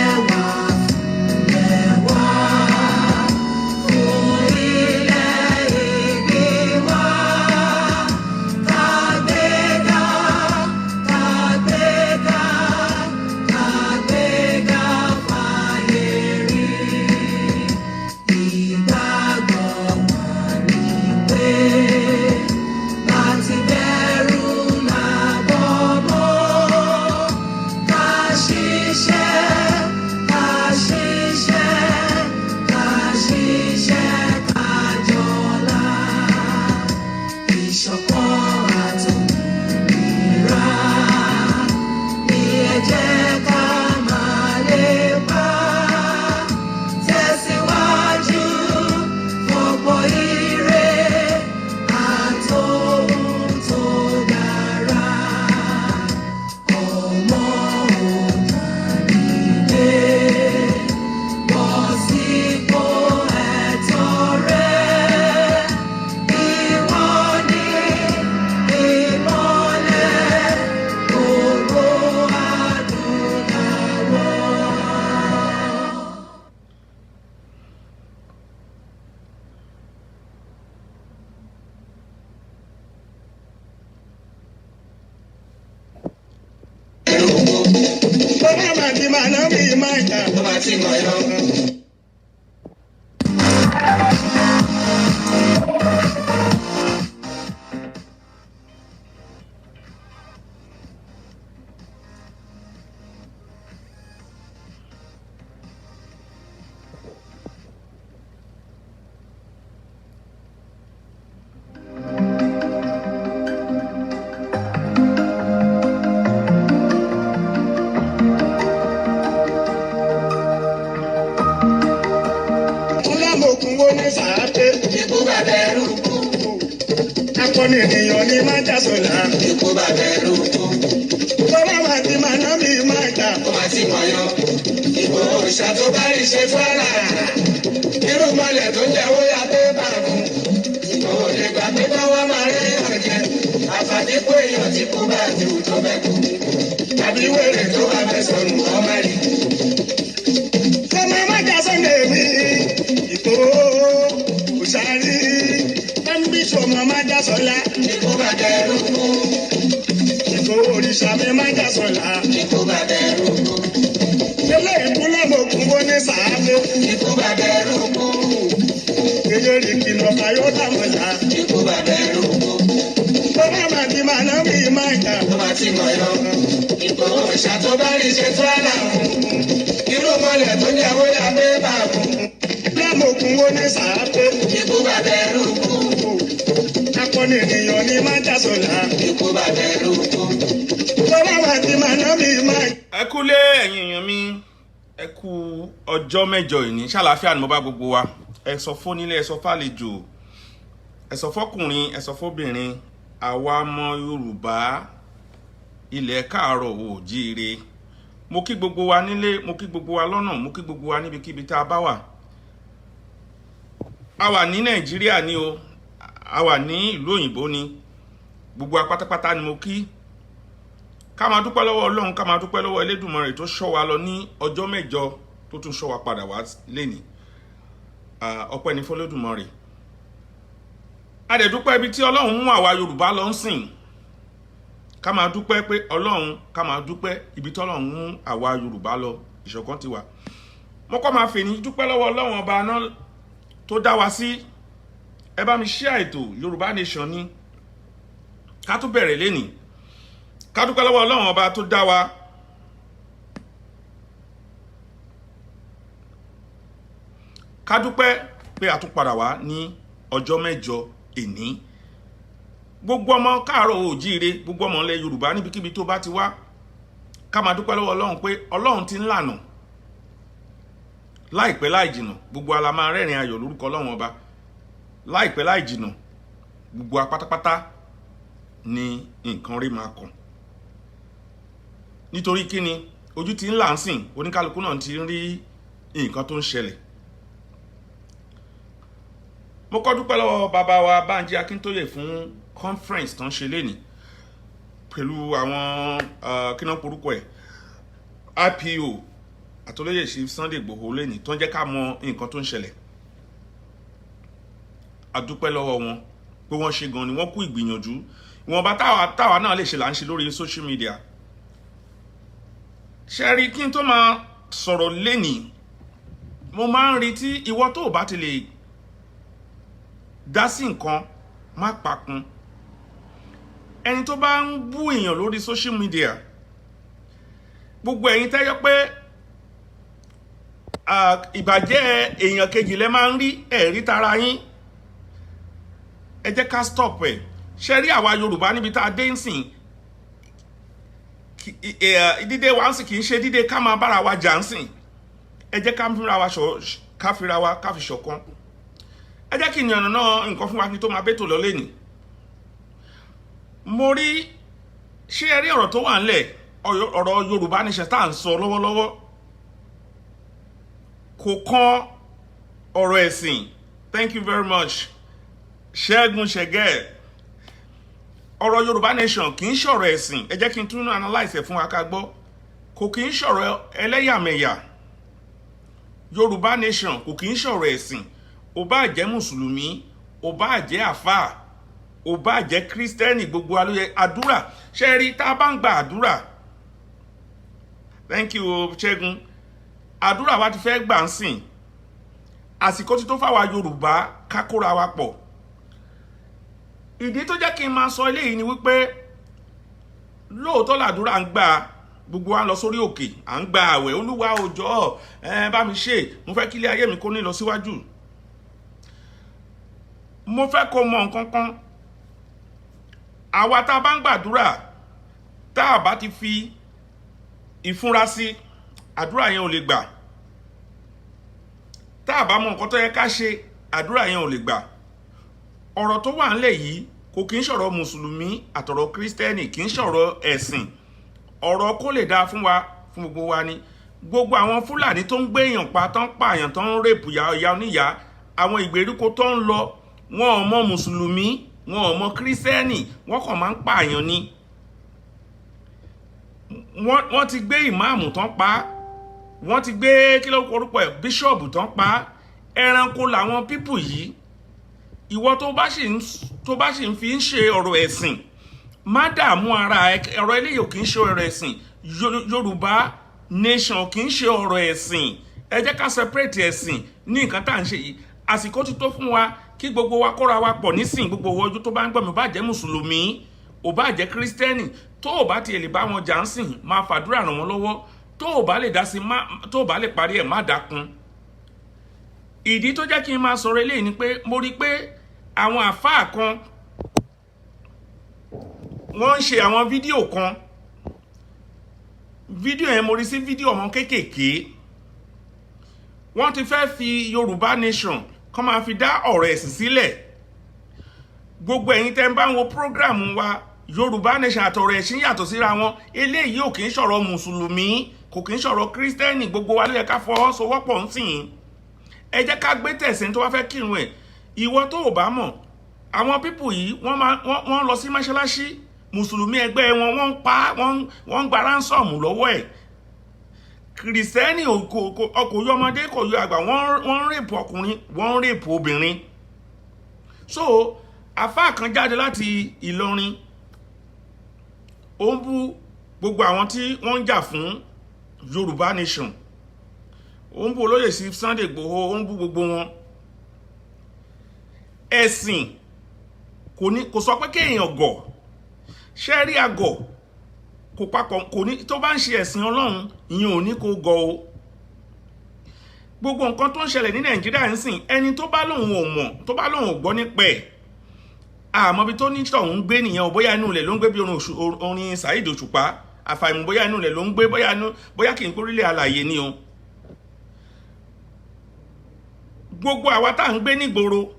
Ẹwà fúnlẹ̀ wá, fún ilẹ̀ ìbí wa. Kàgbéga, kàgbéga, kàgbéga fáyé rí. Ìgbàgbọ́ wa ni pé bá ti bẹ̀rù làbọ̀ mọ́. Ká ṣiṣẹ́, ká ṣiṣẹ́, ká ṣiṣẹ́ ká jọlá. Ìṣọ̀kan àtòmìnira ní ẹ jẹ́ ká máa lépa. Tẹ̀síwájú fọ́pọ̀ ire àtohun tó dára. Ọmọ Oòduà dìde, bọ́ sípò ẹ̀tọ́ rẹ. Ìwọ ni ìmọ́lẹ̀ gbogbo adúláwọ̀. Bàbá máa ti máa ná mi máa jà. Tó bá ti mọ̀ yọ. Kúlámọ̀kún wo ní sàápé. Ikú bàbá ẹrú kú. Akọni ènìyàn ní máa jà sọ̀la. Ikú bàbá ẹrú kú. Bàbá máa ti máa ná mi máa jà. Tó bá ti mọ̀ yọ. Ìgbò òrìṣà tó bá rí ṣe fọ́nà. Irú mọ̀lẹ̀ tó ń jẹ́ owó ya pépà fún. Ìgbò ò lè gbà pé báwa máa rí ọ̀jẹ̀. Àfàdípò èèyàn tí kú bá ti wù tó fẹ́ kú. Tàbí wèrè tó bá fẹ́ sọnù ọmọ rí. Ọmọ máa jà sọ́ndẹ̀ mi. Ìtò òṣàrí. Bámbíṣọ ọmọ máa jà sọ̀la. Ikú bàbá ẹrú kú. Ìtò òrìṣà mi máa jà sọ̀la. Ikú bàbá ẹrú kú. Ilé ìkúlámọ̀kún wo ní sàápé. Ikú bàbá ẹrú kú. Èyí rí kìlọ̀ fàyọ́ dàmọ̀lá. Ikú bàbá ẹrú kú. Bàbá máa ti máa ná mi máa jà. Tó bá ti mọ̀ yọ. Ìgbò òrìṣà tó bá rí ṣe fọ́nà. Irú mọ̀lẹ̀ tó ń jẹ́ owó ya pépà fún. Kúlámọ̀kún wo ní sàápé. Ikú bàbá ẹrú kú. Akọni ènìyàn ní máa jà sọ̀la. Ikú bàbá ẹrú kú. Bàbá máa ti máa ná mi máa jà. Ẹ kúlé, ẹ̀yin èèyàn mi, ẹ kú ọjọ́ 8 ìní. Ṣàlàáfíà ni mo bá gbogbo wa. Ẹ sọ fónílé, ẹ sọ fàlejò, ẹ sọ fọkùnrin, ẹ sọ fóbìnrin. Àwa ọmọ Yorùbá ilẹ̀ káàárọ̀ oòjíire, mo kí gbogbo wa nílé, mo kí gbogbo wa lọ́nà, mo kí gbogbo wa níbikíbi tá a bá wà. A wà ní Nàìjíríà ni o, a wà ní ìlú òyìnbó ni, gbogbo wa pátápátá ni mo kí. Ká máa dúpẹ́ lọ́wọ́ Ọlọ́run, ká máa dúpẹ́ lọ́wọ́ Elédùmarè tó ṣọ́ wa lọ ní ọjọ́ 8, tó tún ṣọ́ wa padà wá lénìí. Ọpẹ́ ní f'Olódùmarè. A dẹ̀ dúpẹ́ ibi tí Ọlọ́run mú àwa Yorùbá lọ ń sìn. Ká máa dúpẹ́ pé Ọlọ́run, ká máa dúpẹ́ ibi tí Ọlọ́run mú àwa Yorùbá lọ. Ìṣọ̀kan ti wà. Mo kọ́ máa fèní dúpẹ́ lọ́wọ́ Ọlọ́run ọba náà tó dá wa sí. Ẹ bá mi share ètò Yorùbá Nation ní ká tún bẹ̀rẹ̀ lénìí. Ká dúpẹ́ lọ́wọ́ Ọlọ́run ọba tó dá wa. Ká dúpẹ́ pé a tún padà wá ní ọjọ́ 8 èní. Gbogbo ọmọ káàárọ̀ oòjíire, gbogbo ọmọ ilẹ̀ Yorùbá níbikíbi tó bá ti wá, ká máa dúpẹ́ lọ́wọ́ Ọlọ́run pé Ọlọ́run ti ń lànà. Láìpẹ́ láì jìnà, gbogbo ala máa rẹ́rìn ayọ̀ lórúkọ Ọlọ́run ọba. Láìpẹ́ láì jìnà, gbogbo wa pátápátá ni nǹkan rí máa kàn. Nítorí kíni? Ojú ti ń là ń sìn, oníkálukú náà ti ń rí nǹkan tó ń ṣẹlẹ̀. Mo kọ́ dúpẹ́ lọ́wọ́ bàbá wa Bánjí Akíntóyè fún conference tó ń ṣe lénìí pẹ̀lú àwọn kí náà porúkọ ẹ̀, IPO. Àtolóyè Chief Sunday Igboho lẹ́nìí tó ń jẹ́ ká mọ nǹkan tó ń ṣẹlẹ̀. A dúpẹ́ lọ́wọ́ wọn pé wọ́n ṣe gan ni, wọ́n kú ìgbìyànjú. Ìwọ̀nba táwa náà lè ṣe là ń ṣe lórí social media. Ṣe rí, kí n tó máa sọ̀rọ̀ lẹ́nìí, mo máa ń retí ìwọ tó o bá ti lè dá sí nǹkan, má pakun. Ẹni tó bá ń bú èèyàn lórí social media, gbogbo ẹ̀yin tẹ́yọ́ pé ìbàjẹ́ èèyàn kejì lẹ máa ń rí, ẹ̀rí tara yín, ẹ jẹ́ ká stop ẹ̀. Ṣe rí, àwa Yorùbá, níbi tá a dé ń sìn, dídé wa ń sìn kì í ṣe dídé ká máa bára wa jà ń sìn. Ẹ jẹ́ ká fira wa ká fira wa ká fi ṣọ̀kan. Ẹ jẹ́ kí n yànnà náà nǹkan fún wa kí n tó máa bẹ́tò lọ lẹ́nìí. Mo rí, ṣé ẹ rí ọ̀rọ̀ tó wà ńlẹ̀, ọ̀rọ̀ Yorùbá nation tá à ń sọ lọ́wọ́lọ́wọ́, kò kan ọ̀rọ̀ ẹ̀sìn. Thank you very much, Ṣẹ́gun Ṣẹ̀gẹ́. Ọ̀rọ̀ Yorùbá nation kì í ṣọ̀rọ̀ ẹ̀sìn. Ẹ jẹ́ kí n tún analyse ẹ̀ fún wa ká gbọ́. Kò kì í ṣọ̀rọ̀ ẹlẹ́yàmẹ̀yà. Yorùbá nation kò kì í ṣọ̀rọ̀ ẹ̀sìn. Ò bá jẹ́ mùsùlùmí, ò bá jẹ́ àfáà, ò bá jẹ́ kírísítẹ́nì, gbogbo alóye àdúrà. Ṣe rí, tá a bá ń gba àdúrà, thank you, Ṣẹ́gun, àdúrà wa ti fẹ́ gbà ń sìn. Àsìkò tí tó fáwa Yorùbá ká kóra wa pọ̀. Ìdí tó jẹ́ kí n máa sọ eléyìí ni wípé lóòótọ́ làdúrà ń gbà, gbogbo wa ń lọ sórí òkè, à ń gba àwẹ̀. Olúwa, òjò ẹ bá mi ṣe, mo fẹ́ kí ilé ayé mi kó ní lọ síwájú. Mo fẹ́ kó mọ nǹkan kan: àwa tá a bá ń gbàdúrà, tá a bá ti fi ìfúnra sí, àdúrà yẹn ò lè gbà. Tá a bá mọ nǹkan tó yẹ ká ṣe, àdúrà yẹn ò lè gbà. Ọ̀rọ̀ tó wà ńlẹ̀ yìí kò kí ń ṣọ̀rọ̀ mùsùlùmí àtọ̀rọ̀ kírísítẹ́nì, kì í ṣọ̀rọ̀ ẹ̀sìn. Ọ̀rọ̀ kó lè dáa fún wa, fún gbogbo wa ni. Gbogbo àwọn Fúlàní tó ń gbé èèyàn pa, tó ń pààyàn, tó ń rape ìyá oníyàá, àwọn ìgbèríko tó ń lọ, wọn ò mọ mùsùlùmí, wọn ò mọ kírísítẹ́nì, wọ́n kàn máa ń pààyàn ni. Wọ́n ti gbé ìmáàmù tán pa, wọ́n ti gbé, kí ló orúkọ ẹ̀, bíṣọ̀bù tán pa. Ẹranko làwọn people yìí. Ìwọ tó bá sì ń fi ń ṣe ọ̀rọ̀ ẹ̀sìn, má dààmú ara ẹ. Ọ̀rọ̀ eléyìí ò kì í ṣe ọ̀rọ̀ ẹ̀sìn. Yorùbá nation kì í ṣe ọ̀rọ̀ ẹ̀sìn. Ẹ jẹ́ ká separate ẹ̀sìn ní nǹkan tá à ń ṣe yìí. Àsìkò ti tó fún wa kí gbogbo wa kóra wa pọ̀ nísìn. Gbogbo ojú tó bá ń gbọ́ mi, ò bá jẹ́ mùsùlùmí, ò bá jẹ́ kírísítẹ́nì, tó o bá tiẹ̀ lè bá wọn jà ń sìn, máa fàdúrà ràn wọ́n lọ́wọ́. Tó o bá lè dá sí, tó o bá lè parí ẹ̀, má dákun. Ìdí tó jẹ́ kí n máa sọ̀rọ̀ eléyìí ni pé mo rí i pé àwọn àfáà kan, wọ́n ń ṣe àwọn fídíò kan. Fídíò yẹn, mo rí sí fídíò ọmọ kéékèèké, wọ́n ti fẹ́ fi Yorùbá nation kọ́ máa fi dá ọ̀rọ̀ ẹ̀sìn sílẹ̀. Gbogbo ẹ̀yin tẹ́ ń bá ń wo program wa, Yorùbá nation àtọ̀rọ̀ ẹ̀sìn yàtọ̀ síra wọn. Eléyìí ò kì í ṣọ̀rọ̀ mùsùlùmí, kò kì í ṣọ̀rọ̀ kírísítẹ́nì. Gbogbo wa ló yẹ ká fọwọ́sowọ́pọ̀ ń sìn. Ẹ jẹ́ ká gbé tẹ̀sìn tó bá fẹ́ kírun ẹ̀. Ìwọ tó ò bá mọ̀, àwọn people yìí, wọ́n máa wọ́n lọ sí mọ́ṣáláṣí, mùsùlùmí ẹgbẹ́ wọn, wọ́n ń pa wọ́n, wọ́n ń gba ransom lọ́wọ́ ẹ̀. Kìrìsìtẹ́nì kò yọ ọmọdé, kò yọ àgbà, wọ́n ń rape ọkùnrin, wọ́n ń rape obìnrin. So àfáà kan jáde láti Ìlọrin, ó ń bú gbogbo àwọn tí wọ́n ń jà fún Yorùbá nation, ó ń bú olóyè sí Sunday Igboho, ó ń bú gbogbo wọn. Ẹ̀sìn kò ní kò sọ pé kéèyàn gọ̀. Ṣé rí, àgọ̀ kò papọ̀, kò ní tó bá ń ṣe ẹ̀sìn Ọlọ́run, ìyẹn ò ní kó gọ̀ o. Gbogbo nǹkan tó ń ṣẹlẹ̀ ní Nàìjíríà ń sìn, ẹni tó bá lóun ò mọ̀, tó bá lóun ò gbọ́ nípa ẹ̀, àmọ́ ibi tó ní tọ̀hún ń gbé nìyẹn o. Bóyá inú ilẹ̀ ló ń gbé, bí orin Saheed Òṣùpá, àfàìmọ̀ bóyá inú ilẹ̀ ló ń gbé, bóyá inú, bóyá kì í kórílẹ̀ alàyè ni o. Gbogbo àwa tá à ń gbé nígboro,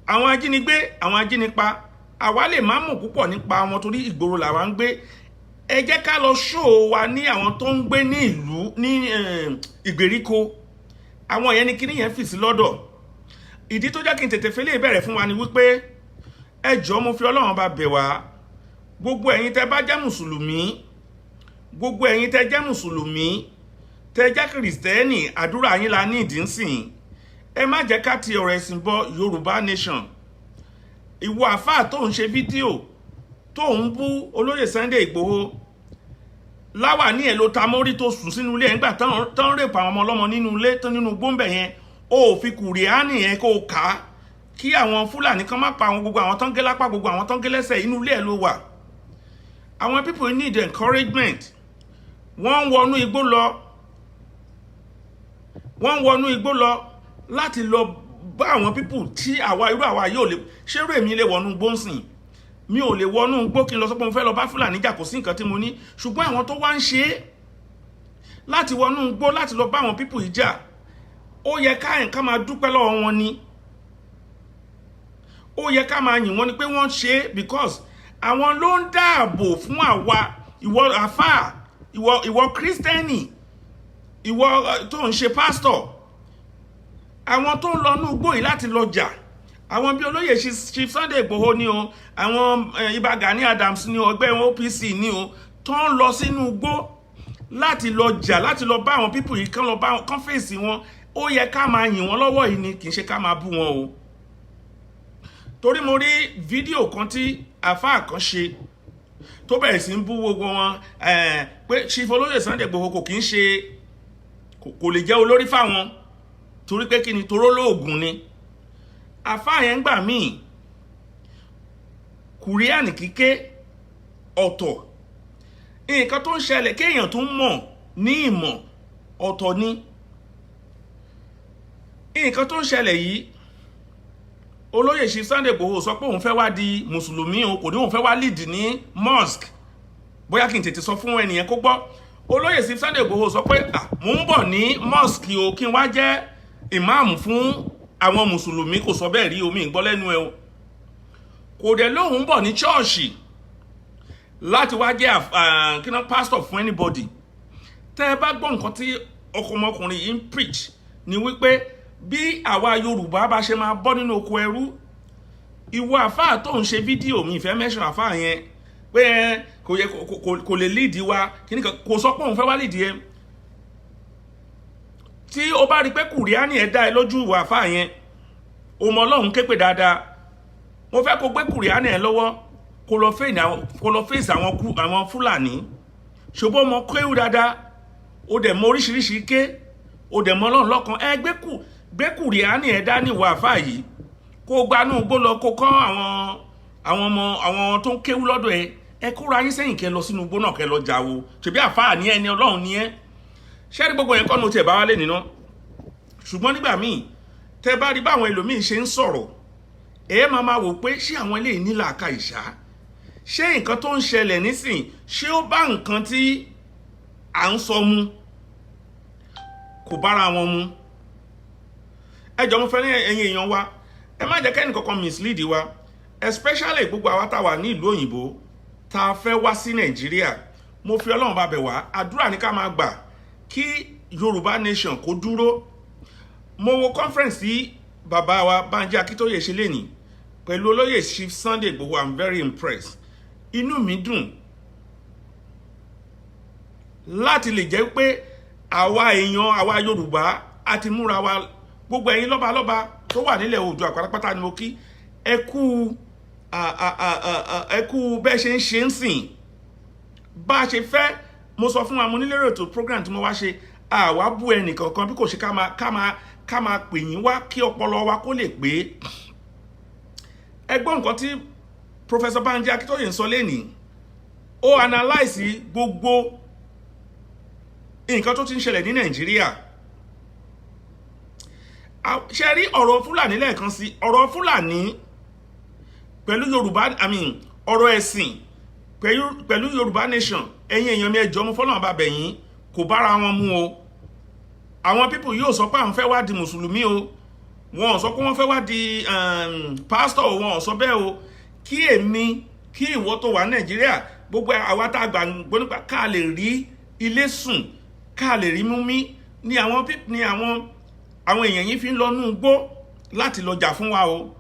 àwọn ajínigbé, àwọn ajínipa, àwa lè má mọ̀ púpọ̀ nípa wọn torí ìgboro làwa ń gbé. Ẹ jẹ́ ká lọ ṣó wa ní àwọn tó ń gbé ní ìlú ní ìgbèríko, àwọn yẹn ni kíní yẹn fì sí lọ́dọ̀. Ìdí tó jẹ́ kí n tètè fi lè bẹ̀rẹ̀ fún wa ni wípé, ẹ jọ̀ọ́, mo fi Ọlọ́run bá bẹ̀ wá, gbogbo ẹ̀yin tẹ́ bá jẹ́ mùsùlùmí. Gbogbo ẹ̀yin tẹ́ jẹ́ Mùsùlùmí, tẹ́ jẹ́ Kìrìsìtẹ́nì, àdúrà yín la ní ìdí ńsìn. Ẹ má jẹ́ ká ti ọ̀rọ̀ ẹ̀sìn bọ Yorùbá Nation. Ìwọ àfáà tó ń ṣe fídíò tó ń bú olóyè Sunday Ìgbòho, láwà ní ẹ̀ ló ta mórí tó sùn sínú ilé ẹ̀ ńgbà tán rape àwọn ọmọ ọlọ́mọ nínú ilé tán nínú gbóǹbẹ̀ yẹn. Ó fi Kùránì yẹn kó o kà á kí àwọn Fúlàní kan má pa àwọn, gbogbo àwọn tán gé lápá, gbogbo àwọn tán gé lẹ́sẹ̀, inú ilé ẹ̀ ló wà. Àwọn people need encouragement. Wọ́n ń wọnú igbó lọ, wọ́n ń wọnú igbó lọ láti lọ bá àwọn people tí àwa, irú àwa yóò lè ṣerú. Èmi lè wọnú igbó ń sìn? Mi ò lè wọnú igbó kí n lọ sọ pé mo fẹ́ lọ bá Fúlàní jà. Kò sí nǹkan tí mo ní. Ṣùgbọ́n àwọn tó wá ń ṣe é láti wọnú igbó láti lọ bá àwọn people yìí jà, ó yẹ ká ẹ̀ ká máa dúpẹ́ lọ́wọ́ wọn ni. Ó yẹ ká máa yìn wọ́n ni pé wọ́n ṣe é, because àwọn ló ń dáàbò fún àwa. Ìwọ àfáà, ìwọ Kírísítẹ́nì, ìwọ tó ń ṣe pásítọ̀, àwọn tó ń lọ ní igbó yìí láti lọ jà, àwọn bíi olóyè Chief Sunday Igboho ni o, àwọn Ìbà Gani Adams ni o, ẹgbẹ́ OPC ni o, tó ń lọ sínú igbó láti lọ jà, láti lọ bá àwọn people yìí, kán lọ bá kán fèsì wọn, ó yẹ ká máa yìn wọ́n lọ́wọ́ yìí ni, kì í ṣe ká máa bú wọn o. Torí mo rí fídíò kan tí àfáà kan ṣe tó bẹ̀rẹ̀ sí ń bú gbogbo wọn pé Chief olóyè Sunday Igboho kò kì í ṣe, kò lè jẹ́ olórí fáwọn, torí pé kí ni? Toró lóògùn ni. Àfáà yẹn gbà míì, Kùránì kíké ọ̀tọ̀, nǹkan tó ń ṣẹlẹ̀ kéèyàn tó ń mọ̀ ní ìmọ̀ ọ̀tọ̀ ni nǹkan tó ń ṣẹlẹ̀ yìí. Olóyè Chief Sunday Igboho sọ pé òun fẹ́ wá di Mùsùlùmí o, kò ní òun fẹ́ wá lead ní mosque. Bóyá kí n tètè sọ fún ẹnìyẹn kó gbọ́. Olóyè Chief Sunday Igboho sọ pé, "Ah, mò ń bọ̀ ní mosque o, kí n wá jẹ́ ìmáàmù fún àwọn Mùsùlùmí." Kò sọ bẹ́ẹ̀ rí omi ìgbọ́ lẹ́nu ẹ o. Kò dẹ̀ lóun ń bọ̀ ní chọ́ọ̀ṣì láti wá jẹ́ kí ná pastor fún anybody. Tẹ́ ẹ bá gbọ́ nǹkan tí ọkọmọkùnrin yìí ń preach ni wípé bí àwa Yorùbá bá ṣe máa bọ́ nínú oko ẹrú. Ìwọ àfáà tó ń ṣe fídíò, mi ìfẹ́ mẹ́sàn àfáà yẹn pé ẹ kò yẹ kò lè lead wa kíní kan, kò sọ pé òun fẹ́ wá lead ẹ. Tí o bá rí pé Kùránì ẹ dá ẹ lójú, ìwọ àfáà yẹn, o mọ Ọlọ́run képe dáadáa, mo fẹ́ kó gbé Kùránì ẹ lọ́wọ́, kó lọ fèsì àwọn Fúlàní. Ṣùgbọ́n ọmọ kéwù dáadáa, o dẹ̀ mọ oríṣiríṣi ké, o dẹ̀ mọ Ọlọ́run lọ́kan, ẹ gbé Kùránì ẹ dání, ìwọ àfáà yìí, kó gbanú gbó lọ, kó kọ́ àwọn ọmọ, àwọn tó ń kéwú lọ́dọ̀ ẹ. Ẹ kóra yín sẹ́yìn, kẹ́ lọ sínú igbó náà, kẹ́ lọ jà o. Ṣèbí àfáà ní, ẹni Ọlọ́run ní ẹ. Ṣẹ́rí gbogbo yẹn kọ́ ní o tiẹ̀ bá wálé nínú. Ṣùgbọ́n nígbà míì, tẹ́ bá rí báwọn ẹlòmíín ṣe ń sọ̀rọ̀, ẹ máa máa wò pé ṣé àwọn eléyìí ní làákàyè ṣá? Ṣé nǹkan tó ń ṣẹlẹ̀ nísìn, ṣé ó bá nǹkan tí à ń sọ mu? Kò bára wọn mu. Ẹ jọ̀ọ́, mo fẹ́ ní ẹ̀yin èèyàn wa, ẹ má jẹ́ kẹ́ni kankan mislead wa, especially gbogbo àwa tá a wà ní ìlú òyìnbó tá a fẹ́ wá sí Nàìjíríà. Mo fi Ọlọ́run bá bẹ̀ wá, àdúrà ní ká máa gbà kí Yorùbá Nation kó dúró. Mo wo conference tí bàbá wa Bánjí Akíntóyè ṣe lénìí pẹ̀lú olóyè Chief Sunday Igboho. I'm very impressed. Inú mi dùn láti lè jẹ́ pé àwa èèyàn, àwa Yorùbá, a ti múra wa. Gbogbo ẹ̀yin lọ́balọ́ba tó wà nílẹ̀ Oòduà pátápátá ni mo kí. Ẹ kú, ẹ kú bẹ́ẹ̀ ṣe ń ṣe ń sìn bá a ṣe fẹ́. Mo sọ fún wa, mo nílérò ètò program tí mo wá ṣe, àwa bú ẹnìkankan bí kò ṣe ká máa pè yín wá kí ọpọlọ wa kó lè pé. Ẹ gbọ́ nǹkan tí Professor Banji Akíntóyè ń sọ lénìí. Ó analyse gbogbo nǹkan tó ti ń ṣẹlẹ̀ ní Nàìjíríà. Ṣe rí ọ̀rọ̀ Fúlàní lẹ́ẹ̀kan sí, ọ̀rọ̀ Fúlàní pẹ̀lú Yorùbá, I mean, ọ̀rọ̀ ẹ̀sìn pẹ̀lú Yorùbá Nation, ẹ̀yin èèyàn mi, ẹ jọ̀ọ́, mo fọ́lọ́run bá bẹ̀ yín, kò bára wọn mu o. Àwọn people yóò sọ pé àwọn fẹ́ wá di Mùsùlùmí o, wọn ò sọ pé wọ́n fẹ́ wá di pastor o, wọn ò sọ bẹ́ẹ̀ o. Kí èmi, kí ìwọ tó wà Nàìjíríà, gbogbo àwa tá a gbà gbọ́ nípa ká lè rí ilé sùn, ká lè rí mú mí ní àwọn èèyàn yìí fi ń lọ nú igbó láti lọ jà fún wa o.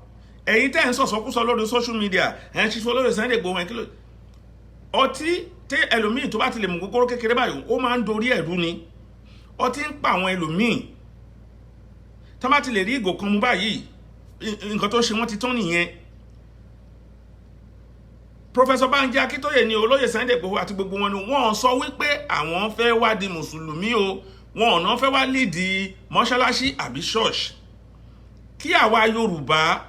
Ẹ̀yin tẹ́ ń sọ̀sọ́kúsọ lórí social media, ẹ̀ ń ṣiṣẹ́ lórí Sunday Igboho, ẹ̀ kí ló ọtí Tí ẹlòmíì tó bá ti lè mú ògógóró kékeré báyìí, ó máa ń dorí ẹ̀rú ni. Ọtí ń pa àwọn ẹlòmíì tó bá ti lè rí ìgò kan mú báyìí, nǹkan tó ṣe wọ́n ti tán nìyẹn. Professor Banji Akíntóyè ni, olóyè Sunday Igboho àti gbogbo wọn ni wọ́n sọ wípé àwọn fẹ́ wá di mùsùlùmí o. Wọn ò náà fẹ́ wá lead mọ́ṣáláṣí àbí ṣọ́ọ̀ṣì. Kí àwa Yorùbá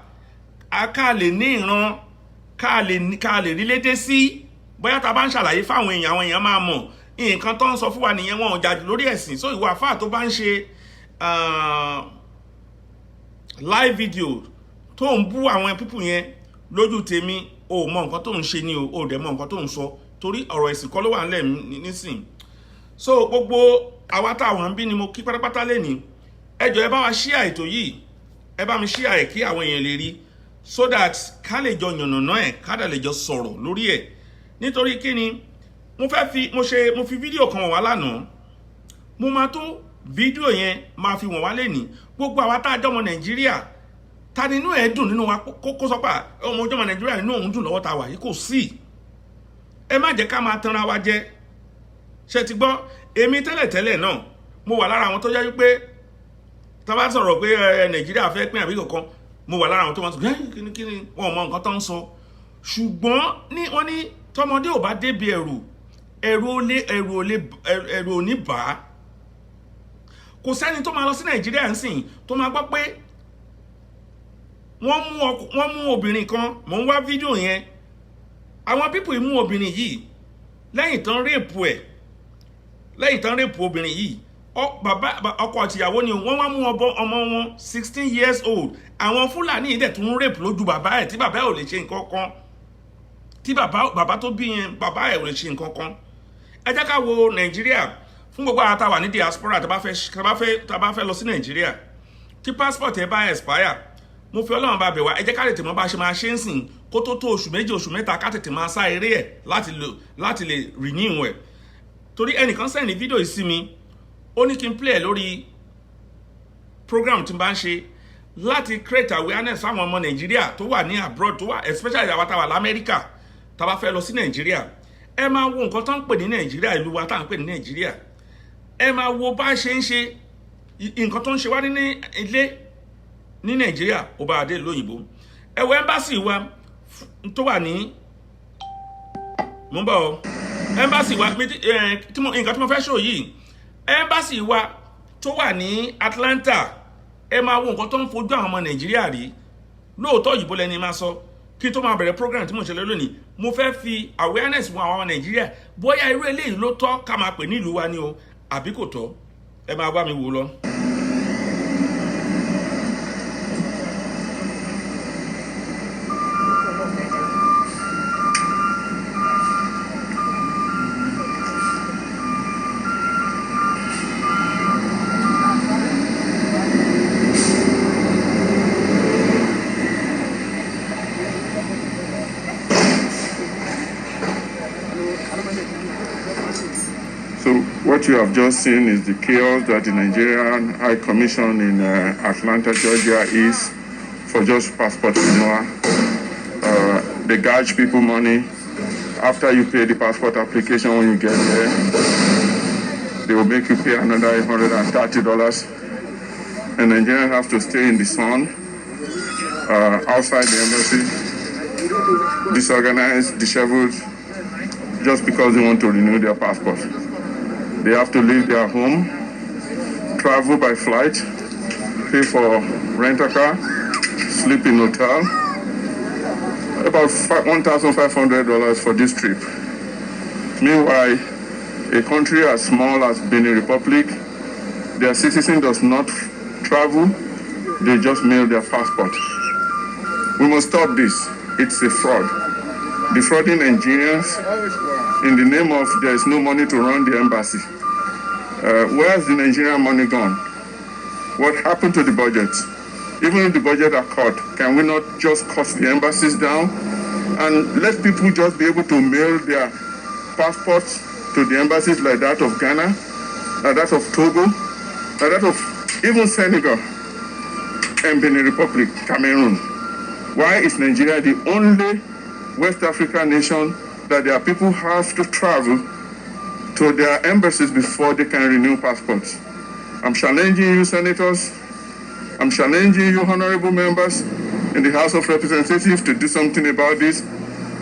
ká lè ní ìran, ká lè rí lédè sí, bóyá tá a bá ń ṣàlàyé fáwọn èèyàn, àwọn èèyàn máa mọ̀ nǹkan tó ń sọ fún wa nìyẹn. Wọn ò jàjù lórí ẹ̀sìn. So ìwọ àfáà tó bá ń ṣe live video tó ń bú àwọn people yẹn, lójú tèmi, o ò mọ nǹkan tó ń ṣe ni o, ò dẹ̀ mọ nǹkan tó ń sọ, torí ọ̀rọ̀ ẹ̀sìn kọ́ ló wà nílẹ̀ nísìn. So gbogbo àwa tá àwọn ń bí ni mo kí pátápátá lẹ́ni. Ẹ jọ̀ọ́, ẹ bá wa share ètò yìí, ẹ bá mi share ẹ̀ kí àwọn èèyàn lè rí, so that ká lè jọ yànnàná ẹ̀, ká dẹ̀ lè jọ sọ̀rọ̀ lórí ẹ̀. Nítorí kí ni mo fẹ́ fi mo ṣe mo fi fídíò kan wọ̀n wá lánàá, mo máa tó fídíò yẹn máa fi wọ̀n wá lẹ́nìí. Gbogbo àwa tá a jọmọ Nàìjíríà, ta ni inú ẹ̀ dùn nínú wa kó sọ pé ọmọ ọjọ́mọ Nàìjíríà nínú òun dùn lọ́wọ́ ta wà yìí? Kò sí. Ẹ má jẹ́ ká máa tanra wa jẹ. Ṣe ti gbọ́? Èmi tẹ́lẹ̀tẹ́lẹ̀ náà, mo wà lára àwọn tó jẹ́ wípé tá a bá sọ̀rọ̀ pé ẹ Nàìjíríà fẹ́ pín àbí kankan, mo wà lára àwọn tó máa sọ ẹ kíni kíni, wọn ò mọ nǹkan tó ń sọ. Ṣùgbọ́n ní wọ́n ní tọmọdé ò bá débi ẹ̀rù, ẹ̀rù ò lé, ẹ̀rù ò lé, ẹ̀rù ò ní bà á. Kò sẹ́ni tó máa lọ sí Nàìjíríà ń sìn tó máa gbọ́ pé wọ́n mú obìnrin kan. Mò ń wá fídíò yẹn. Àwọn people mú obìnrin yìí lẹ́yìn tán rape ẹ̀, lẹ́yìn tán rape obìnrin yìí, bàbá ọkọ àtìyàwó ni wọ́n wá mú ọmọ wọn 16 years old. Àwọn Fúlàní yìí dẹ̀ tún rape lójú bàbá ẹ̀, tí bàbá ẹ̀ ò lè ṣe nǹkan kan, tí bàbá tó bí yẹn, bàbá ẹ̀ ò lè ṣe nǹkan kan. Ẹ jẹ́ ká wo Nàìjíríà. Fún gbogbo àwọn tá a wà ní diaspora, tá a bá fẹ́ lọ sí Nàìjíríà, tí passport ẹ bá expire, mo fi Ọlọ́run bá bẹ̀ wá, ẹ jẹ́ ká tètè mọ̀ bá ṣe máa ṣe ń sìn kó tó tó oṣù 2, oṣù 3, ká tètè máa sá eré ẹ̀ láti lè renew ẹ̀. Torí ẹnìkan send fídíò yìí sí mi, ó ní kí n play ẹ̀ lórí program tí n bá ń ṣe láti create awareness fáwọn ọmọ Nàìjíríà tó wà ní abroad, tó wà especially àwọn tá a wà lamẹ́ríkà, tá a bá fẹ́ lọ sí Nàìjíríà. Ẹ máa wo nǹkan tó ń pè ní Nàìjíríà, ìlú wa tá à ń pè ní Nàìjíríà. Ẹ máa wo bá a ṣe ń ṣe nǹkan tó ń ṣe wá ní ilé ní Nàìjíríà, ó bá a dé ìlú òyìnbó. Ẹ wo embassy wa tó wà ní, mo ń bọ̀ ọ́, embassy wa nǹkan tí mo fẹ́ ṣò yìí, embassy wa tó wà ní Atlanta, ẹ máa wo nǹkan tó ń fojú àwọn ọmọ Nàìjíríà rí. Lóòótọ́, òyìnbó lẹni máa sọ. Kí n tó máa bẹ̀rẹ̀ program tí mo ṣe lónìí, mo fẹ́ fi awareness fún àwọn ọmọ Nàìjíríà, bóyá irú eléyìí ló tọ́ ká máa pè ní ìlú wa ni o, àbí kò tọ́. Ẹ máa bá mi wò lọ. So what you have just seen is the chaos that the Nigerian High Commission in Atlanta, Georgia is for just passport renewal. They gouge people money. After you pay the passport application, when you get there, they will make you pay another $830. And Nigerians have to stay in the sun outside the embassy, disorganized, disheveled, just because they want to renew their passport. They have to leave their home, travel by flight, pay for rent a car, sleep in hotel. About $1,500 for this trip. Meanwhile, a country as small as Benin Republic, their citizen does not travel, they just mail their passport. We must stop this. It's a fraud. Defrauding Nigerians in the name of there is no money to run the embassy. Where's the Nigerian money gone? What happened to the budget? Even if the budget are cut, can we not just cut the embassies down and let people just be able to mail their passports to the embassies like that of Ghana, like that of Togo, like that of even Senegal and Benin Republic, Cameroon? Why is Nigeria the only West African nation that that their people have to travel to their embassies before they can renew passports. I'm challenging you, senators. I'm challenging you, honorable members in the House of Representatives, to do something about this.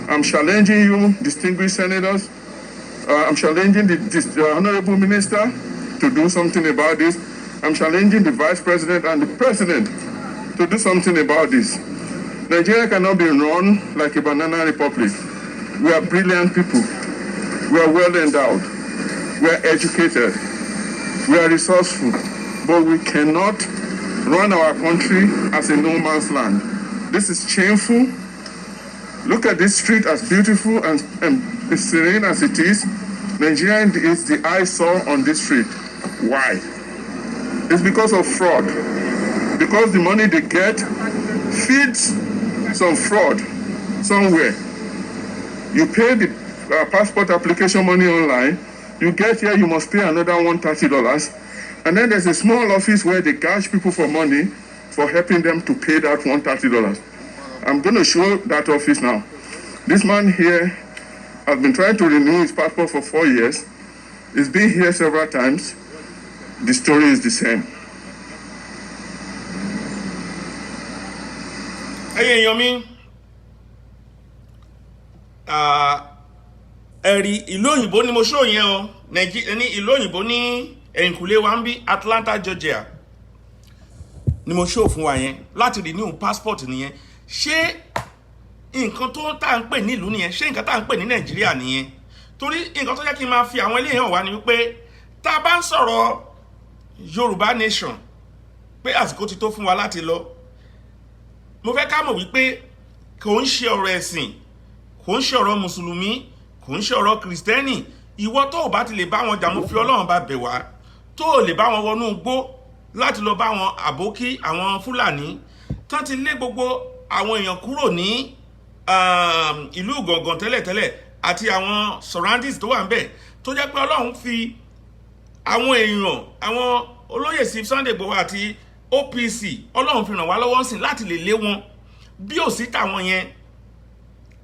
I'm challenging you, distinguished senators. I'm challenging the honorable minister to do something about this. I'm challenging the vice president and the president to do something about this. Nigeria cannot be run like a banana republic. We are brilliant people. We are well endowed. We are educated. We are resourceful. But we cannot run our country as a no man's land. This is shameful. Look at this street, as beautiful and serene as it is. Nigeria is the eyesore on this street. Why? It's because of fraud. Because the money they get feeds some fraud somewhere. You pay the passport application money online. You get here, you must pay another $130. And then there's a small office where they cash people for money for helping them to pay that $130. I'm going to show that office now. This man here has been trying to renew his passport for 4 years. He's been here several times. The story is the same. Ẹ̀yin èèyàn mi, ẹ̀rí ìlú òyìnbó ni mo ṣó yẹn o. Ní ìlú òyìnbó, ní ẹ̀yìnkùlé wa ń bí, Atlanta, Georgia, ni mo ṣó fún wa yẹn láti renew passport nìyẹn. Ṣé nǹkan tó tá à ń pè nílùú nìyẹn? Ṣé nǹkan tá à ń pè ní Nàìjíríà nìyẹn? Torí nǹkan tó jẹ́ kí n máa fi àwọn eléyìí hàn wá ni wípé tá a bá ń sọ̀rọ̀ Yorùbá nation, pé àsìkò ti tó fún wa láti lọ, mo fẹ́ ká mọ̀ wípé kò ń ṣe ọ̀rọ̀ ẹ̀sìn, kò ń ṣe ọ̀rọ̀ mùsùlùmí, kò ń ṣe ọ̀rọ̀ kìrìsìtẹ́nì. Ìwọ tó o bá ti lè bá wọn jà, mo fi Ọlọ́run bá bẹ̀ wá, tó o lè bá wọn wọnú igbó láti lọ bá wọn àbókí àwọn Fúlàní tán ti lé gbogbo àwọn èèyàn kúrò ní ìlú Ìgàngàn tẹ́lẹ̀tẹ́lẹ̀ àti àwọn surroundings tó wà ń bẹ̀, tó jẹ́ pé Ọlọ́run fi àwọn èèyàn, àwọn olóyè sí Sunday Igboho àti OPC, Ọlọ́run fi ràn wá lọ́wọ́ sìn láti lè lé wọn. Bí ò sí tàwọn yẹn,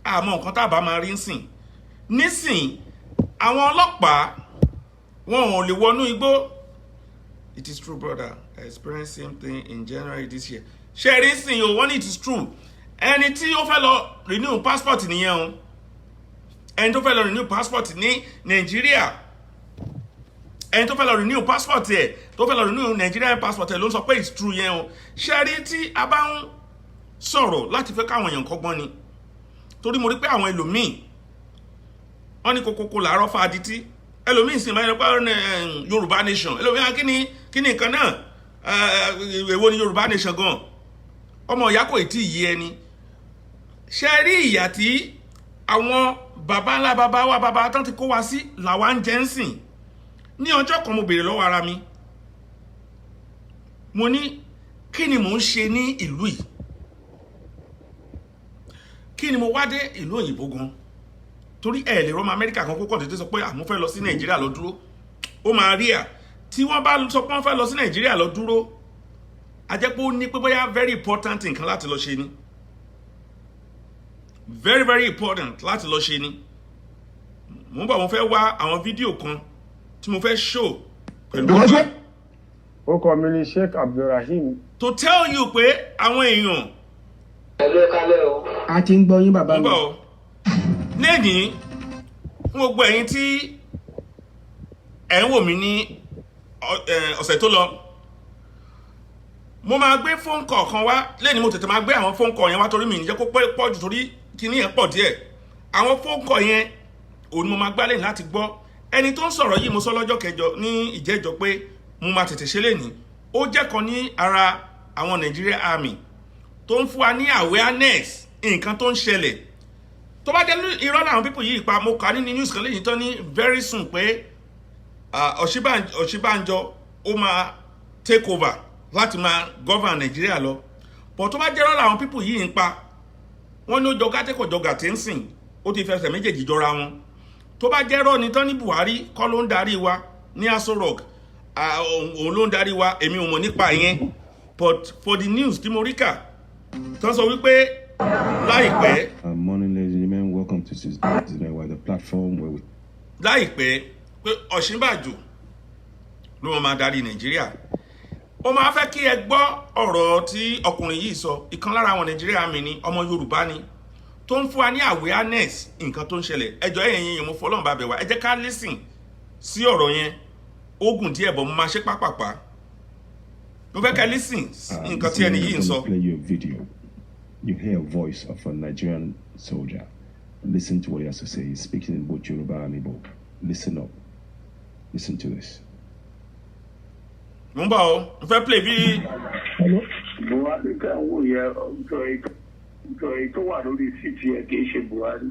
àmọ́ nǹkan tá a bá máa rí ń sìn nísìn, àwọn ọlọ́pàá wọn ò lè wọnú igbó. It is true, brother. I experienced same thing in January this year. Ṣe rí sìn o? Wọ́n ní it is true. Ẹni tí ó fẹ́ lọ renew passport nìyẹn o. Ẹni tó fẹ́ lọ renew passport ní Nàìjíríà, ẹni tó fẹ́ lọ renew passport ẹ̀, tó fẹ́ lọ renew Nigerian passport ẹ̀ ló ń sọ pé it's true yẹn o. Ṣe rí, tí a bá ń sọ̀rọ̀ láti fẹ́ káwọn èèyàn kọ́gbọ́n ni, torí mo rí pé àwọn ẹlòmíì, wọ́n ní kokoko làárọ̀ fa adití. Ẹlòmíì sì máa ń lọ pé Yorùbá nation, ẹlòmíì á kí ni nǹkan náà? Èwo ni Yorùbá nation gan? Ọmọ ìyá, kò tí ì yé ẹni. Ṣe rí ìyà tí àwọn baba ńlá baba wa baba tán ti kó wa sí làwa ń jẹ ń sìn? Ní ọjọ́ kan, mo béèrè lọ́wọ́ ara mi, mo ní, kí ni mò ń ṣe ní ìlú yìí? Kí ni mo wá dé ìlú òyìnbó gan? Torí ẹ lè rọmọ Amẹ́ríkà kan kó kàn tètè sọ pé àwọn fẹ́ lọ sí Nàìjíríà lọ dúró. Ó máa rí à tí wọ́n bá sọ pé wọ́n fẹ́ lọ sí Nàìjíríà lọ dúró, a jẹ́ pé ó ní pé bóyá very important nǹkan láti lọ ṣe ni, very very important láti lọ ṣe ni. Mo ń bọ̀, mo fẹ́ wá àwọn fídíò kan tí mo fẹ́ show pẹ̀lú Orúkọ mi ni Sheikh Abdulrahim. To tell you pé àwọn èèyàn Ẹ̀lú, ẹ kálẹ̀ o. A ti ń gbọ́ yín, bàbá ń mi. bọ̀ ọ́ lẹ́yìn. Fún gbogbo ẹ̀yin tí ẹ̀ ń wò mí ní ọ̀sẹ̀ tó lọ, mo máa gbé phone call kan wá lẹ́ni. Mo tètè máa gbé àwọn phone call yẹn wá torí mi ní jẹ́ kó pẹ́ pọ̀ jù, torí kíní yẹn pọ̀ díẹ̀. Àwọn phone call yẹn òun ni mo máa gbá lẹ́yìn láti gbọ́. Ẹni tó ń sọ̀rọ̀ yìí, mo sọ lọ́jọ́ kẹjọ ní ìjẹ́jọ́ pé mo máa tètè ṣe lẹ́ni. Ó jẹ́ kan ní ara àwọn Nigeria Army tó ń fún wa ní awareness nǹkan tó ń ṣẹlẹ̀. Tó bá jẹ́ irọ́ làwọn people yìí pa, mo kà nínú news kan lẹ́yìn tán ní very soon pé Ọ̀ṣínbàjò ó máa take over láti máa govern Nàìjíríà lọ. But tó bá jẹ́ irọ́ làwọn people yìí ń pa, wọ́n ní ó jọ gàtẹ́, kò jọ gàtẹ́ ń sìn, ó ti fẹsẹ̀ méjèèjì jọra wọn. Tó bá jẹ́ irọ́ ni tán ní Buhari kọ́ ló ń darí wa ní Aso Rock, òun ló ń darí wa, èmi ò mọ̀ nípa ìyẹn. But for the news tí mo rí kà tán sọ wípé láìpẹ́ Morning, ladies and gentlemen. Welcome to this is the platform where we Láìpẹ́ pé Ọ̀ṣínbàjò ló máa darí Nàìjíríà. Ó máa fẹ́ kí ẹ gbọ́ ọ̀rọ̀ tí ọkùnrin yìí sọ. Ìkan lára àwọn Nàìjíríà mi ni, ọmọ Yorùbá ni, tó ń fún wa ní awareness nǹkan tó ń ṣẹlẹ̀. Ẹjọ́ ẹ̀yin yẹn, mo fọlọ́run bá bẹ̀ wá, ẹ jẹ́ ká listen sí ọ̀rọ̀ yẹn. Ogun díẹ̀ bọ̀, mo máa ṣe pápápá. Mo fẹ́ kẹ́ listen sí nǹkan tí ẹni yìí ń I'm sọ. going to play you a video. You hear a voice of a Nigerian soldier. Listen to what he has to say. He's speaking in both Yoruba and Igbo. Listen up. Listen to this. Mo ń bọ̀ o, mo fẹ́ play bí. Buhari tẹ̀ ń wò yẹ ọjọ́ èyí tó wà lórí seat yẹ, kì í ṣe Buhari.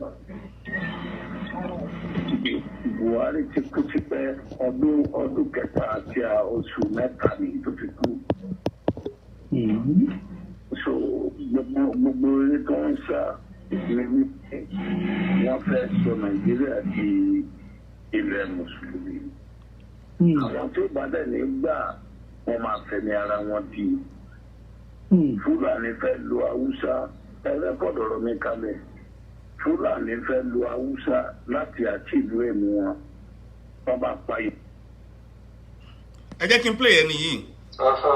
Buhari ti kú tipẹ́, ọdún 3 àti oṣù 3 ni tó fi kú. So gbogbo eré tó ń sá ní wípé wọ́n fẹ́ sọ Nàìjíríà di ilẹ̀ mùsùlùmí. Àwọn tó bá dẹ̀ ní gbà, wọ́n máa fẹ̀mí ara wọn di. Fúlàní fẹ́ lo Haúsá. Ẹ record ọ̀rọ̀ mi kalẹ̀. Fúlàní fẹ́ lo Haúsá láti achieve aim wọn. Wọ́n bá pa yìí. Ẹ jẹ́ kí n play ẹni yìí. Aha.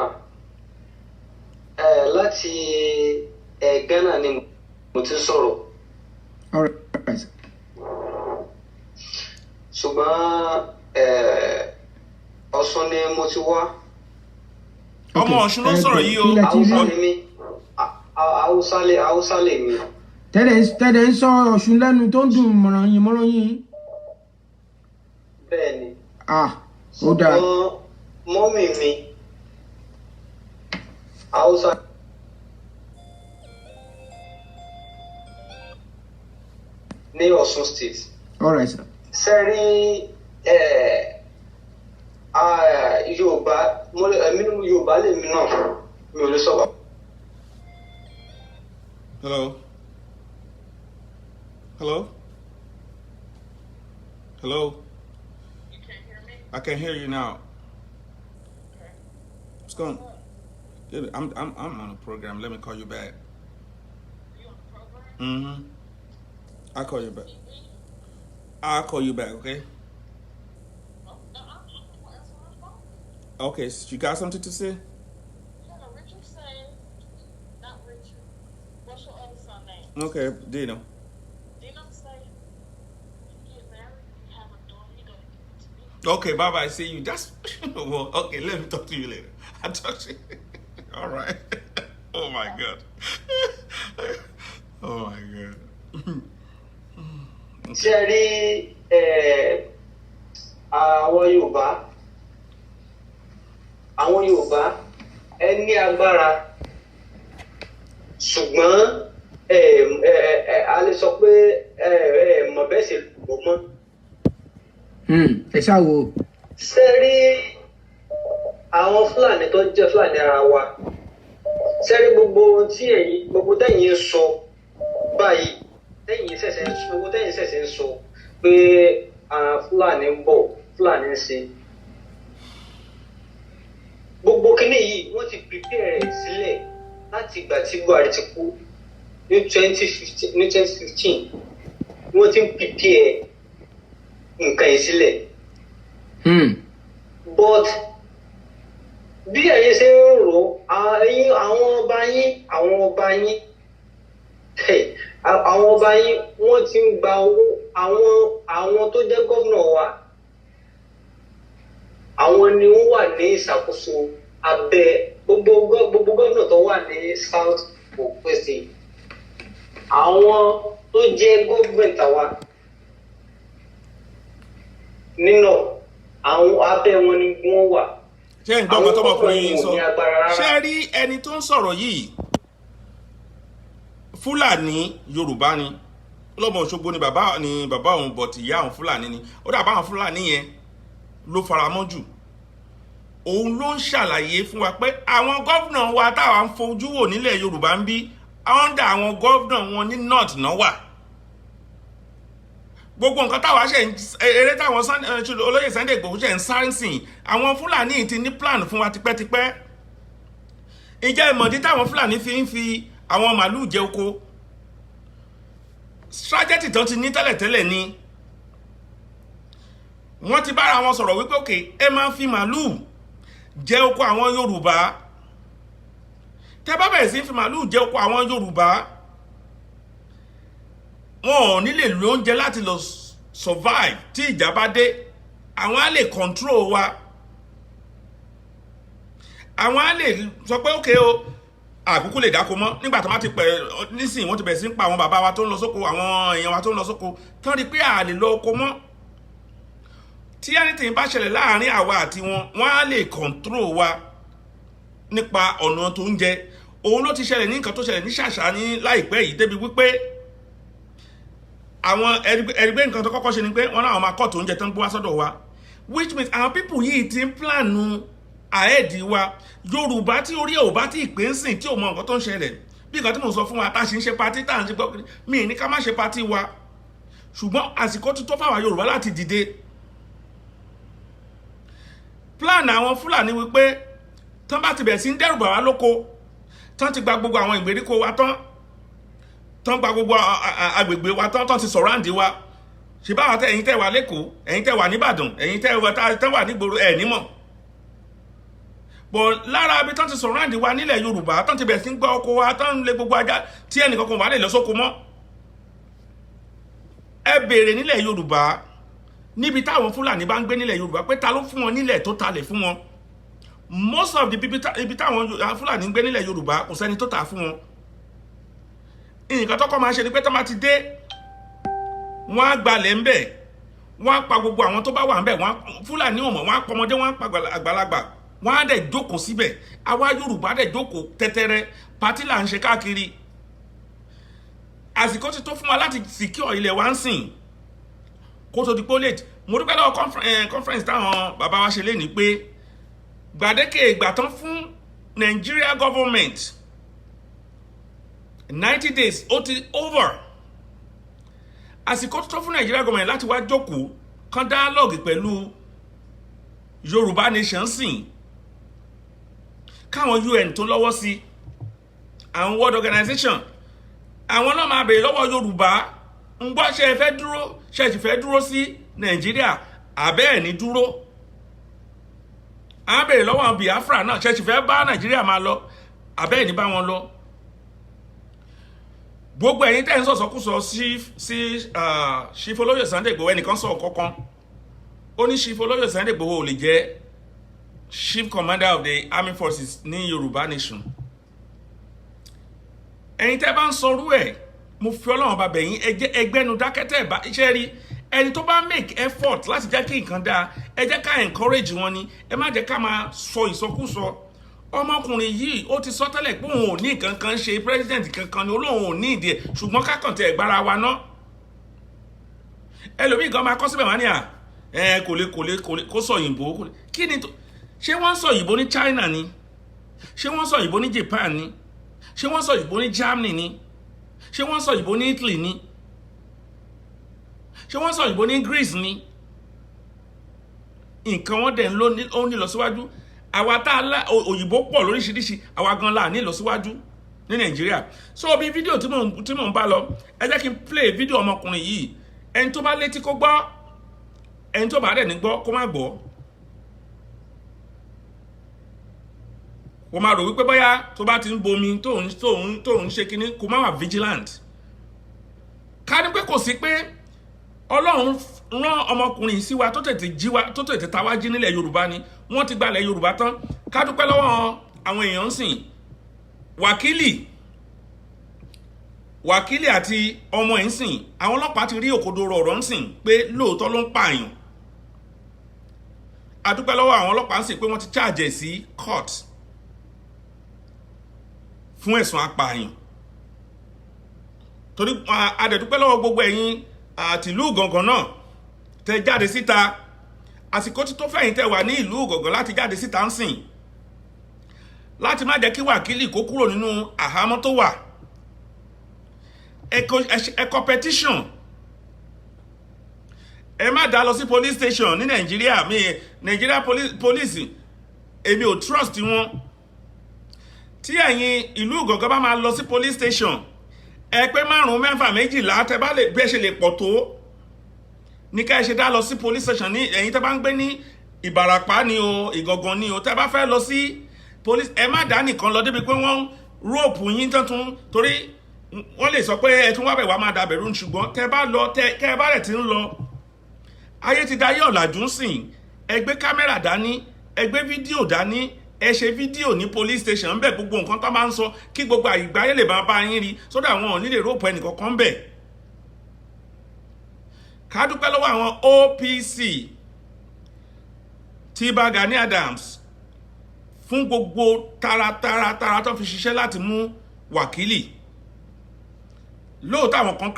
Láti Ghana ni mo ti ń sọ̀rọ̀. All right. Ṣùgbọ́n Ọ̀ṣun ni mo ti wá. Ọmọ Ọ̀ṣun ló ń sọ̀rọ̀ yìí o. Kí lẹ ti rí? Haúsá ni mí. Haúsá lè mi. Tẹ́lẹ̀ ń sọ Ọ̀ṣun lẹ́nu tó ń dùn mọ̀ràn yín mọ̀ràn yín. Bẹ́ẹ̀ ni. Ah, ó dáa. Ṣùgbọ́n mummy mi, Haúsá ní Ọ̀ṣun State. All right, sir. Sẹ́rí Yorùbá, èmi Yorùbá lèmi náà, mi ò lè sọ. Hello, hello, hello. You can't hear me? I can hear you now. Okay. What's going? Good. I'm on a program. Let me call you back. You on the program? Mm-hmm. I'll call you back. TV? I'll call you back, okay? Oh, no, I'm gonna answer my phone. Okay, so you got something to say? Yeah, Richard said, not Richard. What's your other son name? Okay, Dino. Dino say, you get married, you have a daughter, you gonna give it to me. Okay, bye bye. See you. That's well, okay, let me talk to you later. I'll talk to you. All right. Oh my God. Oh my God. Ṣe rí àwọn Yorùbá, ẹ ní agbára, ṣùgbọ́n ẹ ẹ ẹ a lè sọ pé ẹ mọ̀ bẹ́ẹ̀ ṣe lò mọ́. Ẹ ṣáà wo. Ṣe rí àwọn Fúlàní tó jẹ́ Fúlàní ara wa, ṣe rí gbogbo ohun tí ẹ̀yin, gbogbo tẹ̀yin ń sọ báyìí, tẹ̀yin ṣẹ̀ṣẹ̀ ń sọ, gbogbo tẹ̀yin ṣẹ̀ṣẹ̀ ń sọ pé àwọn Fúlàní ń bọ̀, Fúlàní ń ṣe gbogbo kinní yìí, wọ́n ti prepare rẹ̀ sílẹ̀ láti ìgbà tí Buhari ti kú ní 2015. Ní 2015 wọ́n ti ń prepare nǹkan yìí sílẹ̀. But bí ẹ̀yin ṣe ń rò ó, àwọn ọba yín, hey, àwọn ọba yín, wọ́n ti ń gba owó. Àwọn tó jẹ́ gómìnà wa, àwọn ni wọ́n wà ní ìṣàkóso abẹ́ gbogbo gómìnà tó wà ní South West. Àwọn tó jẹ́ gọ́ọ̀mẹ̀ntì àwa nínú àwọn abẹ́ wọn ni wọ́n wà. Ṣé ń gbọ́ nǹkan tọmọkùnrin yìí ń sọ? Àwọn ní agbára rárá. Ṣé rí ẹni tó ń sọ̀rọ̀ yìí, Fúlàní Yorùbá ni. Lọ́mọ Òṣogbo ni bàbá òun, but ìyá òun Fúlàní ni. Ó dàbá àwọn Fúlàní yẹn ló faramọ́ jù. Òun ló ń ṣàlàyé fún wa pé àwọn governor wa táwa ń fojú wò nílẹ̀ Yorùbá ń bí, under àwọn governor wọn ní north náà wà. Gbogbo nǹkan táwa ṣe ń eré táwọn olóyè Sunday Igboho ṣe ń sáré sìn, àwọn Fúlàní ti ní plan fún wa tipẹ́tipẹ́. Ìjẹ́ ìmọ̀dí táwọn Fúlàní fi ń fi àwọn màálùú jẹ oko, strategy tán ti ní tẹ́lẹ̀tẹ́lẹ̀ ni. Wọ́n ti bára wọn sọ̀rọ̀ wípé, okay, ẹ máa fi màálùú jẹ oko àwọn Yorùbá. Tẹ́ bá bẹ̀rẹ̀ sí fi màálùú jẹ oko àwọn Yorùbá, wọn ò ní lè lo oúnjẹ láti lọ survive. Tí ìjà bá dé, àwọn á lè control wa, àwọn á lè sọ pé, okay o, àkókò lè dáko mọ́. Nígbà tó má ti pẹ̀ nísìnyí, wọ́n ti bẹ̀rẹ̀ sí ń pa àwọn bàbá wa tó ń lọ sóko, àwọn èèyàn wa tó ń lọ sóko, tán rí pé à lè lọ oko mọ́. Tí anything bá ṣẹlẹ̀ láàrin àwa àti wọn, wọ́n á lè control wa nípa ọ̀nà tó ń jẹ. Òun ló ti ṣẹlẹ̀ ní nǹkan tó ṣẹlẹ̀ ní Ṣàṣà ní láìpẹ́ yìí, débi wípé àwọn ẹgbẹ́, nǹkan tó kọ́kọ́ ṣe ni pé wọ́n náà máa cut oúnjẹ tó ń gbé wá sọ́dọ̀ wa, which means àwọn people yìí ti ń plan ahead wa. Yorùbá tí orí ẹ̀ ò bá tí ì pé ń sìn, tí ò mọ nǹkan tó ń ṣẹlẹ̀, bí nǹkan tí mò ń sọ fún wa, tá a ṣe ń ṣe party, tá à ń ṣe gbọ́ mí ní ká má ṣe party wa, ṣùgbọ́n àsìkò tó tó fáwọn Yorùbá láti dìde. Plan àwọn Fúlàní wípé tán bá ti bẹ̀rẹ̀ sí ń dẹ́rù bà wá lóko, tán ti gba gbogbo àwọn ìgbèríko wa tán, tán gba gbogbo agbègbè wa tán, tán ti surround wa. Ṣe báwa tẹ, ẹ̀yin tẹ́ wà lẹ́kọ̀ọ́, ẹ̀yin tẹ́ wà nìbàdàn, ẹ̀yin tẹ́ wà tẹ́ wà nígboro, ẹ̀ nímọ̀ bọ̀ lára ibi tán ti surround wa nílẹ̀ Yorùbá, tán ti bẹ̀rẹ̀ sí ń gbọ́ oko wa, tán ń lé gbogbo ajá tí ẹnìkankan wà lè lọ sóko mọ́. Ẹ béèrè nílẹ̀ Yorùbá, níbi táwọn Fúlàní bá ń gbé nílẹ̀ Yorùbá, pé ta ló fún wọn nílẹ̀ tó talẹ̀ fún wọn? Most of the people, ibi táwọn Fúlàní ń gbé nílẹ̀ Yorùbá, kò sẹ́ni tó tà fún wọn. Nǹkan tọ́kọ́ máa ṣe ni pé tó máa ti dé, wọ́n á gbalẹ̀ ńbẹ̀, wọ́n á pa gbogbo àwọn tó bá wà ńbẹ̀. Wọ́n Fúlàní ò mọ̀, wọ́n á pọmọdé, wọ́n á pa àgbàlagbà, wọ́n á dẹ̀ jókòó síbẹ̀. Àwa Yorùbá dẹ̀ jókòó tẹ́tẹ́rẹ́, party là ń ṣe káàkiri. Àsìkò ti tó fún wa láti secure ilẹ̀ wa ń sìn kó tó di pé ó late. Mo dúpẹ́ lọ́wọ́ conference táwọn bàbá wa ṣe lénìí pé gbàdéke ìgbà tán fún Nigeria government, 90 days, ó ti over. Àsìkò tó fún Nigeria government láti wá jókòó kan dialogue pẹ̀lú Yorùbá nation sìn, káwọn UN tó lọ́wọ́ sí, àwọn world organization, àwọn náà máa bèèrè lọ́wọ́ Yorùbá ń gbọ́, ṣe ẹ fẹ́ dúró, ṣe ẹ sì fẹ́ dúró sí Nàìjíríà, àbẹ́ ẹ̀ ní dúró? À ń bèèrè lọ́wọ́ àwọn Biafra náà, ṣe ẹ sì fẹ́ bá Nàìjíríà máa lọ, àbẹ́ ẹ̀ ní bá wọn lọ? Gbogbo ẹ̀yin tẹ́ ń sọ̀sọ́kùsọ sí Chief Olóyè Sunday Igboho, ẹnìkan sọ kankan, ó ní Chief Olóyè Sunday Igboho ò lè jẹ́ Chief Commander of the Army Forces ní Yorùbá Nation. Ẹ̀yin tẹ́ bá ń sọrú ẹ̀, mo fi Ọlọ́run bá bẹ̀ yín, ẹ jẹ́ ẹgbẹ́nu dákẹ́tẹ́. Ẹ̀ bá iṣẹ́ rí, ẹni tó bá make effort láti jẹ́ kí nǹkan dáa, ẹ jẹ́ ká encourage wọn ni. Ẹ má jẹ́ ká máa sọ ìsọkúsọ. Ọmọkùnrin yìí, ó ti sọ tẹ́lẹ̀ pé òun ò ní nǹkan kan ṣe president kankan ni, olóhùn ò ní ìdí ẹ̀, ṣùgbọ́n kákàntẹ̀ ẹ̀gbára wa ná. Ẹlòmíì gan máa kọ́ síbẹ̀, wá ní à ẹ kò lè kó sọ òyìnbó, kò lè. Kí ni tó ṣé wọ́n sọ òyìnbó ní China ni? Ṣé wọ́n sọ òyìnbó ní Japan ni? Ṣé wọ́n sọ òyìnbó ní Germany ni? Ṣé wọ́n sọ òyìnbó ní Italy ni? Ṣé wọ́n sọ òyìnbó ní Greece ni? Nǹkan wọn dẹ̀ ń lọ ó ní lọ síwájú. Àwa tá a lá òyìnbó pọ̀ lóríṣiríṣi, àwa gan la ní lọ síwájú ní Nàìjíríà. So bí fídíò tí mò ń bá lọ, ẹ jẹ́ kí n play fídíò ọmọkùnrin yìí. Ẹni tó bá létí kó gbọ́, ẹni tó bá dẹ̀ ní gbọ́ kó má gbọ́. Kó má rò wípé bóyá tó bá ti ń bomi tó ń ṣe kínní, kó má wà vigilant. Ká ní pé kò sí pé Ọlọ́run rán ọmọkùnrin yìí sí wa, tó tètè jí wa, tó tètè ta wá jí nílẹ̀ Yorùbá ni, wọ́n ti gbalẹ̀ Yorùbá tán. Ká dúpẹ́ lọ́wọ́ àwọn èèyàn ń sìn. Wákìlì àti ọmọ ẹ̀ ń sìn, àwọn ọlọ́pàá ti rí òkodoro ọ̀rọ̀ ń sìn pé lóòótọ́ ló ń pààyàn. A dúpẹ́ lọ́wọ́ àwọn ọlọ́pàá ń sìn pé wọ́n ti charge ẹ̀ sí court fún ẹ̀sùn apààyàn. Torí a dẹ̀ dúpẹ́ lọ́wọ́ gbogbo ẹ̀yin àtìlú Ìgàngàn náà tẹ jáde síta. Àsìkò tí tó fẹ̀yìn tẹ wà ní ìlú Ìgàngàn láti jáde síta ń sìn láti má jẹ́ kí Wákìlì kó kúrò nínú àhámọ́ tó wà. Ẹ kọ petition, ẹ má dá lọ sí police station ní Nàìjíríà. Mi Nàìjíríà police, èmi ò trust wọn. Tí ẹ̀yin ìlú Ìgàngán bá máa lọ sí police station, ẹ pé márùn, mẹ́fà, 12, tẹ bá lè bí ẹ ṣe lè pọ̀ tó. Ní ká ẹ ṣe dá lọ sí police station ní ẹ̀yin tẹ́ bá ń gbé ní Ìbàràpá ni o, Ìgangan ni o, tẹ́ bá fẹ́ lọ sí police, ẹ má dá nìkan lọ débi pé wọ́n rope yín tuntun, torí wọ́n lè sọ pé ẹ tún wá bẹ̀ wá máa dàbẹ̀rù. Ṣùgbọ́n tẹ́ bá lọ, tẹ́ ẹ bá rẹ̀ ti ń lọ, ayé ti dayé ọ̀làjú ń sìn. Ẹ gbé kámẹ́rà dání, ẹ gbé fídíò dání, ẹ ṣe fídíò ní police station ńbẹ, gbogbo nǹkan tó máa ń sọ, kí gbogbo àyígbáyé lè máa bá yín rí sódà àwọn ò ní lè rope ẹnìkankan bẹ̀. Ká dúpẹ́ lọ́wọ́ àwọn OPC tí bá Gani Adams fún gbogbo taratara tara tó fi ṣiṣẹ́ láti mú Wákìlì. Lóòótọ́, àwọn kan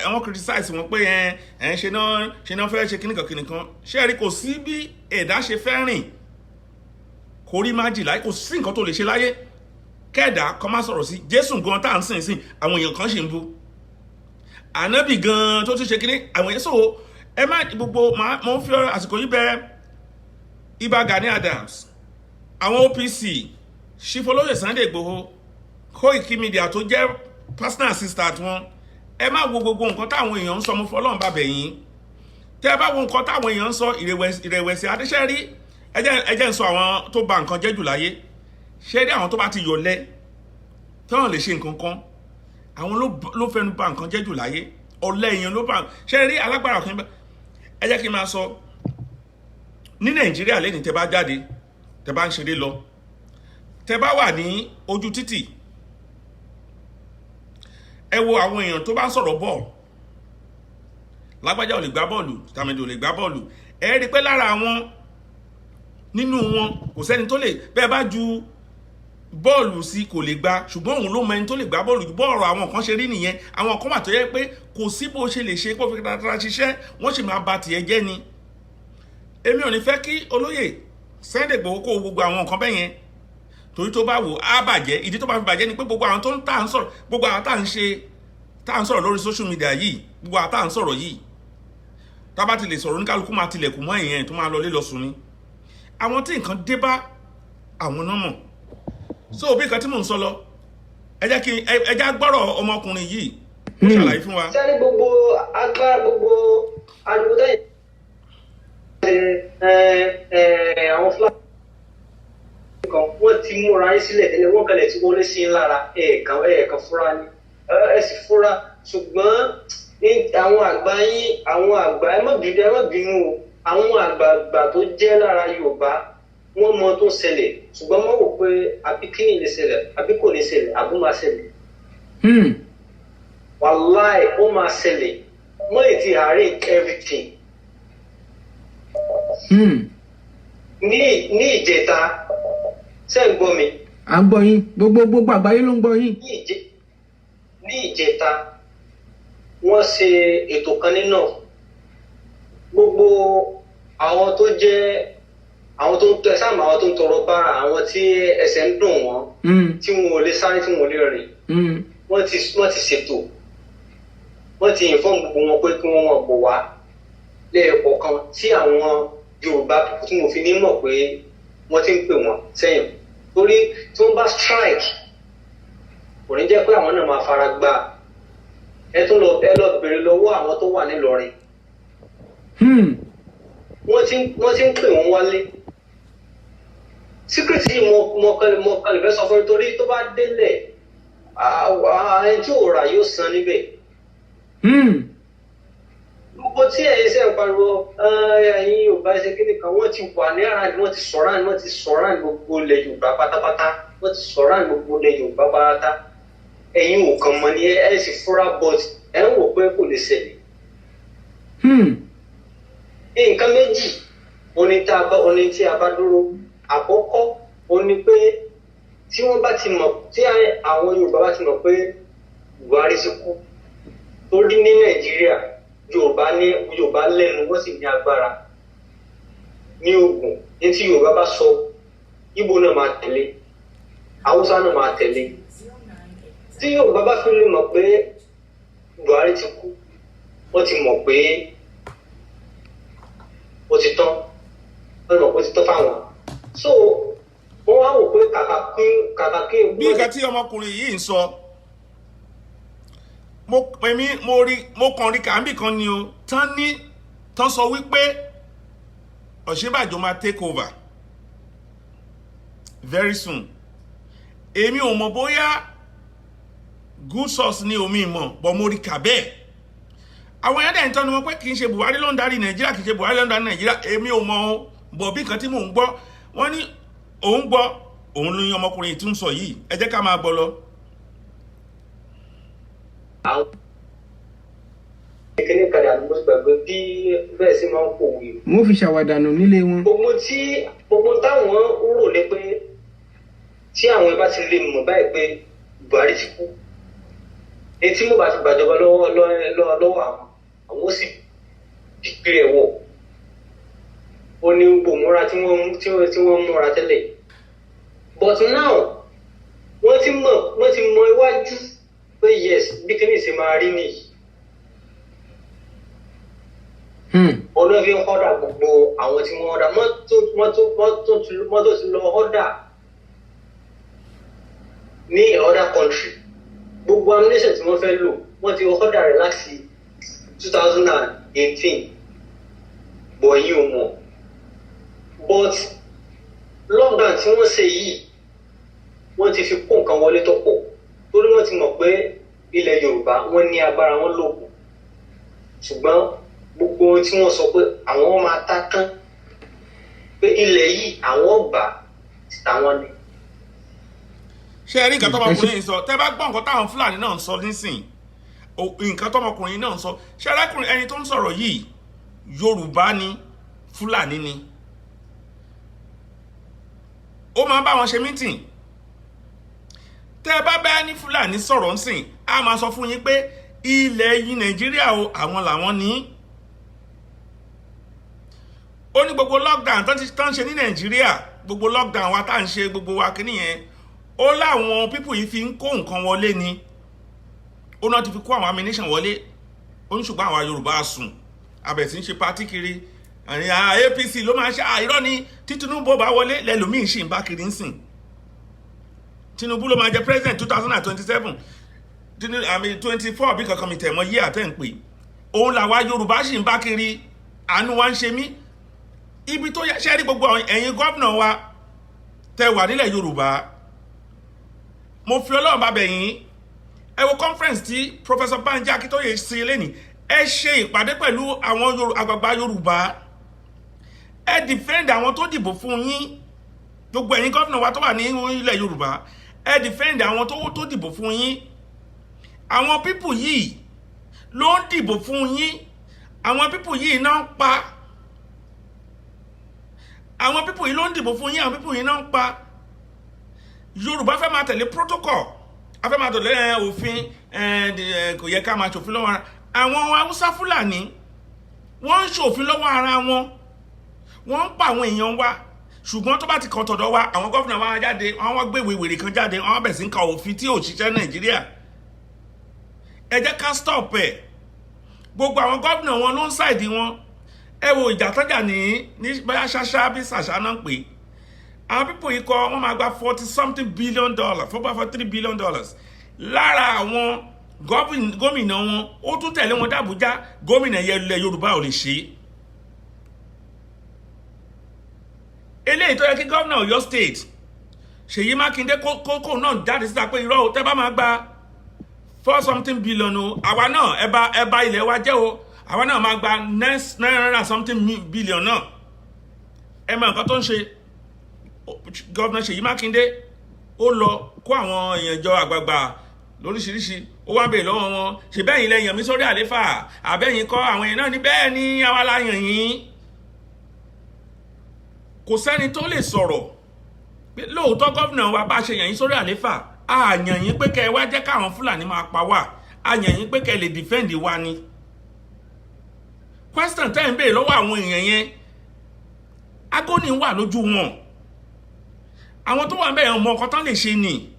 àwọn criticize wọn pé ẹ ẹ ṣe náà fẹ́ ṣe kíníkan kíníkan. Ṣé ẹ rí, kò sí bí ẹ̀dá ṣe fẹ́ rìn kò rí má jì láyé, kò sí nǹkan tó lè ṣe láyé kẹ́ẹ̀dá kọ́ má sọ̀rọ̀ sí Jésù gan tá à ń sìn sìn. Àwọn èèyàn kan ṣì ń bu ànábì gan tó tún ṣe kíní àwọn èèyàn. So ẹ má gbogbo mo ń fi àsìkò yìí bẹ Ìbà Gani Adams, àwọn OPC, Chief Olóyè Sunday Igboho, Koiki Media tó jẹ́ personal assistant wọn, ẹ má wo gbogbo nǹkan táwọn èèyàn ń sọ. Mo fọlọ́run bá bẹ̀ yín, tẹ́ ẹ bá wo nǹkan táwọn èèyàn ń sọ, ìrẹ̀wẹ̀sì adéṣẹ́ rí. Ẹ jẹ́ ń sọ àwọn tó ba nǹkan jẹ́ jù láyé. Ṣé rí àwọn tó bá ti yọ̀lẹ, tọ́wọ́n lè ṣe nǹkan kan, àwọn ló fẹnu ba nǹkan jẹ́ jù láyé. Ọ̀lẹ èèyàn ló bá. Ṣé rí alágbára kan? Ẹ jẹ́ kí n máa sọ ní Nàìjíríà lẹ́ni, tẹ́ bá jáde, tẹ́ bá ń ṣeré lọ, tẹ́ bá wà ní ojú títì, ẹ wo àwọn èèyàn tó bá ń sọ̀rọ̀ bọ́ọ̀lù, lágbájá ò lè gbá bọ́ọ̀lù, tàmẹ̀dò ò lè gbá bọ́ọ̀lù, ẹ rí i pé lára àwọn nínú wọn, kò sẹ́ni tó lè bẹ́ẹ̀ bá ju bọ́ọ̀lù sí kò lè gbá, ṣùgbọ́n òun ló mọ ẹni tó lè gbá bọ́ọ̀lù ju bọ́ọ̀rọ̀. Àwọn kan ṣe rí nìyẹn. Àwọn kan wà tó yẹ pé kò sí bó ṣe lè ṣe kó fi tara ṣiṣẹ́, wọ́n sì máa ba tiẹ̀ jẹ́ ni. Èmi ò ní fẹ́ kí olóyè Sunday Igboho kó gbogbo àwọn nǹkan bẹ́ẹ̀ yẹn, torí tó bá wò á bàjẹ́. Ìdí tó bá fi bàjẹ́ ni pé gbogbo àwọn tó ń tà ń sọ̀rọ̀, gbogbo àwọn tá à ń ṣe, tá à ń sọ̀rọ̀ lórí social media yìí, gbogbo àwọn tá à ń sọ̀rọ̀ yìí, tá bá ti lè sọ̀rọ̀, oníkálukú máa tilẹ̀kùn mọ́ èèyàn tó máa lọ lé lọ sùn ni. Àwọn tí nǹkan dé bá, àwọn náà mọ̀. So bí nǹkan tí mò ń sọ lọ, ẹ jẹ́ kí ẹ já gbọ́rọ̀ ọmọkùnrin yìí, ó ṣàlàyé fún wa. Sẹ́ni gbogbo agbára, gbogbo ariwo tẹ́yìn àwọn Fúlàní kan, wọ́n ti múra yín sílẹ̀ tẹ́lẹ̀, wọ́n kalẹ̀ tí wọ́n lé sí yín lára ẹ̀ẹ̀kan ẹ̀ẹ̀kan fúra ni ẹ sì fúra. Ṣùgbọ́n ní àwọn àgbà yín, àwọn àgbà, ẹ má bínú, ẹ má bínú o, àwọn àgbààgbà tó jẹ́ lára Yorùbá, wọ́n mọ tó ń ṣẹlẹ̀, ṣùgbọ́n wọ́n wò pé àbí kíni lè ṣẹlẹ̀, àbí kò ní ṣẹlẹ̀, àbó máa ṣẹlẹ̀. Wàláì, ó máa ṣẹlẹ̀. Wọ́n lè ti arrange everything. Ní ìjẹta, ṣé ń gbọ́ mi? À ń gbọ́ yín, gbogbo àgbáyé ló ń gbọ́ yín. Ní ìjẹta, wọ́n ṣe ètò kan nínú gbogbo àwọn tó jẹ́ àwọn tó ń tẹ sáàmù, àwọn tó ń tọrọ bára, àwọn tí ẹsẹ̀ ń dùn wọ́n, tí wọn ò lè sáré, tí wọn ò lè rìn. Wọ́n ti ṣètò, wọ́n ti inform gbogbo wọn pé kí wọ́n máa bọ̀ wá lẹ́ẹ̀kọ̀ọ̀kan, tí àwọn Yorùbá tí mo fi ní mọ̀ pé wọ́n ti ń pè wọ́n sẹ́yìn, torí tí wọ́n bá strike, kò ní jẹ́ pé àwọn náà máa fara gbá. Ẹ tún lọ, ẹ lọ bèrè lọ́wọ́ àwọn tó wà nílọrin. Wọ́n ti ń pè wọ́n wálé. Secret yìí, mo kàn lè fẹ́ sọ fún mi, torí tó bá délẹ̀, ẹni tí ò rà yóò san níbẹ̀. Gbogbo tí ẹ̀yin ṣe ń pariwo, ẹ̀yin Yorùbá ṣe kíni kan, wọ́n ti wà ní ara, wọ́n ti sọ̀rọ̀, wọ́n ti sọ̀rọ̀ gbogbo ilẹ̀ Yorùbá pátápátá, wọ́n ti sọ̀rọ̀ gbogbo ilẹ̀ Yorùbá pátápátá. Ẹ̀yin ò kàn mọ́ ni, ẹ sì fura, but ẹ̀ ń wò pé kò lè ṣẹlẹ̀. Nǹkan méjì oní tí a bá dúró. Àkọ́kọ́ ó ní pé tí wọ́n bá ti mọ̀, tí àwọn Yorùbá bá ti mọ̀ pé Buhari ti kú, torí ní Nàìjíríà, Yorùbá ní, Yorùbá lẹ́nu, wọ́n sì ní agbára ní ogun. Ní tí Yorùbá bá sọ, Ìgbò náà máa tẹ̀lé, Haúsá náà máa tẹ̀lé. Tí Yorùbá bá fi lè mọ̀ pé Buhari ti kú, wọ́n ti mọ̀ pé ó ti tán, wọ́n mọ̀ pé ó ti tán fáwọn. So wọ́n wá wò pé kàkà kí Bí nǹkan tí ọmọkùnrin yìí ń sọ, mo èmi mo rí, mo kàn rí kàmbì kan ni o tán ní. Tán sọ wípé Ọ̀ṣínbàjò máa take over very soon. Èmi ò mọ̀ bóyá good source ni omi mọ̀ bọ̀, mo rí kà bẹ́ẹ̀. Àwọn èèyàn dẹ̀ ń tọ́nu wọn pé kì í ṣe Buhari ló ń darí Nàìjíríà, kì í ṣe Buhari ló ń darí Nàìjíríà. Èmi ò mọ̀ o, bọ̀ bí nǹkan tí mò ń gbọ́, wọ́n ní òun gbọ́, òun ló yan ọmọkùnrin tí ń sọ yìí. Ẹ jẹ́ ká máa gbọ́ lọ. Àwọn kíní kan ní àdúgbò gbàgbé bí bẹ́ẹ̀ sì máa ń pòwe. Wọ́n fi ṣàwàdànù nílé wọn. Gbogbo tí gbogbo táwọn rò ní pé tí àwọn bá ti lè mọ̀ báyìí pé Buhari ti kú, etí mo bá ti gbàjọba lọ́wọ́ àwọn, àwọn ó sì declare war. Ó ní gbogbo múra tí wọ́n múra tẹ́lẹ̀, but now wọ́n ti mọ̀ iwájú pé yes, bí kíní ṣe máa rí nìyí. Ọ̀nà fi ń order gbogbo àwọn tí wọ́n order mọ́tò ti lọ order ní other country. Gbogbo ammunition tí wọ́n fẹ́ lò, wọ́n ti order rẹ̀ láti 2018, bọ̀ yín ò mọ̀. But lockdown tí wọ́n ṣe yìí, wọ́n ti fi kó nǹkan wọlé tó pọ̀, torí wọ́n ti mọ̀ pé ilẹ̀ Yorùbá, wọ́n ní agbára, wọn lóògùn, ṣùgbọ́n gbogbo ohun tí wọ́n sọ pé àwọn máa tá tán, pé ilẹ̀ yìí àwọn gbà tàwọn ni. Ṣé ẹ rí nǹkan tọmọkùnrin yìí sọ? Tẹ́ bá gbọ́ nǹkan táwọn Fúlàní náà ń sọ nísìn, nǹkan tọmọkùnrin náà ń sọ, ṣé arákùnrin ẹni tó ń sọ̀rọ̀ yìí, Yorùbá ni, Fúlàní ni, ó máa ń bá wọn ṣe meeting. Tẹ́ bá bá ní Fúlàní sọ̀rọ̀ ńsìn, á máa sọ fún yín pé ilẹ̀ yìí, Nàìjíríà o, àwọn làwọn ní. Ó ní gbogbo lockdown tán ti tán ṣe ní Nàìjíríà, gbogbo lockdown wa tá à ń ṣe, gbogbo wa kíní yẹn, ó láwọn people yìí fi ń kó nǹkan wọlé ni. Ó náà ti fi kó àwọn ammunition wọlé. Ó ní ṣùgbọ́n àwa Yorùbá sùn, abẹ̀ tí ń ṣe party kiri. APC ló máa ń ṣe àìrọ́ ni. Tí Tinubu bá wọlé, lẹ́lòmíín sì ń bá kiri ń sìn. Tinubu ló máa jẹ president 2027, àmì 24 bí kankan mi tẹ̀ mọ́ yí àtẹ̀ ń pè. Òun làwa Yorùbá sì ń bá kiri. Àánú wa ń ṣe mí. Ibi tó yẹ ṣe rí, gbogbo ẹ̀yin gómìnà wa tẹ wà nílẹ̀ Yorùbá, mo fi Ọlọ́run bá bẹ̀ yín. Ẹ wo conference tí Professor Banji Akintoye ṣe lẹ́nìí. Ẹ ṣe ìpàdé pẹ̀lú àwọn àgbààgbà Yorùbá, ẹ defend àwọn tó dìbò fún yín. Gbogbo ẹ̀yin gómìnà wa tó wà ní ilẹ̀ Yorùbá, ẹ defend àwọn tó dìbò fún yín. Àwọn people yìí ló ń dìbò fún yín. Àwọn people yìí náà ń pa. Àwọn people yìí ló ń dìbò fún yín. Àwọn people yìí náà ń pa. Yorùbá fẹ́ máa tẹ̀lé protocol, a fẹ́ máa tẹ̀lé òfin. Kò yẹ ká máa ṣòfin lọ́wọ́ ara àwọn Haúsá Fúlàní. Wọ́n ń ṣòfin lọ́wọ́ ara wọn, wọ́n ń pa àwọn èèyàn wa, ṣùgbọ́n tó bá ti kàn tọ̀dọ̀ wa, àwọn gómìnà wa jáde, wọ́n wá gbé ìwé wèrè kan jáde, wọ́n wá bẹ̀rẹ̀ sí ń ka òfin tí ò ṣiṣẹ́ Nàìjíríà. Ẹ jẹ́ ká stop ẹ̀. Gbogbo àwọn gómìnà wọn ló ń side wọn. Ẹ wo ìjà tọ́jà ní bóyá ṣáṣá bí ṣàṣà náà ń pè. Àwọn people yìí kọ wọ́n máa gba forty something billion dollars, $4.43 billion lára àwọn gómìnà wọn. Ó tún tẹ̀lé wọn dàbújá. Gómìnà yẹn ilẹ̀ Yorùbá ò lè ṣe é. Eléyìí tó yẹ kí gómìnà Ọ̀yọ́ State, Ṣèyí Mákindé, kókó náà jáde síta pé irọ́ o, tẹ́ bá máa gba four something billion o, àwa náà, ẹ bá ilẹ̀ wa jẹ́ o, àwa náà máa gba next 900 and something billion náà. Ẹ mọ nǹkan tó ń ṣe. Gómìnà Ṣèyí Mákindé, ó lọ kó àwọn èèyàn jọ, àgbààgbà lóríṣiríṣi. Ó wá bèèrè lọ́wọ́ wọn, ṣe bẹ́yìn lẹ yàn mí sórí àléfà àbẹ́yìn kọ́? Àwọn èèyàn náà ní bẹ́ẹ̀ ni, àwa la yàn yín. Kò sẹ́ni tó lè sọ̀rọ̀ pé lóòótọ́, gómìnà wa, bá ṣe yàn yín sórí àléfà, a yàn yín pé kẹ́ ẹ wá jẹ́ káwọn Fúlàní máa pa wá. A yàn yín pé kẹ́ ẹ lè defend wa ni. Question tẹ́ ń béèrè lọ́wọ́ àwọn èèyàn yẹn, agony wà lójú wọn. Àwọn tó wà ń bẹ̀rẹ̀ mọ nǹkan tán lè ṣe ni.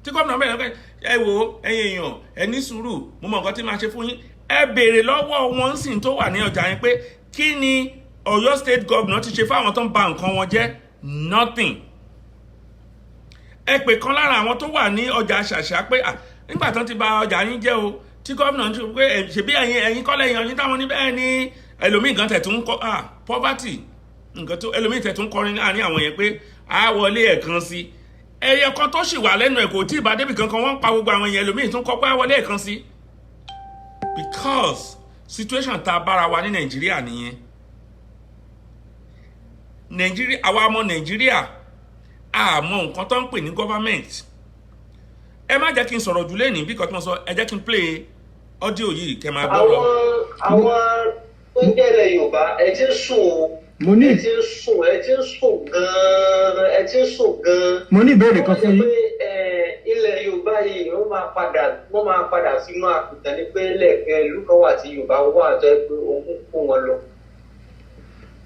Tí gómìnà bẹ̀rẹ̀ pé ẹ wo, ẹ̀yin èèyàn, ẹ ní sùúrù, mo mọ nǹkan tí máa ṣe fún yín. Ẹ béèrè lọ́wọ́ wọn sì tó wà ní ọjà yẹn pé kí ni Ọ̀yọ́ State governor ti ṣe fáwọn tó ń ba nǹkan wọn jẹ́? Nothing. Ẹ pè kan lára àwọn tó wà ní ọjà Ṣàṣà pé nígbà tó ti ba ọjà yín jẹ́ o, tí Tí gómìnà ń ṣe pé ṣebí ẹ̀yin kọ́lẹ̀ yẹn ọ̀yin táwọn ní bẹ́ẹ̀ ni. Ẹlòmíì gan tẹ̀ tún ń kọ́, ah, poverty, nǹkan tó ẹlòmíì tẹ̀ tún kọrin láàrin àwọn yẹn pé a wọlé ẹ̀kan sí. Ẹyẹ kan tó sì wà lẹ́nu ẹ̀ kò tí ì bá débi kankan, wọ́n ń pa gbogbo àwọn yẹn. Ẹlòmíì tún kọ́ pé a wọlé ẹ̀kan sí, because situation tá a bára wa ní Nàìjíríà nìyẹn. Nàìjíríà, àwa ọmọ Nàìjíríà, àmọ́ nǹkan tó ń pè ní government. Ẹ má jẹ́ kí n sọ̀rọ̀ jù lẹ́nìí bí kan tí mo sọ. Ẹ jẹ́ kí n play audio yìí kẹ́ máa gbọ́ lọ. Àwọn tó ń jẹ́lẹ̀ Yorùbá, ẹ ti ń sùn o. Mo ní Ẹ ti ń sùn, ẹ ti ń sùn gan-an, ẹ ti ń sùn gan-an. Mo ní ìbéèrè kan fún yín. Wọ́n jẹ́ pé ilẹ̀ Yorùbá yìí, wọ́n máa padà sínú àpìtàn ní pé lẹ́ẹ̀kan ìlú kan wà tí Yorùbá wà tó yẹ pé ogun kó wọn lọ.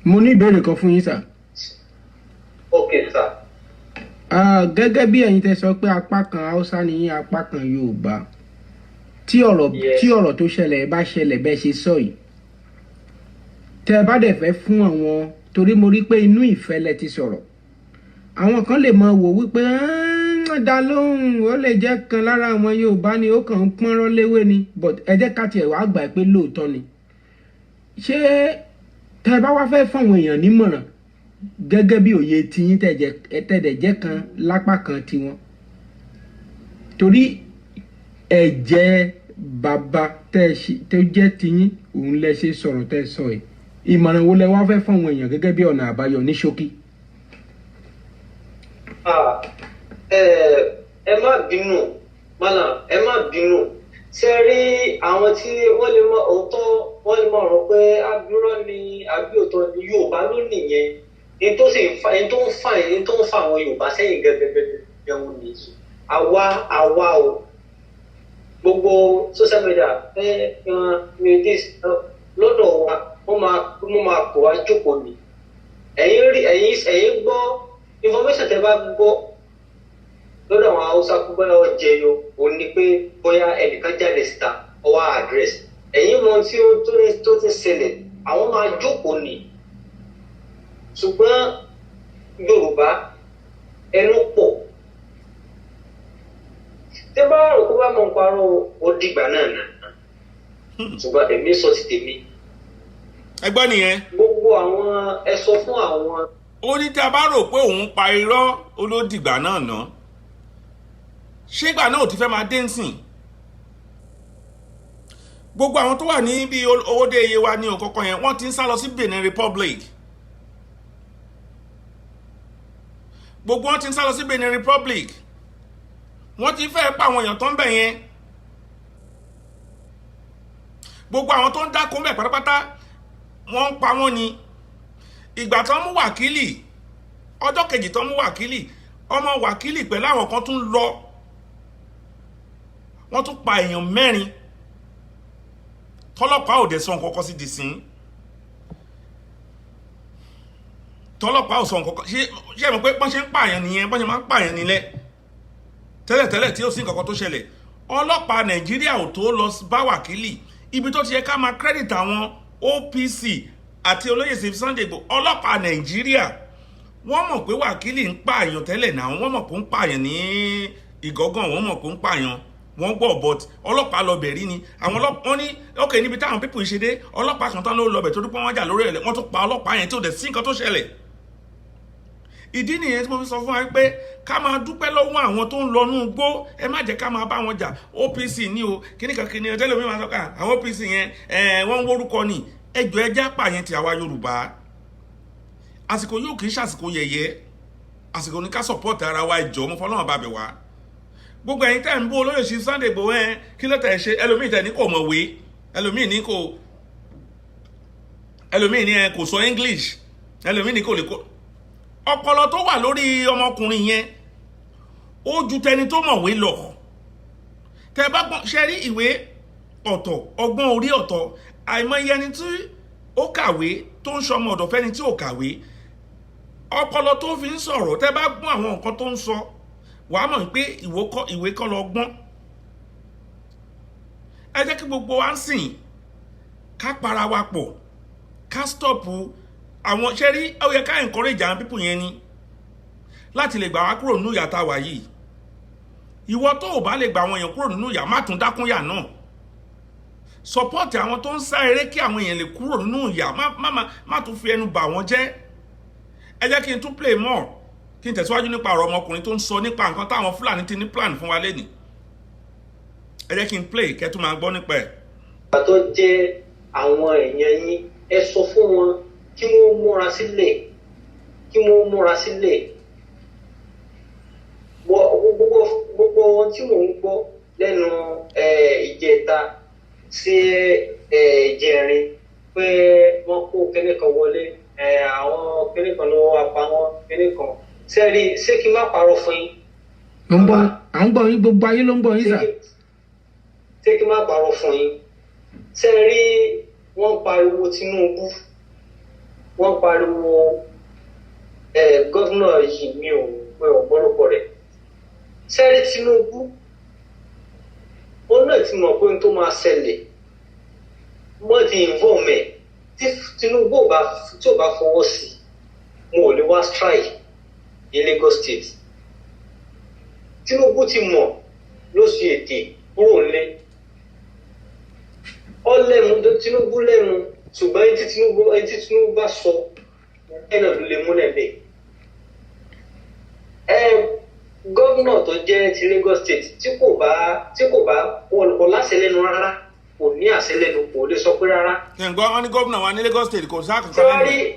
Mo ní ìbéèrè kan fún yín, sir. Ok, sir. Ah, gẹ́gẹ́ bí ẹ̀yin tẹ́ sọ pé apá kan Haúsá ni yín, apá kan Yorùbá, tí ọ̀rọ̀ Yes. tí ọ̀rọ̀ tó ṣẹlẹ̀ bá ṣẹlẹ̀ bẹ́ẹ̀ ṣe sọ yìí, tẹ́ ẹ bá dẹ̀ fẹ́ fún àwọn, torí mo rí pé inú ìfẹ́ lẹ ti sọ̀rọ̀, àwọn kan lè máa wò wípé, "Ah, dá lóhùn, ó lè jẹ́ kan lára àwọn Yorùbá ni, ó kàn ń pọ́nrọ́ léwé ni." But ẹ jẹ́ ká tiẹ̀ wá gbà pé lóòótọ́ ni. Ṣé tẹ́ ẹ bá wá fẹ́ fún àwọn èèyàn nímọ̀ràn gẹ́gẹ́ bí òye tiyín, tẹ̀dẹ̀ jẹ́ kan lápá kan tiwọn, torí ẹ̀jẹ̀ bàbá tẹ́ ẹ tó jẹ́ tiyín òun lẹ ṣe sọ̀rọ̀ tẹ́ ẹ sọ yìí, ìmọ̀ràn wo lẹ wá fẹ́ fún àwọn èèyàn gẹ́gẹ́ bí ọ̀nà àbáyọ ní ṣókí? Ah, ẹ má bínú, mọ́nà, ẹ má bínú. Ṣe rí àwọn tí wọ́n lè mọ òótọ́, wọ́n lè mọ ọ̀rọ̀ pé abirọ́ ni àbí òótọ́ ni Yorùbá ló nìyẹn. Ní tó sì ń fa ní tó ń fa àwọn Yorùbá sẹ́yìn gẹ́gẹ́gẹ́ jẹun nìyí. Àwa o, gbogbo social media ẹ ẹ ní this lọ́dọ̀ wa, wọ́n máa kó wa jókòó ni. Ẹ̀yin rí, ẹ̀yin gbọ́ information tẹ́ bá gbọ́ lọ́dọ̀ àwọn Haúsá kú, bóyá ó jẹyọ, òun ni pé bóyá ẹnìkan jáde síta, ó wá address. Ẹ̀yin mọ tí ó tó ti ṣẹlẹ̀, àwọn máa jókòó ni. Ṣùgbọ́n Yorùbá ẹnu pọ̀. Tí bá rò kó bá mọ̀ ń parọ́, ó dìgbà náà nà. Ṣùgbọ́n èmi sọ ti tèmi. Ẹ gbọ́ nìyẹn. Gbogbo àwọn, ẹ sọ fún àwọn Ó ní tí a bá rò pé òun pa irọ́, ó ló dìgbà náà ná. Ṣégbà náà ò ti fẹ́ máa dé nsìn? Gbogbo àwọn tó wà ní bí owóde iye wa ní òkọ̀kọ̀ yẹn, wọ́n ti ń sá lọ sí Benin Republic. Gbogbo wọn ti ń sá lọ sí Benin Republic. Wọ́n ti fẹ́ pa àwọn èèyàn tó ń bẹ̀ yẹn. Gbogbo àwọn tó ń dákun bẹ̀ pátápátá, wọ́n ń pa wọ́n ni. Ìgbà tó ń mú Wákìlì, ọjọ́ kejì tó ń mú Wákìlì, ọmọ Wákìlì pẹ̀lú àwọn kan tún lọ, wọ́n tún pa èèyàn mẹ́rin. Tọ́lọ́pàá ò dẹ̀ sọ nǹkan kan sí dìsín. Tọ́lọ́pàá ò sọ nǹkan kan. Ṣé ẹ mọ̀ pé bọ́n ṣe ń pààyàn nìyẹn? Bọ́n ṣe máa ń pààyàn nílẹ̀ tẹ́lẹ̀tẹ́lẹ̀ tí ó sì nǹkan kan tó ṣẹlẹ̀, ọlọ́pàá Nàìjíríà ò tó lọ bá Wákìlì. Ibi tó ti yẹ ká máa credit àwọn OPC àti olóyè sí Sunday Igboho, ọlọ́pàá Nàìjíríà, wọ́n mọ̀ pé Wákìlì ń pààyàn tẹ́lẹ̀ náà. Wọ́n mọ̀ pé ń pààyàn ní Ìgọ́gàn, wọ́n mọ̀ pé ń pààyàn, wọ́n gbọ́, but ọlọ́pàá lọ bẹ̀rí ni. Àwọn ọlọ́pàá wọ́n ní ok, níbi táwọn people ṣe dé, ọlọ́pàá kan tán ló lọ bẹ̀ torí pé wọ́n jà lórí ẹ̀, wọ́n tún pa ọlọ́pàá yẹn tí ò dẹ̀ sí nǹkan tó ṣẹlẹ̀. Ìdí nìyẹn tí mo fi sọ fún wa pé ká máa dúpẹ́ lọ́wọ́ àwọn tó ń lọ nú igbó. Ẹ má jẹ́ ká máa bá wọn jà. OPC ní o, kíníkan kíní ọjọ́ lómi máa sọ ká àwọn OPC yẹn ẹ, wọ́n ń wórúkọ ni. Ẹjọ́ ẹjẹ́ àpàyẹn ti àwa Yorùbá. Àsìkò yóò kì í ṣàsìkò yẹ̀yẹ́, àsìkò ní ká support ara wa. Ìjọ mo fọlọ́run bàbẹ̀ wá. Gbogbo ẹ̀yin tẹ́ ń bú olóyè sí Sunday Igboho, ẹ kí ló tẹ̀ ṣe? Ẹlòmíì tẹ̀ ní kò mọ̀wé, ẹlòmíì ní kò, ẹlòmíì ní ẹ kò sọ English, ẹlòmíì ní kò lè kó. Ọpọlọ tó wà lórí ọmọkùnrin yẹn, ó ju tẹni tó mọ̀wé lọ. Tẹ bá gbọ́n ṣe rí, ìwé ọ̀tọ̀, ọgbọ́n orí ọ̀tọ̀. Àìmọye ẹni tí ó kàwé tó ń sọmọ ọ̀dọ̀ fẹ́ni tí ò kàwé. Ọpọlọ tó fi ń sọ̀rọ̀, tẹ bá gbọ́n àwọn nǹkan tó ń sọ, wàá mọ̀ pé ìwé kọ́ lọ gbọ́n. Ẹ jẹ́ kí gbogbo wa ń sìn ká para wa pọ̀, ká stop àwọn. Ṣe rí, ó yẹ ká encourage àwọn people yẹn ni láti lè gbà wá kúrò nínú ìyà tá a wà yìí. Ìwọ tó o bá lè gbà àwọn èèyàn kúrò nínú ìyà, má tún dákúnyà náà. Support àwọn tó ń sá eré kí àwọn èèyàn lè kúrò nínú ìyà. Má má má má tún fi ẹnu bà wọ́n jẹ́. Ẹ jẹ́ kí n tún play more, kí n tẹ̀síwájú nípa ọ̀rọ̀ ọmọkùnrin tó ń sọ nípa nǹkan táwọn Fúlàní ti ní plan fún wa lẹ́nìí. Ẹ jẹ́ kí n play kẹ́ tún máa gbọ́ nípa ẹ̀. Tó jẹ́ àwọn èèyàn yín, ẹ sọ fún wọn kí wọ́n múra sílẹ̀, kí wọ́n múra sílẹ̀. Gbogbo ohun tí mò ń gbọ́ lẹ́nu ìjẹta sí ìjẹrin pé wọ́n kó kíní kan wọlé, àwọn kíní kan ló wá pa wọ́n kíní kan sẹ́rí. Ṣé kí n má parọ́ fún yín? Mo ń gbọ́, à ń gbọ́ yín, gbogbo ayé ló ń gbọ́ yín, sà. Ṣé kí n má parọ́ fún yín? Ṣé rí, wọ́n pariwo Tinubu, wọ́n pariwo governor yìí, mi ò pé ọ̀pọ̀lọpọ̀ rẹ̀. Ṣé rí Tinubu, ó náà ti mọ̀ pé n tó máa ṣẹlẹ̀, wọ́n ti involve ẹ̀. Tí Tinubu ò bá tí ò bá fọwọ́ sí, wọn ò lè wá strike ní Lagos State. Tinubu ti mọ̀ ló ṣe ètè kúrò nílé. Ọ lẹ́nu, Tinubu lẹ́nu, ṣùgbọ́n ẹni tí Tinubu bá sọ ẹ náà ló lè múlẹ̀ bẹ́ẹ̀. Gómìnà tó jẹ́ ti Lagos State, tí kò bá kò láṣẹ lẹ́nu rárá, kò ní àṣẹ lẹ́nu, kò lè sọ pé rárá. Kí n gbọ́, wọn ní gómìnà wa ní Lagos State kò sáà Tí kankan wàá rí lẹ́nu.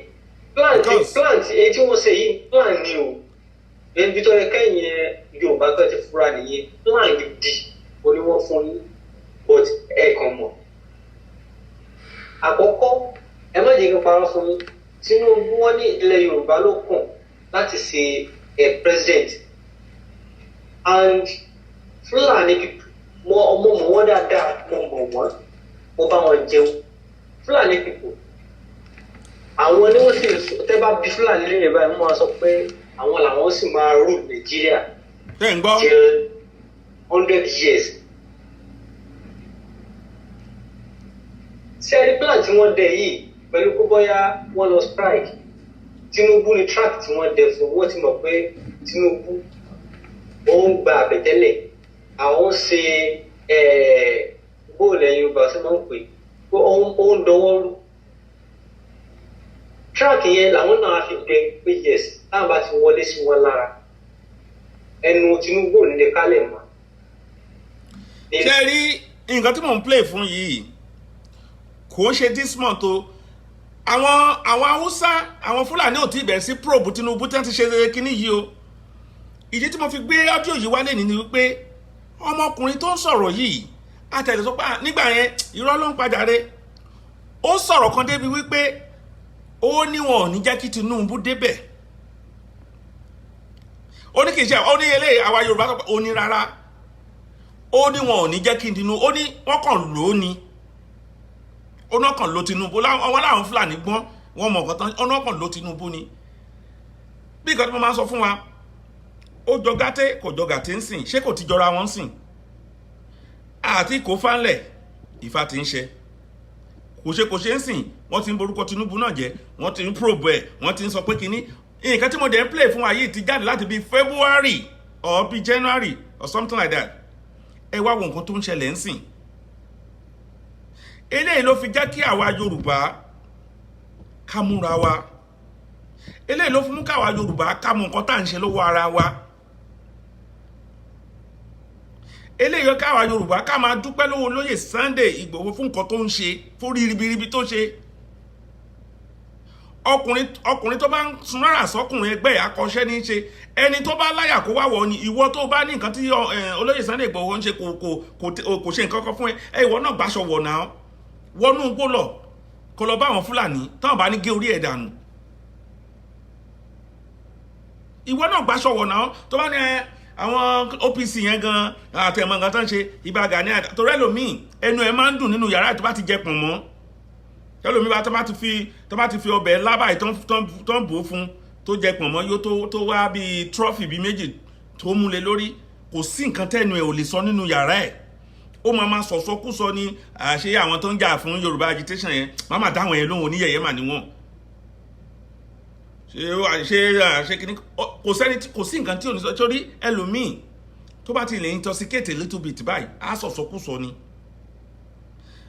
plan ti plan ti èyí tí wọ́n ṣe yìí, plan ni o. Ibi tó yẹ kẹ́yìn Yorùbá tó ti fura nìyẹn. Plan gidi o ní wọ́n fún yín, but ẹ kàn mọ̀. Àkọ́kọ́, ẹ má jẹ́ kí n parọ́ fún yín, Tinubu, wọ́n ní ilẹ̀ Yorùbá ló kàn láti ṣe ẹ president, and Fúlàní people, mo ọmọ mọ̀ wọ́n dáadáa, mo mọ̀ wọ́n, mo bá wọn jẹun. Fúlàní people, àwọn ni wọ́n sì ń sọ, tẹ́ bá bí Fúlàní lè báyìí, wọ́n máa sọ pé àwọn làwọn sì máa rule Nàìjíríà Ṣé ń gbọ́? till 100 years. Ṣé ẹni plan tí wọ́n dẹ yìí pẹ̀lú pé bóyá wọ́n lọ strike, Tinubu ni track tí wọ́n dẹ fún. Wọ́n ti mọ̀ pé Tinubu, ó ń gba àbẹ̀tẹ́lẹ̀, àwọn ń ṣe bóòlù ẹ̀yin Yorùbá ṣe máa ń pè pé ó ń dọwọ́ rú. Track yẹn làwọn náà fi dẹ pé yes, táwọn bá ti wọlé sí wọn lára, ẹnu Tinubu ò ní lè kálẹ̀ mọ́. Ṣé rí nǹkan tí mò ń play fún yìí, kò ń ṣe this month o. Àwọn Haúsá, àwọn Fúlàní ò tí ì bẹ̀rẹ̀ sí probe Tinubu tí wọ́n ti ṣe kínní yìí o. Ìdí tí mo fi gbé audio yìí wálé ní ni wípé ọmọkùnrin tó ń sọ̀rọ̀ yìí, àtẹ̀lé sọ pé, "Ah, nígbà yẹn, irọ́ ló ń padà rẹ." Ó sọ̀rọ̀ kan débi wípé ó ní wọn ò ní jẹ́ kí Tinubu débẹ̀. Ó ní kì í ṣe, ó ní eléyìí àwa Yorùbá sọ pé ó ní rárá, ó ní wọn ò ní jẹ́ kí Tinubu, ó ní wọ́n kàn lò ó ni, ó náà kàn lò Tinubu. Àwọn láwọn Fúlàní gbọ́n, wọ́n mọ̀ nǹkan tán, ó náà kàn lò Tinubu ni. Bí nǹkan tí mo máa ń sọ fún wa, ó jọ gàtẹ́, kò jọ gàtẹ́ ń sìn, ṣé kò ti jọra wọn sìn? Àti kò fánlẹ̀ ìfà ti ń ṣe, kò ṣe, kò ṣe ń sìn. Wọ́n ti ń borúkọ Tinubu náà jẹ́, wọ́n ti ń probe ẹ̀, wọ́n ti ń sọ pé kínní. Nǹkan tí mo dẹ̀ ń play fún wa yìí ti jáde láti bíi February or bíi January or something like that. Ẹ wá wo nǹkan tó ń ṣẹlẹ̀ ń sìn. Eléyìí ló fi jẹ́ kí àwa Yorùbá ká múra wa. Eléyìí ló fi mú káwa Yorùbá ká mọ nǹkan tá à ń ṣe lọ́wọ́ ara wa. Eléyìí yọ káwa Yorùbá ká máa dúpẹ́ lọ́wọ́ olóyè Sunday Ìgbòho fún nǹkan tó ń ṣe, fún ribiribi tó ṣe. Ọkùnrin tó bá ń sun rárá sọkùnrin ẹgbẹ́ ẹ̀, akọ́ṣẹ́ ní í ṣe. Ẹni tó bá láyà kó wá wọ̀ ni. Ìwọ tó bá ní nǹkan tí olóyè Sunday Ìgbòho ń ṣe kò ṣe nǹkan kan fún ẹ, ẹ ìwọ náà gbàṣọ wọ̀ náà wọnú igbó lọ, kó lọ bá àwọn Fúlàní táwọn bá ní gé orí ẹ̀ dànù. Ìwọ náà gbàṣọ wọ̀ náà. Tó bá ní ẹ àwọn OPC yẹn gan àtẹ̀mọ̀ nǹkan tó ń ṣe Ìbà Gani, torí ẹlòmíì ẹnu ẹ máa ń dùn nínú yàrá tó bá ti jẹ pọ̀n mọ́. Ẹlòmíì bá tó bá ti fi ọbẹ̀ lábàá tó ń bò ó fún, tó jẹ pọ̀n mọ́ yóò tó wá bíi trophy bíi méjì tó múlẹ̀ lórí, kò sí nǹkan tẹ́nu ẹ̀ ò lè sọ nínú yàrá ẹ̀. Ó máa ma sọ̀sọ́kúsọ ní àṣẹ. Àwọn tó ń jà fún Yorùbá agitation yẹn, má má dáwọn yẹn lóhùn, oníyẹ̀yẹ́ mà níwọ̀n. Ṣe ṣe kìíní, kò sẹ́ni, kò sí nǹkan tí ò ní sọ, torí ẹlòmíì tó bá ti lè intoxicate a little bit báyìí, á sọ̀sọ́kúsọ ni.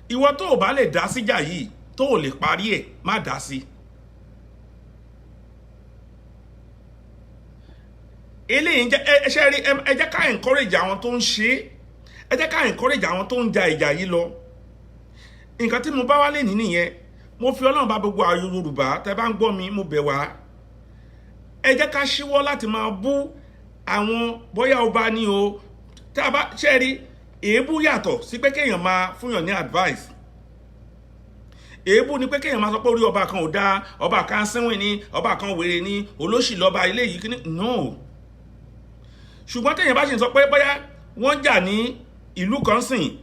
Ìwọ tó o bá lè dá síjà yìí, tó o lè parí ẹ̀, má dá sí. Eléyìí jẹ́ ẹ ṣe rí, ẹ jẹ́ ká encourage àwọn tó ń ṣe é, ẹ jẹ́ ká encourage àwọn tó ń ja ìjà yìí lọ. Nǹkan tí mo bá wálé ní nìyẹn. Mo fi Ọlọ́run bá gbogbo àwọn Yorùbá tẹ́ bá ń gbọ́ mi, mo bẹ̀ wá, ẹ jẹ́ ká ṣíwọ́ láti máa bú àwọn, bóyá ọba ni o. Tá a bá ṣe rí, èébú yàtọ̀ sí pé kéèyàn máa fúnyàn ní advice. Èébú ni pé kéèyàn máa sọ pé orí ọba kan ò dáa, ọba kan sínwìn ni, ọba kan wèrè ni, olóṣì lọ́ba ilé yìí kíní. No, ṣùgbọ́n téèyàn bá ṣe ń sọ pé bóyá wọ́n jà ní ìlú kan sìn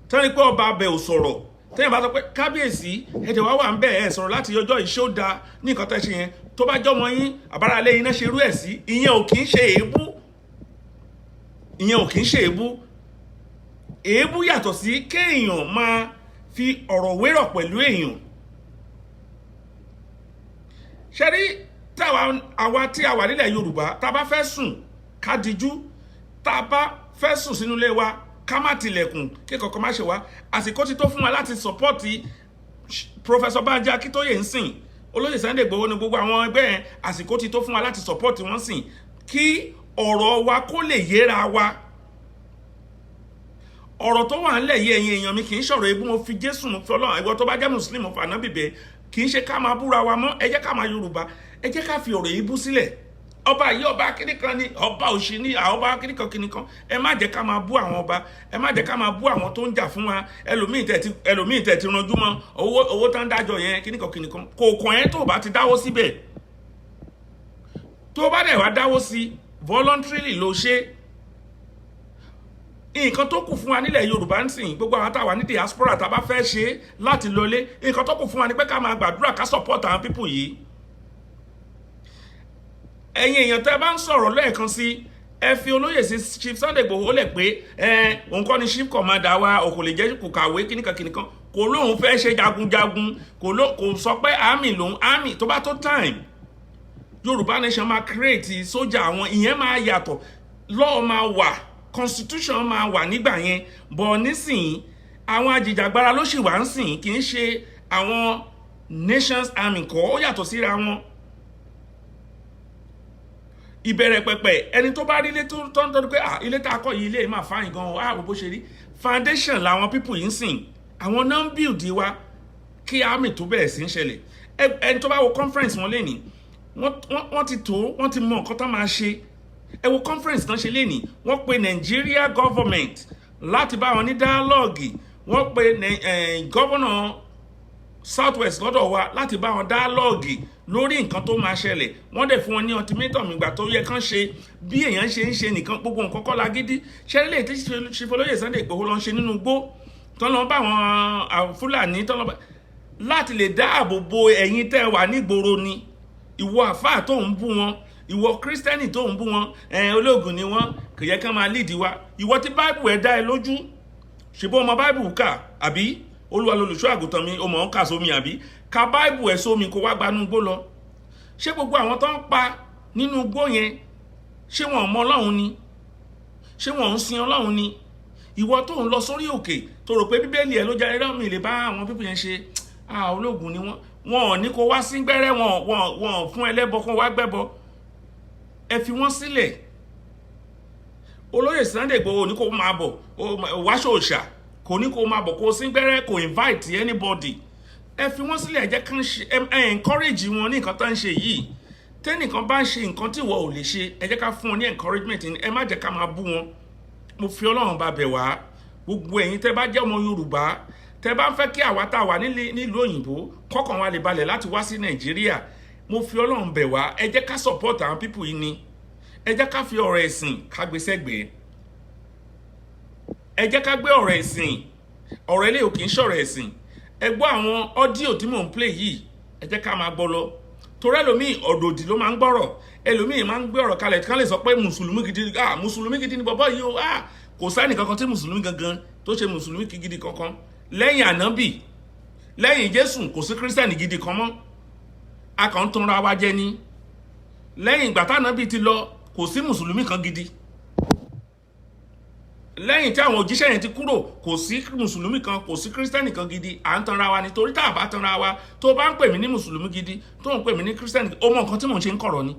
tẹ́ni pé ọba abẹ ò sọ̀rọ̀, téèyàn bá sọ pé kábíyèsí, ẹ̀jẹ̀ wá wà ń bẹ̀, ẹ̀ sọ̀rọ̀ láti ọjọ́ ìṣe, ó da ní nǹkan tẹ́ ṣe yẹn, tó bá jọmọ yín àbára ilé yín náà ṣe irú ẹ̀ sí, ìyẹn ò kì í ṣe èébú. Ìyẹn ò kì í ṣe èébú. Èébú yàtọ̀ sí kéèyàn máa fi ọ̀rọ̀ wérọ̀ pẹ̀lú èèyàn. Ṣe rí táwa àwa tí a wà nílẹ̀ Yorùbá, tá a bá fẹ́ sùn, ká dijú. Tá a bá fẹ́ sùn sínú ilé wa, ká má tilẹ̀kùn kí kankan má ṣe wá. Àsìkò ti tó fún wa láti support Professor Banji Akíntóyè ń sìn, olóyè Sunday Igboho ní gbogbo àwọn ẹgbẹ́ yẹn. Àsìkò ti tó fún wa láti support wọn sìn, kí ọ̀rọ̀ wa kó lè yéra wa. Ọ̀rọ̀ tó wà ńlẹ̀ yìí, ẹ̀yin èèyàn mi, kì í ṣọ̀rọ̀ ebú. Mo fi Jésù, mo fi Ọlọ́run, ìwọ tó bá jẹ́ Mùsùlùmí, mo fàná bìbẹ́, kì í ṣe ká máa búra wa mọ́. Ẹ jẹ́ ká máa Yorùbá, ẹ jẹ́ ká fi ọ̀rọ̀ ebú sílẹ̀. Ọba yìí, ọba kíní kan ni, ọba òṣì ni, àwọn ọba kíní kan kíní kan. Ẹ má jẹ́ ká máa bú àwọn ọba, ẹ má jẹ́ ká máa bú àwọn tó ń jà fún wa. Ẹlòmíì tẹ̀ ti ranjú mọ́ owó tó ń dájọ́ yẹn, kíní kan kíní kan, kò kàn ẹ́ tó bá ti dáwó síbẹ̀. Tó bá dẹ̀ wá dáwó sí voluntarily ló ṣe. Nǹkan tó kù fún wa nílẹ̀ Yorùbá ń sìn, gbogbo àwọn táwa ní diaspora, tá a bá fẹ́ ṣe láti lọlé, nǹkan tó kù fún wa ni pé ká máa gbàdúrà, ká support àwọn people yìí. Ẹ̀yin èèyàn tẹ́ bá ń sọ̀rọ̀ lẹ́ẹ̀kan sí, ẹ fi olóyè sí Chief Sunday Igboho lẹ̀ pé ẹ òun kọ́ ni chief commander wa, ò kò lè jẹ́, kò kàwé, kíníkan kíníkan, kò lóun fẹ́ ṣe jagunjagun, kò sọ pé army lòun. Army tó bá tó time, Yorùbá nation máa create sójà àwọn, ìyẹn máa yàtọ̀. Law máa wà, constitution máa wà nígbà yẹn. Bọ̀ nísìnyí, àwọn ajìjàgbara ló sì wà ń sìn, kì í ṣe àwọn nations army kọ́, ó yàtọ̀ síra wọn. Ìbẹ̀rẹ̀ pẹ̀pẹ̀, ẹni tó bá rí ilé tó ń tọ́jú pé, ah, ilé tá a kọ́ yìí, ilé yìí máa fine gan o, ah, bó ṣe rí foundation làwọn people yìí ń sìn, àwọn náà ń build wa kí army tó bẹ̀rẹ̀ sí ń ṣẹlẹ̀. Ẹni tó bá wo conference wọn lénìí, wọ́n ti tó, wọ́n ti mọ nǹkan tó máa ṣe. Ẹ wo conference tán ṣe lénìí, wọ́n pe Nigeria government láti bá wọn ní dialogue, wọ́n pe governor South West lọ́dọ̀ wa láti bá wọn dialogue lórí nǹkan tó máa ṣẹlẹ̀. Wọ́n dẹ̀ fún wọn ní ultimatum ìgbà tó yẹ kán ṣe. Bí èèyàn ṣe ń ṣe nìkan, gbogbo nǹkan kọ́ la gidi ṣẹlẹ̀ lè tí ṣe. Sunday Igboho lọ ń ṣe nínú igbó tán, lọ bá àwọn Fúlàní tán, lọ bá láti lè dáàbò bo ẹ̀yin tẹ́ wà nígboro ni. Ìwọ àfáà tó ń bú wọn, ìwọ Kírísítẹ́nì tó ń bú wọn, ológun ni wọn, kò yẹ kán máa lídìí wa. Ìwọ tí Báìbù ẹ̀ dá ẹ lójú, ṣùgbọ́n ọmọ Báìbù kà àbí? Olúwa lolùṣọ́ àgùntàn mi, o mọ̀ ọ́n kà sómi àbí? Ka Báìbù ẹ̀ sómi, kó wá gbanú igbó lọ. Ṣé gbogbo àwọn tó ń pa nínú igbó yẹn, ṣé wọn ò mọ Ọlọ́run ni? Ṣé wọn ò ń sin Ọlọ́run ni? Ìwọ tó ń lọ sórí òkè, tó rò pé Bíbélì ẹ ló jẹ́ ẹrọ mi lè bá àwọn people yẹn ṣe, ah, ológun ni wọn, wọn ò ní kó wá sí gbẹ́rẹ́, wọn ò fún ẹlẹ́bọ kó wá gbẹ́bọ. Ẹ fi wọ́n sílẹ̀. Olóyè Sunday Igboho ní kó máa bọ̀ wá ṣòòṣà, kò ní kó máa bọ̀ kó sí gbẹ́rẹ́, kò invite anybody. Ẹ fi wọ́n sílẹ̀, ẹ jẹ́ kán ṣe. Ẹ encourage wọn ní nǹkan tó ń ṣe yìí. Tẹ́nìkan bá ń ṣe nǹkan tí ìwọ ò lè ṣe, ẹ jẹ́ ká fún wọn ní encouragement, ẹ má jẹ́ ká máa bú wọn. Mo fi Ọlọ́run bá bẹ̀ wá, gbogbo ẹ̀yin tẹ́ bá jẹ́ ọmọ Yorùbá, tẹ́ bá ń fẹ́ kí àwa tá a wà nílùú òyìnbó kọ́kàn wa lè balẹ̀ láti wá sí Nàìjíríà, mo fi Ọlọ́run bẹ̀ wá, ẹ jẹ́ ká support àwọn people yìí ni. Ẹ jẹ́ ká fi ọ̀rọ̀ ẹ̀sìn ká gbé sẹ́gbẹ̀ẹ́. Ẹ jẹ́ ká gbé ọ̀rọ̀ ẹ̀sìn, ọ̀rọ̀ eléyìí ò kì í ṣọ̀rọ̀ ẹ̀sìn. Ẹ gbọ́ àwọn audio tí mò ń play yìí, ẹ jẹ́ ká máa gbọ́ lọ, torí ẹlòmíì ọ̀dòdì ló máa ń gbọ́rọ̀. Ẹlòmíì máa ń gbé ọ̀rọ̀ kalẹ̀ kán lè sọ pé mùsùlùmí gidi, ah, mùsùlùmí gidi ni bọ́bọ́ yìí o. Ah, kò sẹ́ni kankan tí mùsùlùmí gangan tó ṣe mùsùlùmí gidi kankan lẹ́yìn ànábì, lẹ́yìn Jésù. Kò sí kírísítẹ́nì gidi kan mọ́, a kàn ń tanra wa jẹ ni. Lẹ́yìn ìgbà tánábì ti lọ, kò sí mùsùlùmí kan gidi. Lẹ́yìn tí àwọn òjíṣẹ́ yẹn ti kúrò, kò sí mùsùlùmí kan, kò sí kírísítẹ́nì kan gidi. À ń tanra wa nítorí tá a bá tanra wa, tó bá ń pè mí ní mùsùlùmí gidi, tó ń pè mí ní kírísítẹ́nì, ó mọ nǹkan tí mò ń ṣe ń kọ̀rọ̀ ni.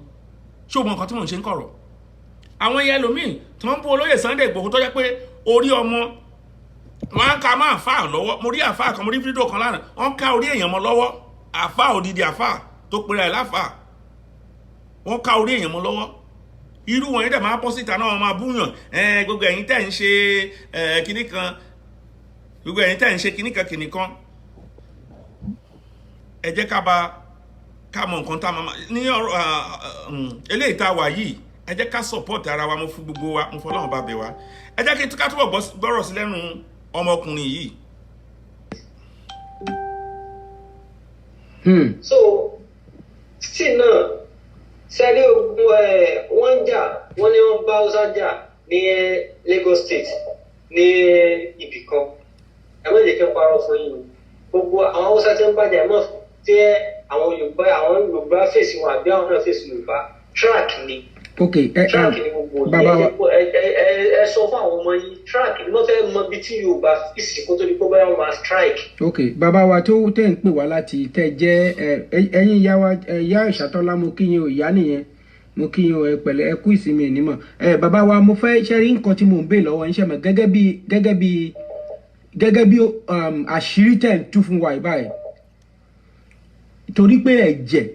Ṣé o mọ nǹkan tí mò ń ṣe ń kọ̀rọ̀? Àwọn ẹyẹ ẹlòmíì tó ń bú olóyè Sunday Igboho, tó jẹ́ pé orí ọmọ wọn á ka máa fà lọ́wọ́. Mo rí àfáà kan, mo rí fídíò kan lánàá, wọ́n ká orí èèyàn mọ́ lọ́wọ́. Àfáà, odidi àfáà tó pera ẹ̀ láfáà, wọ́n ká orí èèyàn mọ́ lọ́wọ́. Irú wọn yìí dẹ̀ máa bọ́ síta náà, wọ́n máa búyàn. Gbogbo ẹ̀yin tẹ̀ ń ṣe kinní kan, gbogbo ẹ̀yin tẹ̀ ń ṣe kinní kan kinní kan, ẹ jẹ́ ká bá ká mọ nǹkan tá a máa ní ọ̀rọ̀ eléyìí tá a wà yìí. Ẹ jẹ́ ká support ara wa. Mo fún gbogbo wa, mo fọlọ́run bá bẹ̀ wá, ẹ jẹ́ kí ká túbọ̀ gbọ́rọ̀ sí lẹ́nu ọmọkùnrin yìí. So still náà, sẹ́rí ogun ẹ̀ wọ́n ń jà, wọ́n ní wọ́n bá Hausa jà ní Lagos State ní ibì kan. Ẹ má jẹ́ kí n parọ́ fún yín o, gbogbo àwọn Hausa tí ń bàjẹ́, ẹ mọ̀ tí àwọn Yorùbá, àwọn Yorùbá fèsì wọn àbí àwọn náà fèsì Yorùbá, track ni. Ok, ẹ Track ni gbogbo. Bàbá wa. Ẹ sọ fún àwọn ọmọ yín, track ni wọ́n fẹ́ mọ ibi tí Yorùbá fèsì kó tó di pé báyọ̀ máa strike. Ok, bàbá wa tó tẹ̀ ń pè wá láti tẹ̀ jẹ́ ẹ̀yin ìyá wa, ìyá Ìṣàtọ́lá, mo kí yín o. Ìyá nìyẹn, mo kí yín o. Ẹ pẹ̀lẹ́, ẹ kú ìsinmi ìnímọ̀. Ẹ bàbá wa, mo fẹ́ ṣe rí nǹkan tí mò ń bè lọ́wọ́ yín ṣẹ̀mọ̀ gẹ́gẹ́ bí àṣírí tẹ̀ ń tú fún wa báyìí, torí pé ẹ̀jẹ̀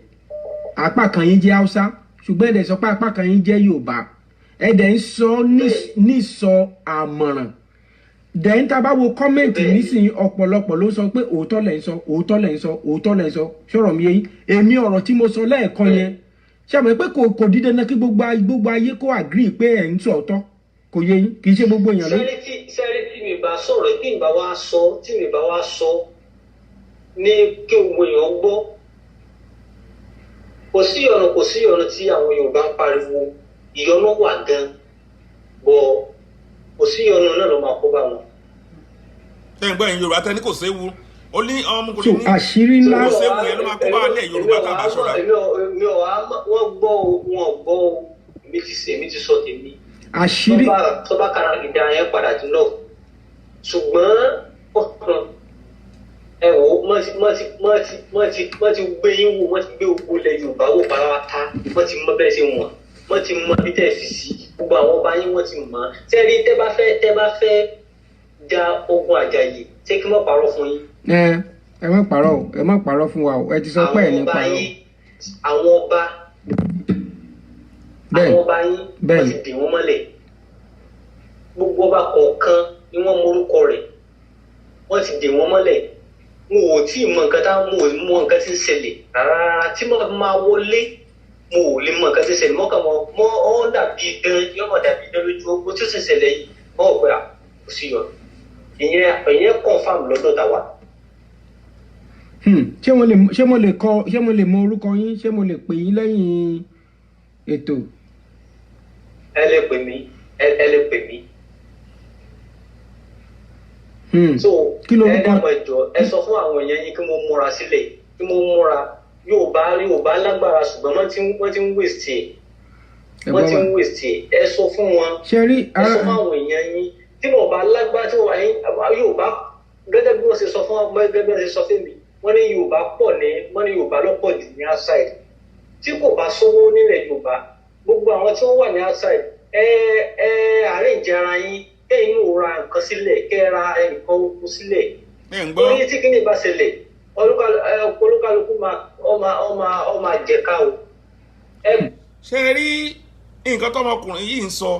apá kan yín jẹ́ Haúsá, ṣùgbọ́n ẹ̀dẹ̀ sọ pé apá kan yín jẹ́ Yorùbá. Ẹ̀dẹ̀ ń sọ ní sọ àmọ̀ràn dẹ̀yìn. Tá a bá wo comment nísìnyí, ọ̀pọ̀lọpọ̀ ló sọ pé òótọ́ lẹ̀ ń sọ, òótọ́ lẹ̀ ń sọ, òótọ́ lẹ̀ ń sọ. Sọ̀rọ̀ mi yẹn, èmi ọ̀rọ̀ tí mo sọ lẹ́ẹ̀kan yẹn, ṣé àmọ́ pé kò dídé náà kí gbogbo ayé kó agree pé ẹ̀ ń sọ ọ̀tọ̀? Kò yé yín, kì í ṣe gbogbo èèyàn ló. Sẹ́rí tí mi bá sọ̀rọ̀, tí mi bá wá sọ, tí mi bá wá sọ ní kí gbogbo èèyàn gbọ́, kò sí ọ̀nà, kò sí ọ̀nà tí àwọn Yorùbá ń pariwo. Ìyọnu wà gan bọ̀, kò sí ìyọnu náà ló máa kó bá wọn. Ṣé ń gbọ́, ẹ̀yin Yorùbá tẹ́ ní kò séwu? Ó ní So ọmọkùnrin ní àṣírí ńlá. Kò séwu yẹn ló máa kó bá ilẹ̀ Yorùbá tá a bá ṣọ́ra. Èmi ò èmi ò wá wọ́n gbọ́ o, wọn ò gbọ́ o, èmi ti ṣe, èmi ti sọ tèmi. Àṣírí. Tó bá kára ìdá yẹn padà dín náà, ṣùgbọ́n ẹ wò ó, wọ́n ti gbé yín wò, wọ́n ti gbé gbogbo ilẹ̀ Yorùbá wò pátápátá. Wọ́n ti mọ bẹ́ẹ̀ ṣe wọ̀n, wọ́n ti mọ bí tẹ̀ fi sí gbogbo àwọn ọba yín, wọ́n ti mọ̀. Tẹ́rí tẹ́ bá fẹ́ ja ogun àjàyè, ṣé kí wọ́n parọ́ fún yín? Ẹ má parọ́ o, ẹ má parọ́ fún wa o. Ẹ ti sọ pé ẹ ní Àwọn ọba parọ́. yín, àwọn ọba àwọn ọba yín, wọ́n ti dì wọ́n mọ́lẹ̀. Gbogbo ọba kọ̀ọ̀kan ni wọ́n morúkọ rẹ̀, wọ́n ti dè wọ́n mọ́lẹ̀. Wọn ò tí ì mọ nǹkan tá, mo ò mọ nǹkan tí ń ṣẹlẹ̀ rárá. Tí mo máa wọlé, mo ò lè mọ nǹkan tí ń ṣẹlẹ̀ mọ́kàn mọ́ mọ́ ọ́ dàbí idán, yọ́mọ̀ dàbí idán lójú ogun tí ó sì ṣẹlẹ̀ yìí. Mọ́ ò pé à kò sí yọ, ìyẹn confirm lọ́dọ̀ tàwa. Ṣé mo lè kọ, ṣé mo lè mọ orúkọ yín? Ṣé mo lè pè yín lẹ́yìn ètò? Ẹ lè pè mí, ẹ lè pè mí. So Kí lorúkọ? Ẹ dábọ̀, ẹ jọ̀ọ́, ẹ sọ fún àwọn èèyàn yín kí mo múra sílẹ̀, kí mo múra. Yorùbá, Yorùbá lágbára, ṣùgbọ́n wọ́n ti ń waste ẹ̀. Ẹ Wọ́n gbọ́ ti wa. ń waste ẹ̀. Ẹ sọ fún wọn. Ṣe rí Ẹ sọ fún àwọn èèyàn yín tí wọ́n bá lágbára, tí wọ́n bá yín Yorùbá, gẹ́gẹ́ bí wọ́n ṣe sọ fún wọn, gẹ́gẹ́ bí wọ́n ṣe sọ fún mi, wọ́n ní Yorùbá pọ̀ ní, wọ́n ní Yorùbá ló pọ̀ jù ní outside. Tí kò bá sówó nílẹ̀ Yorùbá, gbogbo àwọn tí wọ́n wà ní outside, ẹ arrange ara yín, kẹ́yìn náà ra nǹkan sílẹ̀, kẹ́ ẹ ra nǹkan oko sílẹ̀. Ẹ ń gbọ́. Orí tí kíní bá ṣẹlẹ̀, olúkálukú máa ọ máa jẹ̀ka o. Ṣe rí nǹkan tọmọkùnrin yìí ń sọ?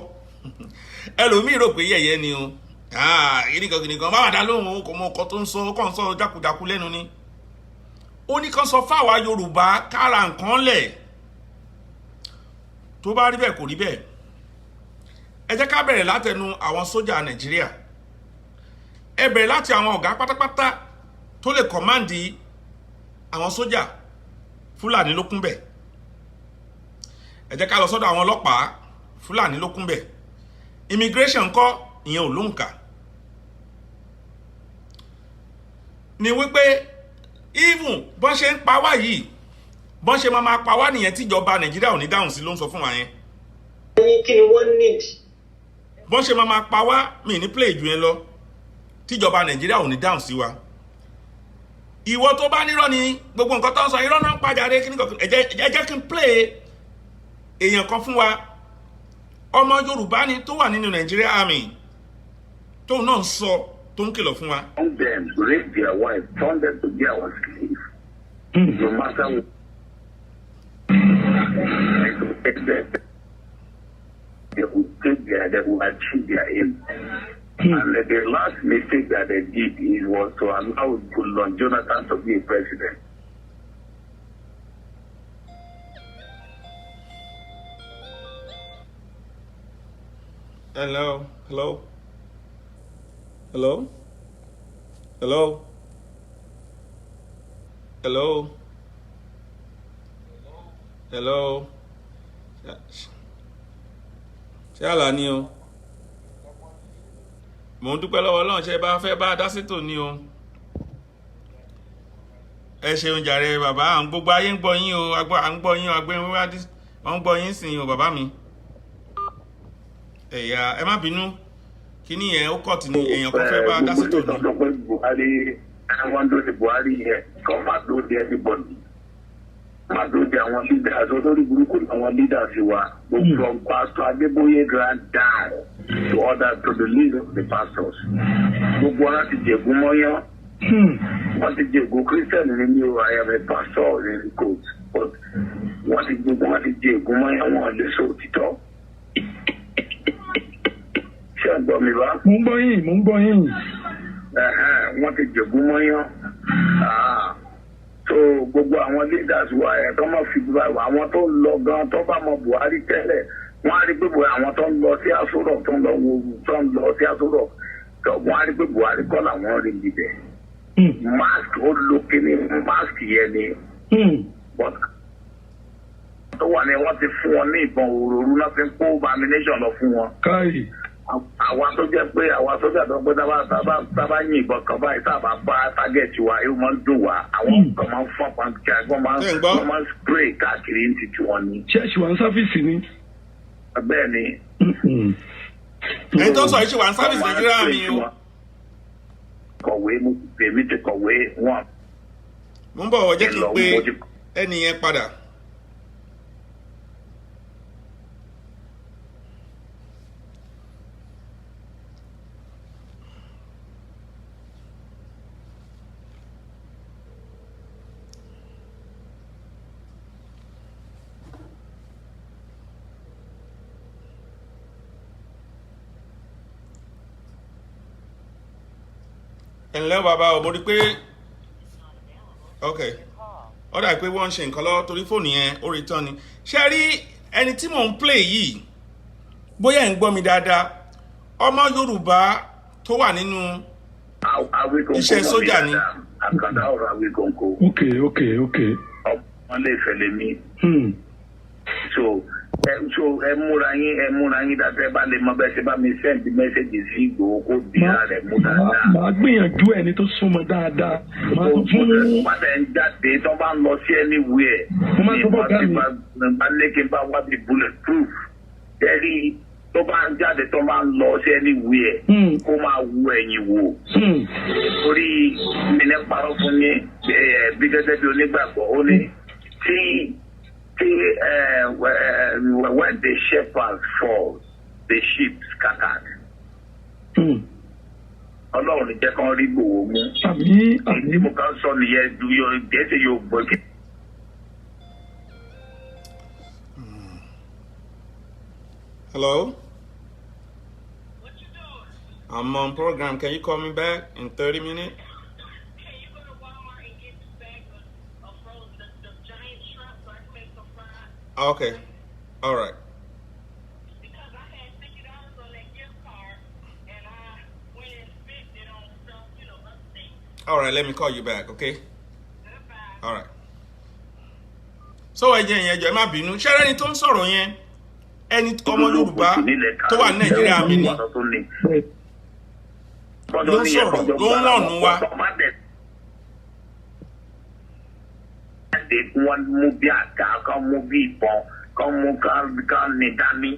Ẹlòmíì rò pé yẹ̀yẹ́ ni o. Kìnìkan kìnìkan bá wà dá lóhùn o, kò mọ nǹkan tó ń sọ, ó kàn ń sọ jákujàku lẹ́nu ni. Ó ní kán sọ fáwa Yorùbá kára nǹkan lẹ̀. Tó bá rí bẹ́ẹ̀, kò rí bẹ́ẹ̀. Ẹ jẹ́ ká bẹ̀rẹ̀ látẹnu àwọn sójà Nàìjíríà. Ẹ bẹ̀rẹ̀ láti àwọn ọ̀gá pátápátá tó lè command àwọn sójà, Fúlàní ló kún bẹ̀. Ẹ jẹ́ ká lọ sọ́dọ̀ àwọn ọlọ́pàá, Fúlàní ló kún bẹ̀. Immigration kọ́, ìyẹn ò lóǹkà. Ni wípé even bọ́n ṣe ń pa wá yìí, bọ́n ṣe máa máa pa wá nìyẹn, tíjọba Nàìjíríà ò ní dáhùn sí ló ń sọ fún wa yẹn. Yín kí ni wọ́n need? Bọ́n ṣe máa máa pa wá, mi ní play jù yẹn lọ, tíjọba Nàìjíríà ò ní dáhùn sí wa. Ìwọ tó bá nírọ́ ni gbogbo nǹkan tó ń sọ, irọ́ náà ń pàjáde. Kí ni kankan? Ẹ jẹ́ kí n play èèyàn kan fún wa. Ọmọ Yorùbá ni tó wà nínú Nàìjíríà Army, tóun náà ń sọ, tó ń kìlọ̀ fún wa. Turn them, rape their wife, turn them to be our slave. No matter what. They will take their, they will achieve their aim. And the last mistake that they did is was to allow Goodluck Jonathan to be a president. Hello, hello, hello, hello, hello, hello. Ṣé àlá ni o? Mò ń dúpẹ́ lọ́wọ́ Ọlọ́run. Ṣe bá fẹ́ bá a dá sétò ni o? Ẹ ṣeun jàre bàbá. À ń gbogbo ayé ń gbọ́ yín o. À ń gbọ́ yín o. Agbẹ́ wọ́n ń gbọ́ yín sìn o, bàbá mi. Ẹ̀yà, ẹ má bínú, kíní yẹn ó kọ̀ tí ni èèyàn kan fẹ́ bá a dá sétò ni. Gbogbo pé Buhari, wọ́n dúró de Buhari yẹn, kọ́ máa dúró de anybody. Máa dúró de àwọn leaders, olórí burúkú àwọn leaders wa. From Pastor Adeboye grand down to other to the leader of the pastors. Gbogbo wọn ti jẹ̀gún mọ́yán. Wọ́n ti jẹ̀gún. Christian ni mí o, I am a pastor in court. But wọ́n ti jẹ̀gún mọ́yán, wọn lè sọ òtítọ́. Ṣé ẹ gbọ́ mi bá? Mo ń gbọ́ yín, mo ń gbọ́ yín. Ẹ̀hẹ́n, wọ́n ti jẹ̀gún mọ́yán. Ah. So gbogbo àwọn leaders wa ẹ̀ tó máa fi àwọn tó ń lọ gan tó bá mọ Buhari tẹ́lẹ̀, wọ́n á rí pé àwọn tó ń lọ sí Aso Rock, tó ń lọ wo, tó ń lọ sí Aso Rock, wọ́n á rí pé Buhari kọ́ làwọn rí níbẹ̀. Mask ó lo kíní mask yẹn ni, but tó wà ní wọ́n ti fún wọn ní ìbọn òróró náà fi ń kó ammunition lọ fún wọn. Káyì. Àwa tó jẹ́ pé àwa sójà tó ń pẹ́, tábà yìnbọn kan báyìí, tábà bá target wa, yóò máa ń dùn wá. Àwọn kan máa ń fọ́n pàǹkì, wọ́n máa ń spray káàkiri ní títí wọn ni. Ṣẹ́ẹ̀ṣì wà ní service ni. Bẹ́ẹ̀ ni. Ẹni tó ń sọ yìí ṣe wà ní service Nàìjíríà mi o. Kọ̀wé, mo èmi ti kọ̀wé wọn. Mo ń bọ̀ wọ́n, jẹ́ kí n pe ẹni yẹn padà. Ẹ ǹlẹ́ o bàbá o, mo rí i pé ok, ó dà pé wọ́n ń ṣe nǹkan lọ́wọ́ torí fóònù yẹn ó rí tán ni. Ṣé rí ẹni tí mò ń play yìí, bóyá ẹ̀ ń gbọ́ mi dáadáa, ọmọ Yorùbá tó wà nínú iṣẹ́ sójà ni. Àkàndá ọ̀rọ̀ Awikonko. Ok. Ọmọ lè fẹ́ lè mí. So ẹ múra yín, ẹ múra yín dáadáa. Ẹ bá lè mọ bẹ́ẹ̀ ṣe bá mi send message sí Ìgbòho, kó bí ara rẹ̀ mú dáadáa. Màá gbìyànjú ẹni tó súnmọ́ dáadáa. Màá sọ fún. Padà ń jáde tó bá ń lọ sí anywhere. Mo máa sọ fún ọ̀gá mi. Bá lékè bá wá bí bullet proof. Tẹ́rí tó bá ń jáde, tó bá ń lọ sí anywhere, kó máa wo ẹ̀yìn wò. Torí mi ní parọ́ fún yín bí gẹ́gẹ́ bí onígbàgbọ́, ó ní tí when the shepherd falls, the sheep scattered. Ọlọ́run ní jẹ́ kán rí Ìgbòho mú. Àmín, àmín. Mo kàn sọ nìyẹn, gẹ̀ẹ́sì yóò gbọ́ kí. Hello? I'm on program. Can you call me back in 30 minutes? Can you go to Walmart and get 2 bags of frozen, the giant shrimp so I can make some fried? Okay. All right. Because I had $50 on that gift card and I went and spent it on stuff, other things. All right, let me call you back, okay? Goodbye. All right. So ẹ jẹ́ ìyẹn jọ, ẹ má bínú. Ṣé ẹni tó ń sọ̀rọ̀ yẹn, ẹni ọmọ Yorùbá tó wà ní Nàìjíríà mi ni ló ń sọ̀rọ̀, ló ń wọ̀nù wa. Wọ́n mú bí àga, kán mú bí ìbọn, kán mú kán ní dání.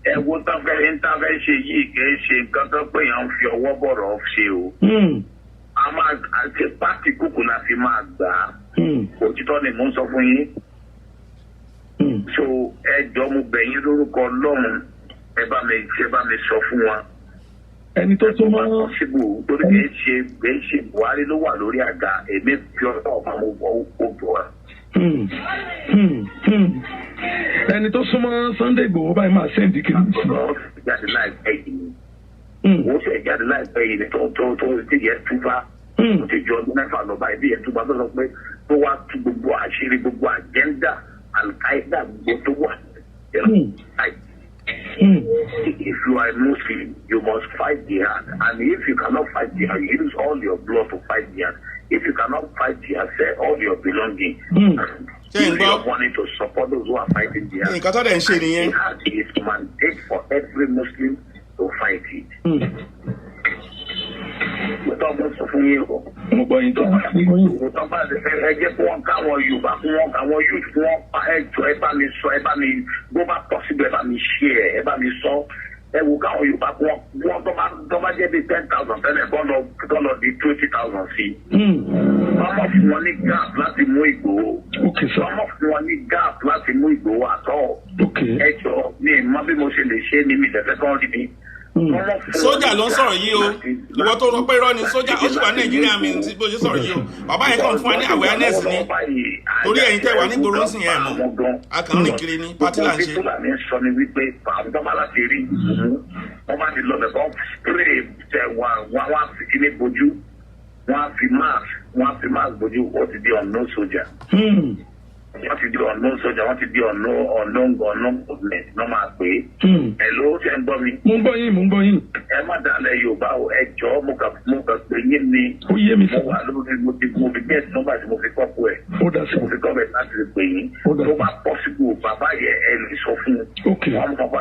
Ẹ wo tán fẹ́ ń tán fẹ́ ṣe yìí, kì í ṣe nǹkan tó pé èèyàn ń fi ọwọ́ bọ̀rọ̀ ṣe o. A máa àti pátì kúkú la fi máa gbà á. Òtítọ́ ni mò ń sọ fún yín. So ẹ jọ, mo bẹ̀ yín lórúkọ Ọlọ́run, ẹ bá mi sọ fún wa. Ẹni tó súnmọ́ Possible, torí kì í ṣe Buhari ló wà lórí àga. Èmi fi ọlọ́ọ̀ bá mo bọ̀ ó bọ̀ wá. Ẹni tó súnmọ́ Sunday Igboho báyìí máa send kìíní sí. Ó jáde láìpẹ́ yìí ni, ó ṣe jáde láìpẹ́ yìí ni tó ti yẹ túbá. Ó ti ju ọdún 6 lọ báyìí bí yẹ túbá, tó sọ pé tó wá tú gbogbo àṣírí, gbogbo agenda Al-Qaeda, gbogbo tó wà. If you are a Muslim, you must fight jihad. And if you cannot fight jihad, use all your blood to fight jihad. If you cannot fight jihad, sell all your belongings. Ṣé ń Use gbọ́? your money to support those who are fighting jihad. Nǹkan tó dẹ̀ ń ṣe nìyẹn. Jihad is mandate for every Muslim to fight it. Mo tọ́ mo sọ fún yín o. Mo gbọ́ yín tó, mo gbọ́ yín. Mo tọ́ bá ẹ jẹ́ kí wọ́n káwọn Yorùbá, kí wọ́n káwọn youth, kí wọ́n pa. Ẹ jọ, ẹ bá mi sọ, ẹ bá mi bó bá possible, ẹ bá mi share, ẹ bá mi sọ. Ẹ wo káwọn Yorùbá kí wọ́n tó bá jẹ́ bíi 10,000 tẹ́lẹ̀, kọ́ lọ di 20,000 sí. Wọ́n mọ̀ fún wọn ní gap láti mú Ìgbòho. Ok sir. Wọ́n mọ̀ fún wọn ní gap láti mú Ìgbòho àtọ́. Ok. Ẹ jọ, mi ì mọ bí mo ṣe lè ṣe é ní mi lẹ́fẹ̀ẹ́ kán rí mi. Sójà ló ń sọ̀rọ̀ yìí o. Ìwọ tó sọ pé irọ́ ni sójà, ó sì wà Nàìjíríà mi tí bó ṣe sọ̀rọ̀ yìí o. Bàbá yẹn kàn fún wa ní awareness ni, torí ẹ̀yin tẹ́ wà nígboro ń sìn yẹn mọ̀, a kàn ń rìn kiri ní party là ń ṣe. Gbogbo Fúlàní sọ ni wípé àwọn tó bá láti rí ìgbòho, wọ́n bá ti lọ bẹ̀ kọ́ spray tẹ wọn, wọ́n á fi kíní bojú, wọ́n á fi mask bojú. Ó ti di unknown soldier. Wọ́n ti di unknown soldier, wọ́n ti di unknown government náà máa pè é. Ẹ ló ṣe ń gbọ́ mi? Mo ń gbọ́ yín, mo ń gbọ́ yín. Ẹ má dalẹ̀ Yorùbá o. Ẹ jọ̀ọ́, mo kàn pé yín ni. Ó yé mi Mo sir. wà lórí, mo ti mo fi get nọ́mbà tí mo fi kọ́kọ́ ẹ̀. Ó dà sir. Mo fi kọ́ bẹ̀ láti pè yín. Ó dà. Tó bá possible, bàbá yẹ ẹ lè sọ fún un. Ok. Wọ́n mọ bó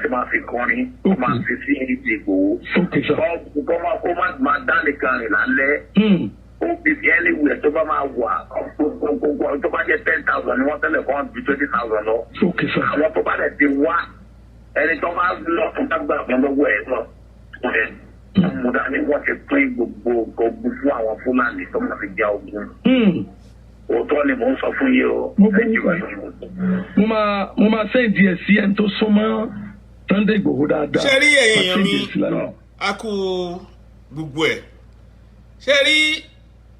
ṣe máa fi kọrin, wọ́n máa fi sí Ìgbòho. Ok sir. Kọ́ máa kó má máa dá nìkan rìn lálẹ́. Ó fi anywhere tó bá máa wà, tó bá jẹ́ 10,000 ni wọ́n tẹ́lẹ̀, kọ́ ju 20,000 lọ. Ok sir. Àwọn tó bá dẹ̀ ti wá, ẹni tó bá lọ tó bá gbà wọn lọ́wọ́ ẹ̀ lọ ẹ̀ mú dání, wọ́n ti pín gbogbo ogun fún àwọn Fúlàní tó máa fi ja ogun. Òótọ́ ni mò ń sọ fún yín o. Mo gbọ́ yín sir. Mo máa send ẹ̀ sí ẹni tó súnmọ́ Sunday Igboho dáadáa. Ṣé rí ẹ̀yin èèyàn Máa mi, send ẹ̀ sí lálẹ́. a kú gbogbo ẹ̀. Ṣé rí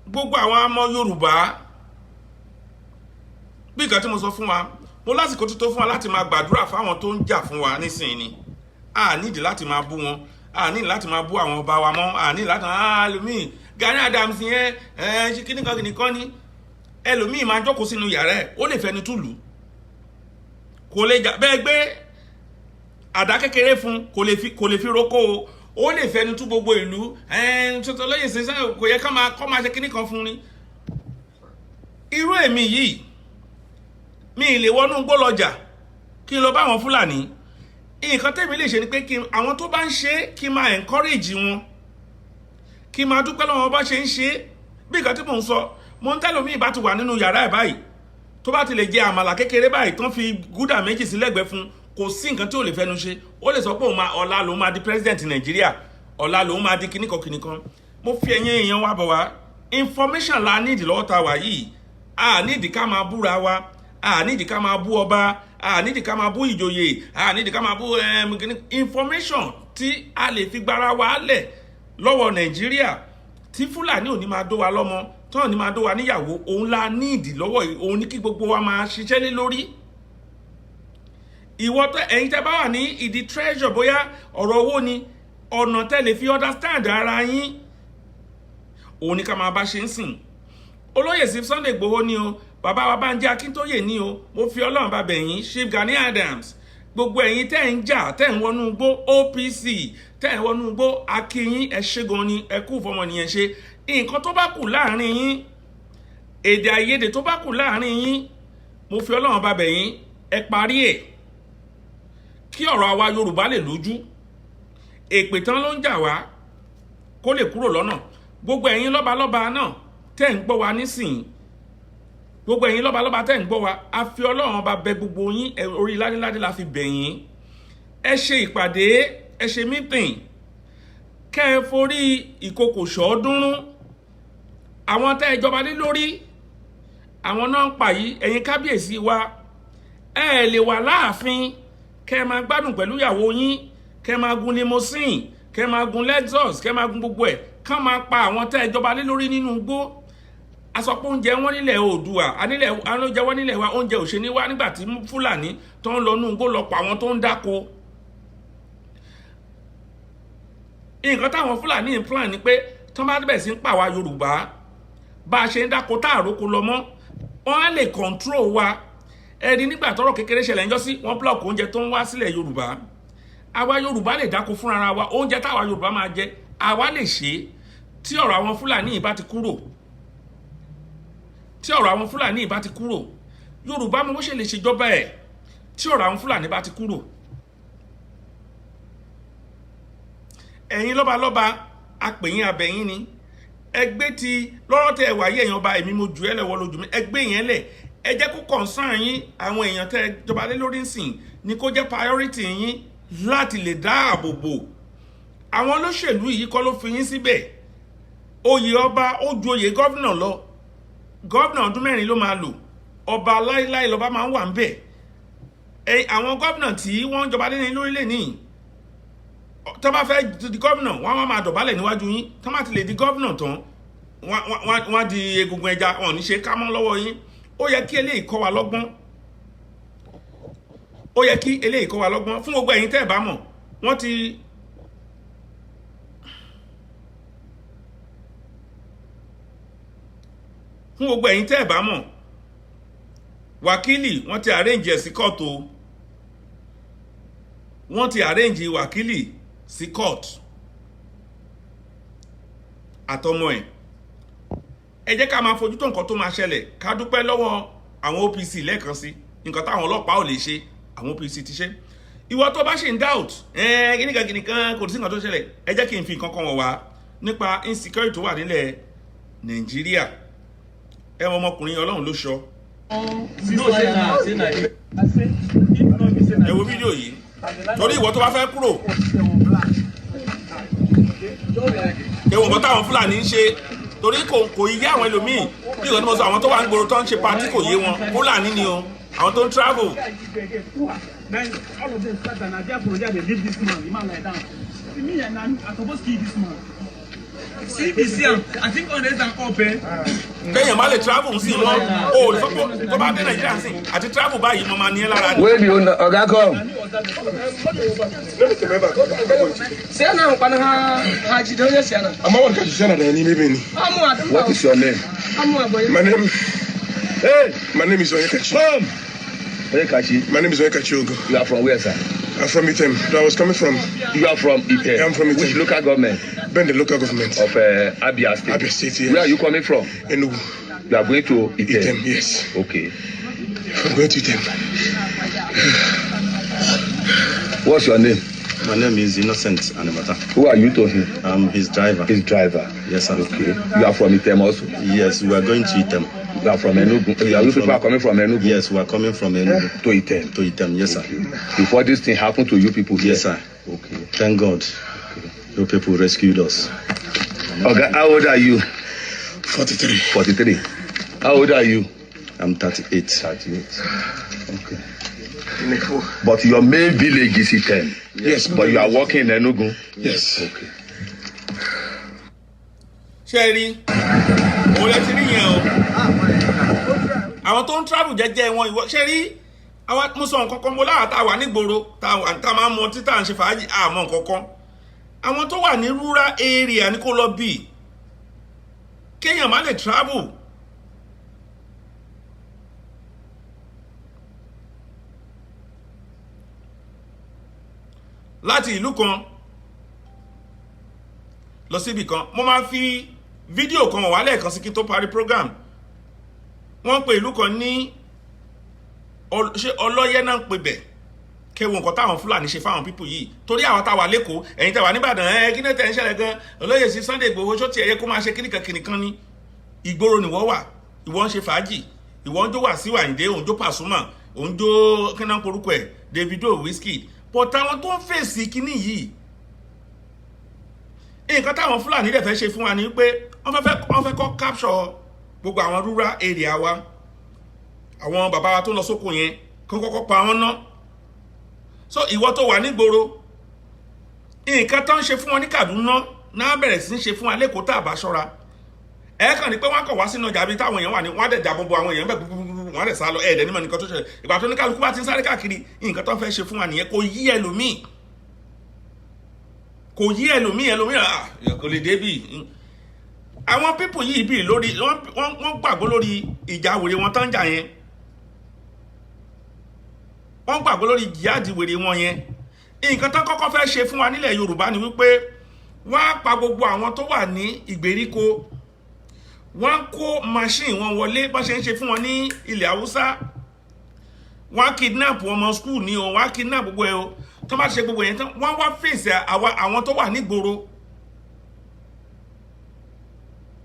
gbogbo àwọn ọmọ Yorùbá, bí nǹkan tí mo sọ fún wa, mo lásìkò tó tó fún wa láti máa gbàdúrà fáwọn tó ń jà fún wa nísìnyí ni. A nídìí láti máa bú wọn, a nídìí láti máa bú àwọn ọba wa mọ́, a nídìí láti máa ẹlòmíì Gani Adams yẹn ẹ ṣe kíní kan kíní kan ní. Ẹlòmíì máa jókòó sínú yàrá ẹ̀, ó lè fẹnu túlù, kò lè jà bẹ́ẹ̀ gbé àdá kékeré fún, kò lè fi roko o. Ó lè fẹnu tú gbogbo ìlú ẹn tuntun lóye sísẹ, kò yẹ ká máa kọ́ máa ṣe kíní kan fún ni. Irú èmi yìí, mi ì lè wọnú gbó lọjà kí n lọ bá àwọn Fúlàní. Nǹkan tẹ́mi lè ṣe ni pé kí àwọn tó bá ń ṣe, kí n máa encourage wọn, kí n máa dúpẹ́ lọ́wọ́ bá ṣe ń ṣe. Bí nǹkan tí mò ń sọ, mo ń tẹ́lòmíì bá ti wà nínú yàrá ẹ̀ báyìí, tó bá ti lè jẹ àmàlà kékeré báyìí, tán fi gúdà méjì sí lẹ́gbẹ̀ẹ́ fún, kò sí nǹkan tí ò lè fẹnu ṣe. Ó lè sọ pé òun máa ọ̀la lòun máa di president Nàìjíríà, ọ̀la lòun máa di kíníkan kíníkan. Mo fi ẹ̀yìn èèyàn wa bọ̀ wá, information la nídìí lọ́wọ́ ta wà yìí. A nídìí ká máa búra wa, a nídìí ká máa bú ọba, a nídìí ká máa bú ìjòyè, a nídìí ká máa bú kíní. Information tí a lè fi gbára wa lẹ̀ lọ́wọ́ Nàìjíríà, tí Fúlàní ò ní máa dó wa lọ́mọ, tí ò ní máa dó wa níyàwó, òun la nídìí lọ́wọ́ yìí. Òun ní kí gbogbo wa máa ṣiṣẹ́ lé lórí. Ìwọ tó ẹ̀yin tẹ́ bá wà ní ìdí treasure, bóyá ọ̀rọ̀ owó ni, ọ̀nà tẹ́ lè fi understand ara yín, òun ní ká máa bá ṣe ń sìn. Olóyè sí Sunday Igboho ni o, bàbá wa Bánjí Akíntóyè ni o, mo fi Ọlọ́run bá bẹ̀yìn, Chief Gani Adams, gbogbo ẹ̀yin tẹ́ ń jà, tẹ́ ń wọnú igbó, OPC tẹ́ ń wọnú igbó, akínyín, ẹ ṣé gan ni, ẹ kú fọmọnìyàn ṣe. Nǹkan tó bá kù láàrin yín, èdè àìyedè tó bá kù láàrin yín, mo fi Ọlọ́run bá bẹ̀yìn, ẹ parí ẹ̀ kí ọ̀rọ̀ àwa Yorùbá lè lójú. Èpè tán ló ń jà wá, kó lè kúrò lọ́nà. Gbogbo ẹ̀yin lọ́balọ́ba náà tẹ́ ń gbọ́ wa nísìnyí, gbogbo ẹ̀yin lọ́balọ́ba tẹ́ ń gbọ́ wa, a fi Ọlọ́run ọba bẹ gbogbo yín, orí ládéládé la fi bẹ̀ yín. Ẹ ṣe ìpàdé, ẹ ṣe meeting, kẹ́ ẹ forí ìkòkò ṣọ́ọ́dúnrún. Àwọn tẹ́ ẹ jọba lé lórí, àwọn náà ń pa yìí. Ẹ̀yin kábíyèsí wa, ẹ lè wà láàfin, kẹ́ ẹ máa gbádùn pẹ̀lú ìyàwó yín, kẹ́ ẹ máa gun limousine, kẹ́ ẹ máa gun Lexus, kẹ́ ẹ máa gun gbogbo ẹ̀, kán máa pa àwọn tẹ́ ẹ jọba lé lórí nínú igbó. Asọpọ̀ oúnjẹ wọn nílẹ̀ Oòdùà, anílẹ̀ oúnjẹ wọn nílẹ̀ wa. Oúnjẹ ò ṣe ní wá nígbà tí Fúlàní tó ń lọ nínú igbó lọ pa àwọn tó ń dáko. Nǹkan táwọn Fúlàní ń plan ni pé tó bá bẹ̀rẹ̀ sí ń pa àwa Yorùbá, bá a ṣe ń dáko tá àrókò lọ mọ́, wọ́n á lè control wa. Ẹni nígbà tọ́rọ̀ kékeré ṣẹlẹ̀ ń jọ́ sí, wọ́n block oúnjẹ tó ń wá sílẹ̀ Yorùbá. Àwa Yorùbá lè dáko fúnra wa. Oúnjẹ táwa Yorùbá máa jẹ, àwa lè ṣe é. Tí ọ̀rọ̀ àwọn Fúlàní yìí bá ti kúrò, tí ọ̀rọ̀ àwọn Fúlàní yìí bá ti kúrò, Yorùbá mọ bó ṣe lè ṣèjọba ẹ̀. Tí ọ̀rọ̀ àwọn Fúlàní bá ti kúrò, ẹ̀yin lọ́balọ́ba, apèyìn abẹ̀yìn ni ẹgbẹ́ ti lọ́rọ̀ tẹ wáyé. Ẹ̀yin ọba, èmi mo jù ẹ́ lẹ́wọ́ lójú mi. Ẹgbẹ́ yẹn lẹ̀, ẹ jẹ́ kó concern yín. Àwọn èèyàn tẹ́ jọba lé lórí nsìn ni kó jẹ́ priority yín láti lè dáàbò bò. Àwọn olóṣèlú yìí kọ́ ló fi yín síbẹ̀. Oyè ọba ó ju oyè governor lọ. Governor, ọdún 4 ló máa lò. Ọba, láíláí lọ́ba máa ń wà ń bẹ̀. Àwọn governor tí wọ́n ń jọba lé ní lórílẹ̀ níyì, tó bá fẹ́ di governor, wọ́n á máa dọ̀bálẹ̀ níwájú yín. Tó bá ti lè di governor tán, wọ́n á di egungun ẹja, wọn ò ní ṣe ká mọ́ lọ́wọ́ yín. Ó yẹ kí eléyìí kọ́ wa lọ́gbọ́n. Ó yẹ kí eléyìí kọ́ wa lọ́gbọ́n. Fún gbogbo ẹ̀yin tẹ́ ẹ̀ bá mọ̀, wọ́n ti fún gbogbo ẹ̀yin tẹ́ ẹ̀ bá mọ̀, wákìlì, wọ́n ti arrange ẹ̀ sí court o. Wọ́n ti arrange wákìlì sí court àtọmọ ẹ̀. Ẹ jẹ́ ká máa fojú tó nǹkan tó máa ṣẹlẹ̀. Ká dúpẹ́ lọ́wọ́ àwọn OPC lẹ́ẹ̀kan sí. Nǹkan táwọn ọlọ́pàá ò lè ṣe, àwọn OPC ti ṣe. Ìwọ tó bá ṣe ń doubt kíníkan kíníkan, kò sí nǹkan tó ṣẹlẹ̀. Ẹ jẹ́ kí n fi nǹkan kan wọ̀ wá nípa insecurity tó wà nílẹ̀ Nàìjíríà. Ẹ wọ ọmọkùnrin, Ọlọ́run ló sọ. Ẹ wo fídíò yìí, torí ìwọ tó bá fẹ́ kúrò, ẹ wo nǹkan táwọn Fúlàní ń ṣe, torí kò yé àwọn ẹlòmíì. Bí ìgbà tí mo sọ, àwọn tó wà ń gbòòrò tó ń ṣe party, kò yé wọn. Fúlàní ni o, àwọn tó ń travel. Then all of them start and I apologize. They leave this man. The man lie down. See me and I suppose kill this man. See me see am. I think on this and up eh. Kéèyàn má lè travel ń sìn wọn o ò sọ pé tó bá dé Nàìjíríà sìn àti travel báyìí, mo máa ní ẹ lára ni. Wey be owner? Oga, come. Siana nkwana ha ha jide onye siana. Amma what can you say that any maybe ni? Amu adum. What is your name? Amu aboye. My name Hey, my name is Onyekachi. Come. Onyekachi. My name is Onyekachi Ogo. You are from where, sir? I'm from Item. I was coming from You are from Item. Yeah, I'm from Item. Which local government? Bende local government. Of Abia State. Abia State, yes. Where are you coming from? Enugu. You are going to Item. Item, yes. Okay. I'm going to Item. What's your name? My name is Innocent Animata. Who are you to him? I'm his driver. His driver. Yes, sir. Okay. You are from Item also? Yes, we are going to Item. You are from Enugu. You people are coming from Enugu? Yes, we are coming from Enugu. To Item. To Item, yes, sir. Okay. Before this thing happened to you people here? Yes, sir. Okay. Thank God. Okay. You people rescued us. Okay, how old are you? 43. 43. How old are you? I'm 38. 38. Okay. But your main village is Item. Yes. But you are working in Enugu. Yes. Okay. Ṣé ẹ rí òun lẹ ti rí yẹn o? Àwọn tó ń travel jẹ́jẹ́ wọn, ìwọ ṣé rí àwọn mo sọ nǹkan kan, mo láwa tá a wà nígboro, tá a máa ń mọ títà, ń ṣe fàájì, àmọ́ nǹkan kan. Àwọn tó wà ní rural area ní kó lọ bì, kéèyàn má lè travel. Láti ìlú kan lọ síbì kan. Mo máa fi fídíò kan wà lẹ́ẹ̀kan sí kí n tó parí program. Wọ́n pe ìlú kan ní, ṣé Ọlọ́yẹ náà ń pe bẹ̀? Kẹwo nǹkan táwọn Fúlàní ṣe fáwọn people yìí. Torí àwọn táwa lẹ́kọ̀ọ́, ẹ̀yin tẹ̀wà nìbàdàn, ẹ kí ní tẹ̀ ń ṣẹlẹ̀ gan? Olóyè sí Sunday Igboho, ṣó tiẹ̀ yẹ kó máa ṣe kíníkan kíníkan ní ìgboro? Nìwọ wà, ìwọ ń ṣe fàájì, ìwọ ń jó Wàsíù Àyìndé, òun jó Pasuma, òun jó kíná porúkọ ẹ̀, Davido, Wizkid. But àwọn tó ń fèsì kínní yìí, nǹkan táwọn Fúlàní dẹ̀ fẹ́ ṣe fún wa ni pé wọ́n fẹ́ kọ́ capture gbogbo àwọn rural area wa. Àwọn bàbá wa tó ń lọ sóko yẹn, kó kọ́kọ́ pa wọ́n ná. So ìwọ tó wà nígboro, nǹkan tó ń ṣe fún wọn ní Kaduna náà bẹ̀rẹ̀ sí í ṣe fún wa l'Ékòó tá a bá ṣọ́ra. Ẹ kàn ní pé wọ́n kàn wá sínú ọjà bíi táwọn èèyàn wà ní, wọ́n á dẹ̀ dàbọ̀ bo àwọn èèyàn bẹ́ẹ̀ gbogbogbò, wọ́n á dẹ̀ sá lọ. Ẹ̀ẹ́dẹ̀ nímọ̀ nǹkan tó ṣẹlẹ̀. Ìgbà tó ní kálukú bá ti ń sáré káàkiri, nǹkan tó ń fẹ́ ṣe fún wa nìyẹn. Kò yí ẹlòmíì, kò yí ẹlòmíì. Ẹlòmíì kò lè débì. Àwọn people yìí bì lórí wọ́n gbàgbọ́ lórí ìjà wèrè wọn tán jà yẹn. Wọ́n gbàgbọ́ lórí jihad wèrè wọn yẹn. Nǹkan tán kọ́kọ́ fẹ́ ṣe fún wa nílẹ̀ Yorùbá ni wípé wọ́n á pa gbogbo àwọn tó wà ní ìgbèríko, wọ́n á kó machine wọn wọlé, bọ́n ṣe ń ṣe fún wọn ní ilẹ̀ Haúsá. Wọ́n á kidnap ọmọ school ní o, wọ́n á kidnap gbogbo ẹ o. Tó bá ṣe gbogbo yẹn tán, wọ́n wá fèsì àwọn tó wà nígboro.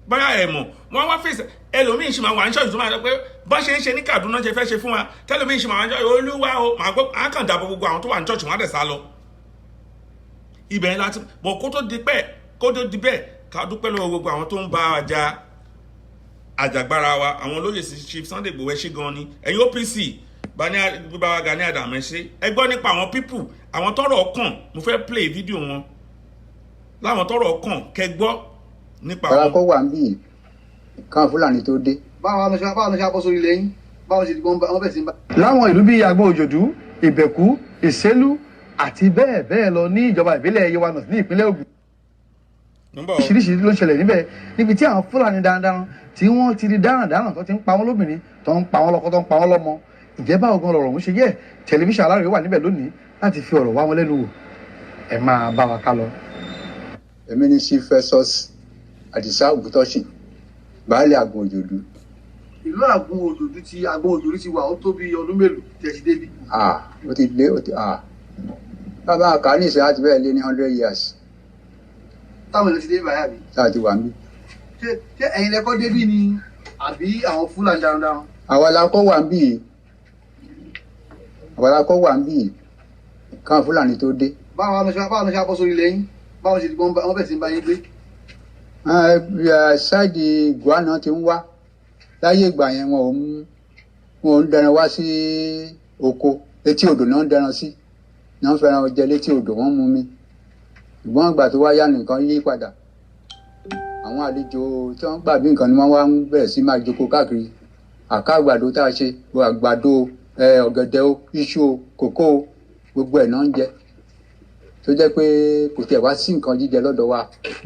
Bóyá ẹ̀ mọ̀, wọ́n wá fèsì. Ẹlòmíín ṣì máa wà ní ṣọ́ọ̀ṣì tó máa sọ pé bọ́n ṣe ń ṣe ní Kaduna ṣe fẹ́ ṣe fún wa. Tẹlòmíín ṣì máa wà ní ṣọ́ọ̀ṣì, Olúwa o, màá gbọ́, á kàn dàbọ̀ gbogbo àwọn tó wà ní ṣọ́ọ̀ṣì, wọ́n á dẹ̀ sá lọ. Ibẹ̀ láti bọ̀. Kó tó di pẹ́, kó tó di bẹ́ẹ̀, ká dúpẹ́ lọ́wọ́ gbogbo àwọn tó ń bá wa jà àjàgbára wa, àwọn olóyè sí Chief Sunday Igboho. Ẹ ṣé gan ni. Ẹ̀yin OPC bá wa, Gani Adams, ẹ ṣé. Ẹ gbọ́ nípa àwọn people, àwọn tọ́rọ̀ kàn. Mo fẹ́ play video wọn láwọn tọ́rọ̀ kàn, kẹ́ gbọ́ nípa wọn. Farakọ wà ń bì káwọn Fúlàní tó dé. Báwo ló ṣe bọ́ sórí ilẹ̀ yín? Báwo ṣe di wọ́n bẹ̀ sí ń bá. Láwọn ìlú bíi Àgbọn Òjòdú, Ìbẹ̀kú, Ìsẹ́lú àti bẹ́ẹ̀ bẹ́ẹ̀ lọ ní ìjọba ìbílẹ̀ Yewa North ní ìpínlẹ̀ Ògùn, oríṣiríṣi ló ń ṣẹlẹ̀ níbẹ̀, níbi tí àwọn Fúlàní darandaran tí wọ́n ti di darandaran, tó ti ń pa wọ́n lóbìnrin, tó ń pa wọ́n lọ́kọ, tó ń pa wọ́n lọ́mọ. Ǹjẹ́ báwo gan lọ̀rọ̀ ń ṣe jẹ́? Tẹlifíṣàn Aláròyé wà níbẹ̀ lónìí láti fi ọ̀rọ̀ wá wọn lẹ́nu wò. Ẹ máa bá wa ká lọ. Èmi ní Chief Festus Àdìsá Ògùtọ́sìn, baálé Àgbọn Òjòdú. Ìlú Àgbọn Òjòdú ti Àgbọn Òjòdú ti wà, ó tó bí ọdún mélòó tí ẹ ti débi? Ah, ó ti lé, ó ti, ah, bàbá àkàní ìṣe àti bẹ́ẹ̀ lé ní 100 years. Táwọn èèyàn ti débi báyà bí? Tá a ti wà níbí. Ṣé ẹ̀yin lẹ́kọ́ débí ni àbí àwọn Fúlàní darandaran? Àwa la kọ́ wà ń bì yìí, àwa la kọ́ wà ń bì yìí káwọn Fúlàní tó dé. Báwo ló ṣe bọ́ sórí ilẹ̀ yín? Báwo ṣe di wọ́n bẹ̀ sí ń bá yín gbé? Side Guana ti ń wá. Láyé ìgbà yẹn, wọn ò ń dẹran wá sí oko. Etí odò náà ń dẹran sí, náà ń fẹ́ràn jẹ létí odò, wọ́n mú mi. Ṣùgbọ́n ìgbà tó wá yá, nìkan yí padà. Àwọn àlejò tí wọ́n gbà bí nǹkan ni wọ́n wá ń bẹ̀rẹ̀ sí máa jókòó káàkiri. Àká àgbàdo tá a ṣe, àgbàdo, ọ̀gẹ̀dẹ̀ o, iṣu o, kòkó o, gbogbo ẹ̀ náà ń jẹ, tó jẹ́ pé kò tiẹ̀ wá sí nǹkan jíjẹ lọ́dọ̀ wa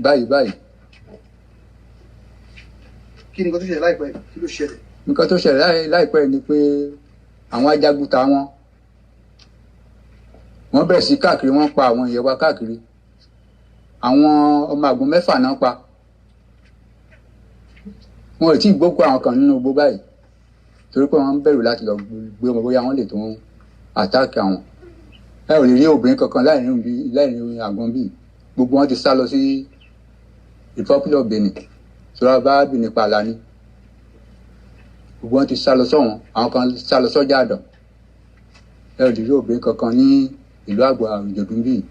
báyìí báyìí. Kí ni nǹkan tó ṣẹlẹ̀ láìpẹ́? Kí ló ṣẹlẹ̀? Nǹkan tó ṣẹlẹ̀ láìpẹ́ ni pé àwọn ajagunta wọn, wọ́n bẹ̀rẹ̀ sí káàkiri, wọ́n pa àwọn èèyàn wa káàkiri. Àwọn ọmọ àgùn mẹ́fà náà pa. Wọn ò tí ì gbókù àwọn kan nínú igbó báyìí, torí pé wọ́n ń bẹ̀rù láti lọ gbé wọn, bóyá wọ́n lè tún attack àwọn. Ẹ ò lè rí obìnrin kankan láì ní àgbọn bíi. Gbogbo wọn ti sá lọ sí Republic of Benin, sọlá bá Benin pààlà ni. Gbogbo wọn ti sá lọ sọ́wọ́n, àwọn kan sá lọ sọ́jà àdàn. Ẹ ò lè rí obìnrin kankan ní ìlú Àgbọn Òjòdú bíi.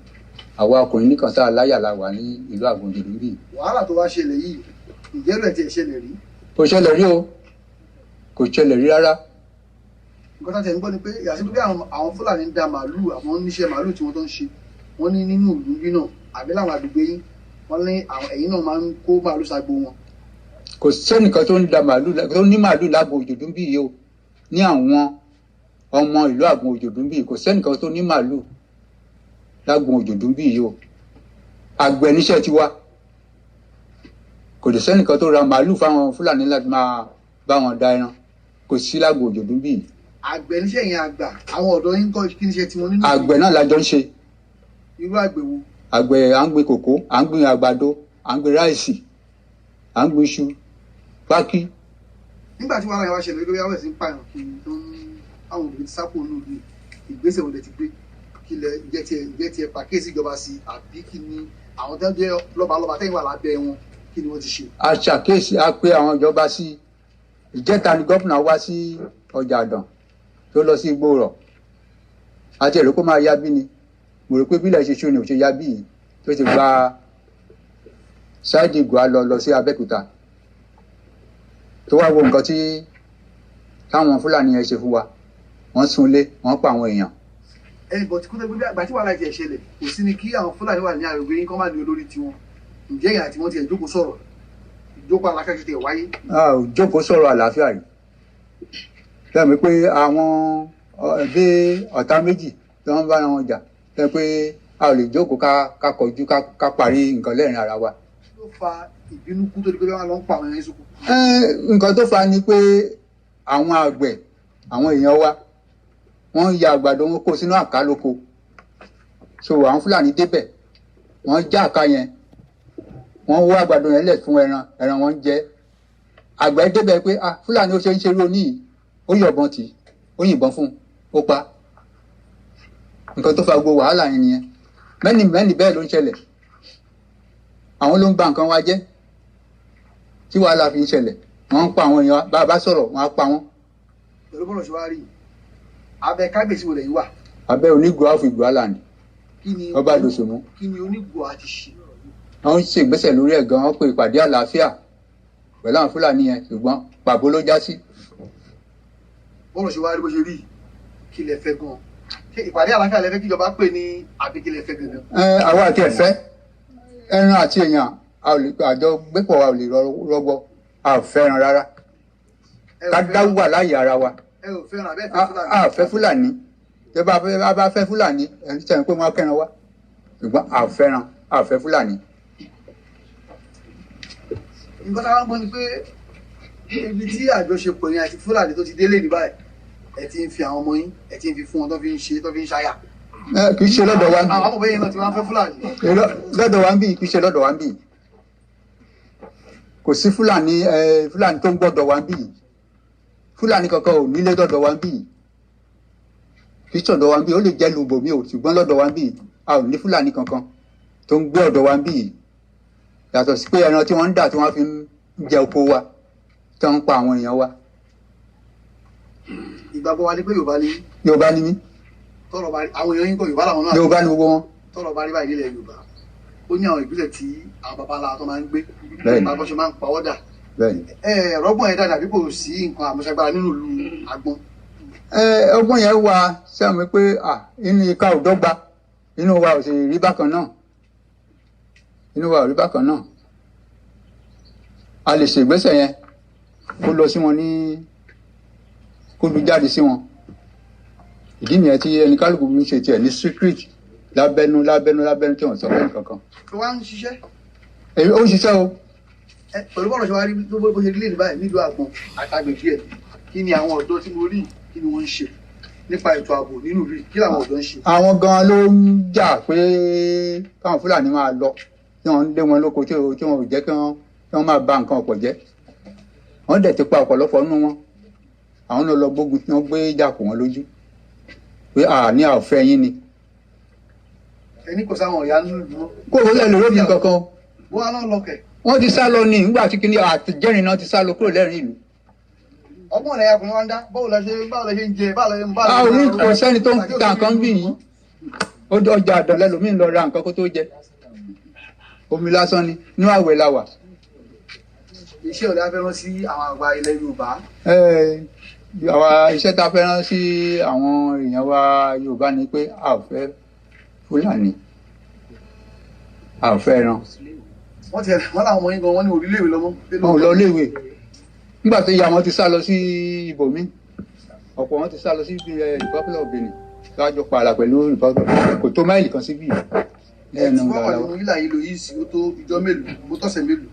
Àwa ọkùnrin nìkan tá a láyà la wà ní ìlú Àgbọn Òjòdú bíi. Wàhálà tó wá ṣẹlẹ̀ yìí, ìjẹ́ rẹ̀ tiẹ̀ ṣẹlẹ̀ rí? Kò ṣẹlẹ̀ rí o, kò ṣẹlẹ̀ rí rárá. Nǹkan tó tẹ̀ ń gbọ́ ni pé yàtọ̀ pé àwọn Fúlàní ń da màálùú, àwọn oníṣẹ́ màálùú tí wọ́n tó ń ṣe wọ́n ní nínú ìlú bí náà àbí láwọn àgbègbè yín, wọ́n ní àwọn ẹ̀yin náà máa ń kó màálùú ságbo wọn. Kò sẹ́nìkan tó ń da màálùú, tó ní màálùú lágbo Òjòdú bí yìí o. Ní àwọn ọmọ ìlú Àgbọn Òjòdú bí, kò sẹ́nìkan tó ní màálùú lágbo Òjòdú bí yìí o. Àgbẹ̀ níṣẹ́ ti wá. Kò dẹ̀ sẹ́nìkan tó ra màálùú fáwọn Fúlàní láti máa bá wọn da ẹran. Kò sí lágbo Òjòdú bí yìí. Àgbẹ̀ níṣẹ́ yẹn, àgbà àwọn ọ̀dọ́ yín kọ́, kí níṣẹ́ tiwọn nínú? Àgbẹ̀ náà la jọ ń ṣe. Irú àgbẹ̀ wo? Àgbẹ̀, à ń gbin kòkó, à ń gbin àgbàdo, à ń gbin rice, à ń gbin iṣu, pákí. Nígbà tí wàhálà yẹn wá ṣẹlẹ̀ lórí àwọn ẹ̀sìn pààyàn kiri tó ń àwọn òbí ti sápò nínú ìlú, ìgbésẹ̀ wo lẹ ti gbé? Kí lẹ jẹ́ tiẹ̀ pàkíyèsí ìjọba sí, àbí kí ni àwọn tó ń jẹ́ lọ́balọ́ba tẹ́yìn wà lábẹ́ wọn, kí ni wọ́n ti ṣe? A ṣàkíyèsí, a pé àwọn ìjọba sí. Ìjẹta ni gómìnà wá sí ọjà àdàn, tó lọ sí igbó rọ̀ àti èrò kó máa yá bí ni. Mo rò pé bílẹ̀ ṣe ṣú ni ò ṣe ya bí yìí tó ti gba ṣáàdì Ìgùá lọ lọ sí Abẹ́òkúta, tó wá wo nǹkan tí táwọn Fúlàní yẹn ṣe fún wa. Wọ́n sunlé, wọ́n pa àwọn èèyàn. Ẹnì bọ̀ tí kó tó gbé àgbà tí wàhálà ti ẹ̀ ṣẹlẹ̀, kò sí ni kí àwọn Fúlàní wà ní àgbègbè yín kọ́ máa ní olórí tiwọn. Ǹjẹ́ ìyá àti wọn ti ẹ̀ jókòó sọ̀rọ̀, ìjókòó àlàáfíà ti ẹ̀ wáyé? A ò jókòó sọ̀rọ̀ àlàáfíà yìí lẹ́mi pé àwọn bí ọ̀tá méjì tí wọ́n bára wọn jà lẹ́mi pé a ò lè jókòó ká kọjú ká parí nǹkan lẹ́rìn ara wa. Kí ló fa ìbínú kú tó di pé wọ́n lọ ń pa àwọn èèyàn sóko? Nǹkan tó fa ni pé àwọn àgbẹ̀, àwọn èèyàn wa, wọ́n ń ya àgbàdo wọn kó sínú àká lóko. So àwọn Fúlàní débẹ̀, wọ́n já àká yẹn, wọ́n wó àgbàdo yẹn lẹ̀ fún ẹran, ẹran wọn ń jẹ. Àgbẹ̀ débẹ̀ pé, ah, Fúlàní ó ṣe ń ṣerú oní yìí, ó yọ̀bọ̀n tì, ó yìnbọn fún un, ó pa. Nǹkan tó fa gbogbo wàhálà yẹn nìyẹn. Mẹ́ni mẹ́ni bẹ́ẹ̀ ló ń ṣẹlẹ̀. Àwọn ló ń ba nǹkan wa jẹ́ tí wàhálà fi ń ṣẹlẹ̀. Wọ́n ń pa àwọn èèyàn, bá a bá sọ̀rọ̀, wọ́n á pa wọ́n. Pẹ̀lú bọ́lọ̀ ṣe wá rí, abẹ́ kábíyèsí wo lẹ́yìn wà? Abẹ́ Onígùá of Ìgùá land. Kí ni Ọba Dòsùnmú. Kí ni Onígùá ti ṣe? Wọ́n ń ṣègbésẹ̀ lórí ẹ̀ gan-an, pé ìpàdé àlàáfíà pẹ̀lú àwọn Fúlàní yẹn, ṣùgbọ́n pàbó ló já sí. Bọ́lọ̀ ṣe wá rí bó ṣe rí, kí lẹ fẹ́ gan-an? Ṣé ìpàdé àlàáfíà lẹ fẹ́ kíjọba pè ní, àbí kí lẹ fẹ́ gangan? Ẹ àwa àti ẹ̀fẹ́ ẹran àti èèyàn, a ò lè àjọ gbépọ̀ wa ò lè rọgbọ. A ò fẹ́ràn rárá, ká dá wà láàyè ara wa. Ẹ ò fẹ́ràn abẹ́ fẹ́ Fúlàní? A fẹ́ Fúlàní. Tẹ bá fẹ́ Fúlàní, ẹni sẹ́yìn pé wọ́n á kẹ́ran wa, ṣùgbọ́n a ò fẹ́ràn, a ò fẹ́ Fúlàní. Nǹkan táwọn gbọ́ ni pé ibi tí àjọṣepọ̀ yẹn àti Fúlàní tó ti délé ní báyìí, ẹ ti ń fi àwọn ọmọ yín, ẹ ti ń fi fún wọn tó fi ń ṣe, tó fi ń ṣáyà. Kì í ṣe lọ́dọ̀ wa ń bì. Àwọn ọmọ bẹ́yẹn náà ti máa ń fẹ́ Fúlàní. Lọ́dọ̀ wa ń bì, kì í ṣe lọ́dọ̀ wa ń bì. Kò sí Fúlàní, Fúlàní tó ń gbọ́dọ̀ wa ń bì. Fúlàní kankan ò nílé lọ́dọ̀ wa ń bì. Kì í ṣọ̀dọ̀ wa ń bì, ó lè jẹ́ lùbòmí o, ṣùgbọ́n lọ́dọ̀ wa ń bì, a ò ní Fúlàní kankan tó ń gbé ọ̀dọ̀ wa ń bì. Yàtọ̀ sí pé ẹran tí wọ́n ń dà tí wọ́n fi ń jẹ oko wa, tí wọ́n ń pa àwọn èèyàn wa. Ìgbàgbọ́ wa ni pé Yorùbá ni. Yorùbá ni mí. Tọ́rọ̀ bá rí àwọn èèyàn yín kọ́, Yorùbá làwọn náà. Yorùbá ni gbogbo wọn. Tọ́rọ̀ bá rí báyìí nílẹ̀ Yorùbá, ó ní àwọn ìbílẹ̀ tí àwọn baba ńlá tó máa ń gbé. Bẹ́ẹ̀ni. Bàbá ṣe máa ń pa ọ́dà. Bẹ́ẹ̀ni. Ẹ rọ́gbọ̀n yẹn dáadáa bí kò sí nǹkan àmúṣagbára nínú ìlú Àgbọn? Ẹ ọgbọ́n yẹn wà sẹ́mi pé inú ìka ò dọ́gba, inú wa ò sì rí bákan náà. Inú wa ò rí bákan náà. A lè ṣègbésẹ̀ yẹn kó lọ sí wọn ní kó lu jáde sí wọn. Ìdí nìyẹn tí ẹni kálukú ń ṣe tiẹ̀ ní secret lábẹ́nú lábẹ́nú lábẹ́nú tí wọ́n sọ fún kankan. Tó wá ń ṣiṣẹ́? Èyí ó ń ṣiṣẹ́ o. Ẹ pẹ̀lú bọ́ọ̀lù ṣe wá rí bó ṣe rí lè ní báyìí nílùú Àgbọn àtàgbègbè ẹ̀, kí ni àwọn ọ̀dọ́ tí mo rí, kí ni wọ́n ń ṣe nípa ètò ààbò nínú ìlú, kí làwọn ọ̀dọ́ ń ṣe? Àwọn gan ló ń jà pé káwọn Fúlàní máa lọ, tí wọ́n ń lé wọn lóko, tí wọ́n ò jẹ́ kí wọ́n máa ba nǹkan ọ̀pọ̀ jẹ́. Wọ́n dẹ̀ ti pa ọ̀pọ̀lọpọ̀ nínú wọn. Àwọn náà lọ gbógun tí wọ́n gbé ìjà kò wọ́n lójú pé àní àfẹ́ yín ni. Ẹni kò sáwọn ọ̀yà nínú ìlú. Kó o lè lórí kankan. Wọ́n á lọ lọkẹ̀. Wọ́n ti sá lọ ní ìgbà tí kìíní àtijẹ́rìn náà ti sá lọ kúrò lẹ́rìn ìlú. Ọgbọ́n rẹ̀ ọkùnrin wa ń dá, báwo la ṣe ń jẹ, báwo la ṣe ń bá. A ò ní kò sẹ́ni tó ń ta nǹkan bí yìí. Ó ọjà àdán lẹ́lòmíì lọ ra nǹkan kó tó jẹ. Omi lásán ni, inú àwẹ̀ la wà. Iṣẹ́ ọ̀dà fẹ́ rán sí àwọn àgbà ilẹ̀ Yorùbá. Àwa iṣẹ́ tá a fẹ́ rán sí àwọn èèyàn wa Yorùbá ni pé a ò fẹ́ Fúlàní, a ò fẹ́ ẹran. Wọ́n ti wọ́n làwọn ọmọ yín gan, wọ́n ní orílẹ̀-èwe lọ́mọ. Wọn ò lọ iléèwé nígbà tí ìyá wọn ti sá lọ sí ibòmí, ọ̀pọ̀ wọn ti sá lọ sí Republic of Benin lájọ pààlà pẹ̀lú Republic of Benin, kò tó máìlì kan síbí. Ẹ ti wọ́n wà nínú ìlà yìí lò yìí sí, ó tó ìjọ mélòó, ó tọ̀sẹ̀ mélòó?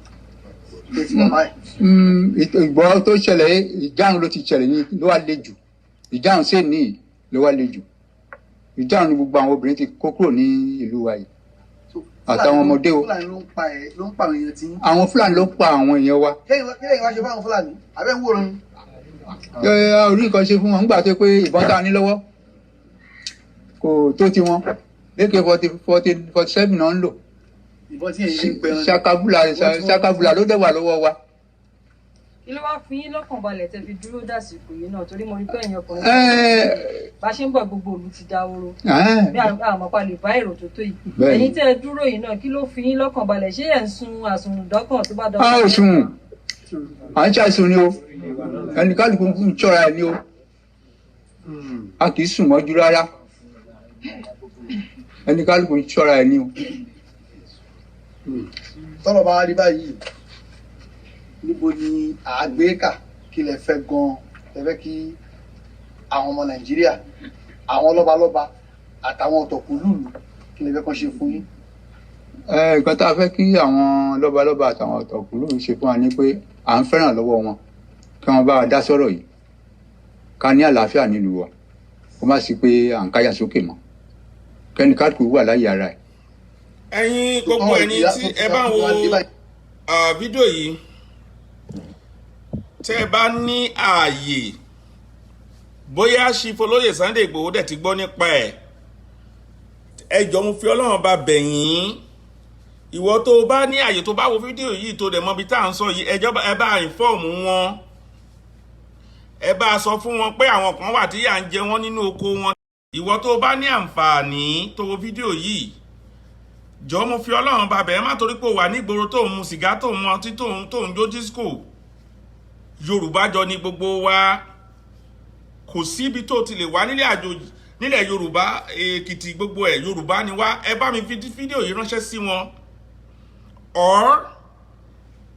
Ìgbọ́ tó ṣẹlẹ̀ ìjáhùn ló ti ṣẹlẹ̀ ní ló wá le jù. Ìjáhùn sí ní ló wá le jù. Ìjáhùn ni gbogbo àwọn obìnrin ti kó kúrò ní ìlú wa yìí àtàwọn ọmọdé o. Fúlàní ló ń pa àwọn èèyàn tí. Àwọn Fúlàní ló ń pa àwọn èèyàn wa. Kí lẹ́yìn wá ṣe fáwọn Fúlàní? Abẹ́ ń wòran ni. Ẹ orí nǹkan ṣe fún wọn nígbà tó pé ìbọn tá a ní lọ́wọ́ kò tó ti wọn. AK 47 náà ń lò. Ìbọn tí èyí ń pẹran. Ṣakabula ló dẹ̀ wà lọ́wọ́ wa. Kí ló wá fi yín lọ́kàn balẹ̀ tẹ́ fi dúró dàsìkò yìí náà, torí mo rí pé ẹ̀yin ọkùnrin. Bá ṣe ń bọ̀, gbogbo òlu ti dahoro. Bí àmọ́ pa lè bá èrò tó tó yìí. Bẹ́ẹ̀ni. Ẹ̀yin tẹ́ ẹ dúró yìí náà, kí ló fi yín lọ́kàn balẹ̀? Ṣé ẹ̀ ń sun àsùnwùdọ́kàn tó bá A dọ́kàn? ò sùn, à ń ṣàìsùn ni o. Ẹnì kálukú ń ṣọ́ra ẹ ni o. A kì í sùn mọ́jú rárá. Ẹnì kálukú ń ṣọ́ra ẹ ni o. Tọ́rọ̀ bá rí báyìí, níbo ni àgbékà? Kí lẹ fẹ́ gan-an? Lẹ fẹ́ kí àwọn ọmọ Nàìjíríà, àwọn lọ́balọ́ba àtàwọn ọ̀tọ̀kùlùlù, kí lẹ fẹ́ kán ṣe fún yín? Ẹ, nǹkan tá a fẹ́ kí àwọn lọ́balọ́ba àtàwọn ọ̀tọ̀kùlú ṣe fún wa ni pé à ń fẹ́ràn lọ́wọ́ wọn kí wọ́n bá wa dá sọ́rọ̀ yìí, ká ní àlàáfíà nílùú wa, kó má sí pé à ń káyà sókè mọ́, kẹ́ni kálukú wà láyé ara ẹ̀. Ẹ̀yin gbogbo ẹni tí ẹ bá ń wo fídíò yìí, tẹ́ ẹ bá ní ààyè, bóyá Chief Olóyè Sunday Igboho dẹ̀ ti gbọ́ nípa ẹ̀, ẹ jọ̀ọ́, mo fi Ọlọ́run bá bẹ̀ yín. Ìwọ tó o bá ní ààyè, tó bá wo fídíò yìí, tó dẹ̀ mọ̀ bí tá à ń sọ yìí, ẹ jọ̀ọ́, ẹ bá inform wọn, ẹ bá sọ fún wọn pé àwọn kan wà tí yà ń jẹ wọ́n nínú oko wọn. Ìwọ tó o bá ní àǹfààní tó wo fídíò yìí, jọ̀ọ́, mo fi Ọlọ́run bá bẹ̀ ẹ́, má torí pé o wà nígboro tó ń mu sìgá, tó ń mu ọtí, tó ń jó disco. Yorùbá jọ ní gbogbo wa. Kò síbi tó ti lè wá nílẹ̀ àjòjì nílẹ̀ Yorùbá, Èkìtì, gbogbo ẹ̀, Yorùbá ni wá. Ẹ bá mi fi fídíò yìí ránṣẹ́ sí wọn, or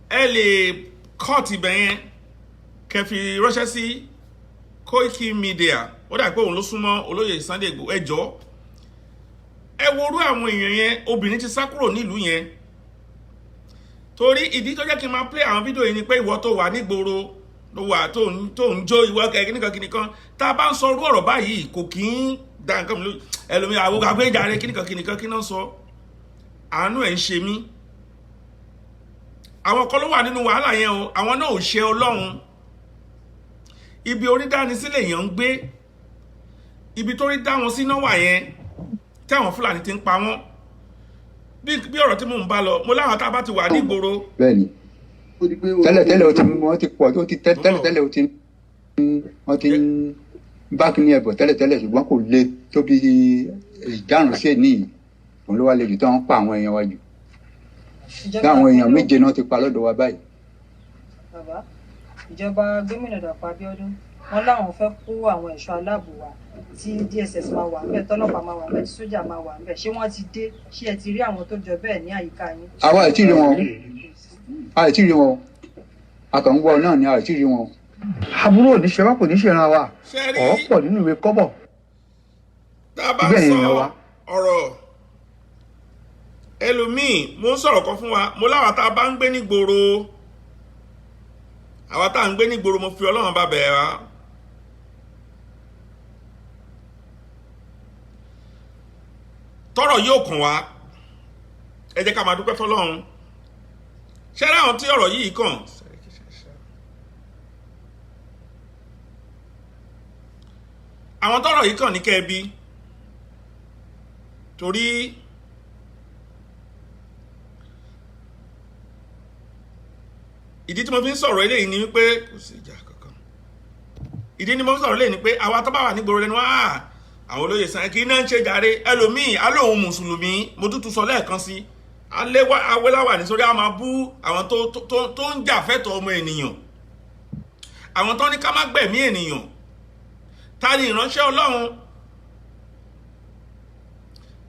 ẹ lè cut ibẹ̀ yẹn, kẹ́ fi ránṣẹ́ sí Koiki Media. Ó dà pé òun ló súnmọ́ olóyè Sunday Igboho. Ẹ jọ̀ọ́, ẹ wo orú àwọn èèyàn yẹn. Obìnrin ti sá kúrò nílùú yẹn. Torí ìdí tó jẹ́ kí n máa play àwọn fídíò yìí ni pé ìwọ tó wà nígboro, ló wà tó ń jó, ìwọ kìnìkan kìnìkan, tá a bá ń sọ orú ọ̀rọ̀ báyìí, kò kí ń da nǹkan mi lójú. Ẹlòmíì, àwọn àgbéjáre kìnìkan kìnìkan, kí náà sọ, àánú ẹ̀ ń ṣe mí. Àwọn kan ló wà nínú wàhálà yẹn o. Àwọn náà ò ṣe Ọlọ́run. Ibi orí dání sílẹ̀ èèyàn ń gbé, ibi tó rí dá wọn sí náà wà yẹn, tí àwọn Fúlàní ti ń pa wọ́n. Bí ọ̀rọ̀ tí mò ń bá lọ, mo láwọn tá a bá ti wà nígboro. Bẹ́ẹ̀ni, tẹ́lẹ̀tẹ́lẹ̀ ó ti wọ́n ti pọ̀, ó ti tẹ́lẹ̀tẹ́lẹ̀ ó ti wọ́n ti ń bá kíní ẹ̀bọ̀ tẹ́lẹ̀tẹ́lẹ̀, ṣùgbọ́n kò le tó bí ìdárùn sí èní yìí. Òun ló wá le jù tí wọ́n pa àwọn èèyàn wa jù. Tí àwọn èèyàn 7 náà ti pa lọ́dọ̀ wa báyìí. Bàbá, ìjọba gómìnà Dàpọ̀ Abíọ́dún, wọn láwọn fẹ́ kó àwọn ẹ̀ṣọ́ aláàbò wá, tí DSS máa wà ńbẹ̀, tọ́lọ́pàá máa wà ńbẹ̀, tí sójà máa wà ńbẹ̀. Ṣé wọ́n ti dé? Ṣé ẹ ti rí àwọn tó jọ bẹ́ẹ̀ ní àyíká yín? Àwa ì tí ì rí wọn o, a ì tí ì rí wọn o. A kàn ń gbọ́ náà ni, a ì tí ì rí wọn o. Aburú ò ní ṣe wá, kò ní ṣe ran wa. Ọ̀rọ̀ pọ̀ nínú ìwé kọ́bọ̀. Tá a bá Bẹ́ẹ̀ sọ ni wa. ọ̀rọ̀ ẹlòmíì, mo ń sọ̀rọ̀ kan fún wa, mo láwa tá a bá ń gbé nígboro, àwa tá à ń gbé nígboro, mo fi Ọlọ́run bá bẹ̀rẹ̀ wá. Tọ́rọ̀ yóò kàn wá, ẹ jẹ́ ká máa dúpẹ́ fọ́lọ́run. Ṣé láwọn tí ọ̀rọ̀ yìí kàn, àwọn tọ́rọ̀ yìí kàn ní kẹ́ẹ̀bí, torí ìdí tí mo fi ń sọ̀rọ̀ eléyìí ni wípé kò sí ìjà kankan. Ìdí ni mo fi ń sọ̀rọ̀ eléyìí ni pé àwa tó bá wà nígboro lẹ́nu wá, àwọn olóyè sàn kí iná ń ṣe jàre. Ẹlòmíì alóhùn mùsùlùmí, mo tútù sọ lẹ́ẹ̀kan sí awéláwà ní sórí, a máa bú àwọn tó ń jà fẹ́tọ̀ ọmọ ènìyàn, àwọn tó ní ká má gbẹ̀mí ènìyàn. Ta ni ìránṣẹ́ Ọlọ́run?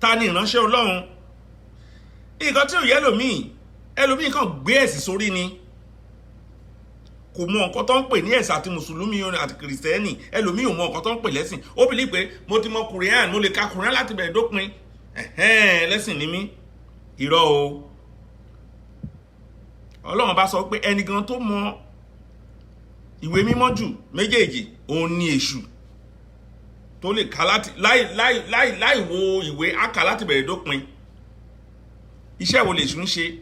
Ta ni ìránṣẹ́ Ọlọ́run? Nǹkan tí ò yẹ ẹlòmíì, ẹlòmíì kàn gbé ẹ̀sìn sórí ni, kò mọ nǹkan tó ń pè ní ẹ̀sìn àti mùsùlùmí àti kìrìsìtẹ́nì. Ẹlòmíì ò mọ nǹkan tó ń pè lẹ́sìn. Ó believe pé mo ti mọ Kùránì, mo lè ka Kùránì láti bẹ̀rẹ̀ dópin, ẹ̀hẹ́n, lẹ́sìn ni mí. Irọ́ o. Ọlọ́run bá sọ pé ẹni gan tó mọ ìwé mímọ́ jù méjèèjì, òun ni èṣù, tó lè ka láti láì láì láì láì wo ìwé, á kà láti bẹ̀rẹ̀ dópin. Iṣẹ́ wo lèṣù ń ṣe?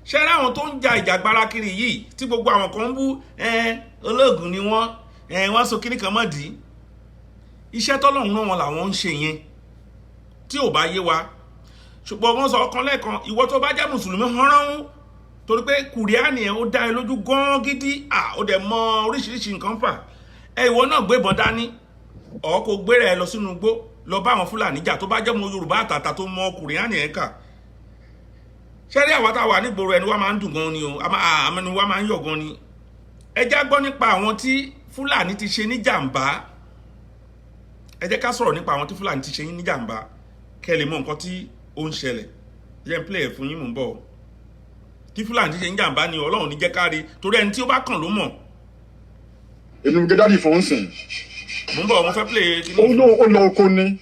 Ṣé ráwọn tó ń ja ìjàgbara kiri yìí tí gbogbo àwọn kan ń bú, olóògùn ni wọ́n, wọ́n so kíní kan mọ́ dì í? Iṣẹ́ tọ́lọ́run rán wọn làwọn ń ṣe yẹn, tí ò bá yé wa. Ṣùgbọ́n wọ́n sọ ọkàn lẹ́ẹ̀kan, ìwọ tó bá jẹ́ mùsùlùmí hánrán, torí pé kùrìánì ẹ̀ ó dá ẹ lójú gan gidi, à ó dẹ̀ mọ oríṣiríṣi nǹkan fà ẹ, ìwọ náà gbébọn dání. Ọ̀ kò gbéra ẹ lọ sínú igbó, lọ bá àwọn Fúlàní jà, tó bá jẹ́ ọmọ Yorùbá àtàtà tó mọ ọkùnrin á nìyẹn kà. Ṣẹ́rí, àwa tá a wà nígboro, ẹni wa máa ń dùn gan ni o, ẹni wa máa ń yọ̀ gan ni. Ẹ já gbọ́ nípa àwọn tí Fúlàní ti ṣe níjàmbá. Ẹ jẹ́ ká sọ̀rọ̀ nípa àwọn tí Fúlàní ti ṣe níjàmbá, kẹ́ lè mọ nǹkan tí ó ń ṣẹlẹ̀. Jẹ́ n play ẹ̀ fún yín, mò ń bọ̀. Tí Fúlàní ti ṣe níjàmbá ni, Ọlọ́run ní jẹ́ ká rí, torí ẹni tí ó bá kàn ló mọ̀. Èmi ń gé daddy fún sìn. Mò ń bọ̀, mo fẹ́ play kíní. Ó lọ, ó lọ oko ni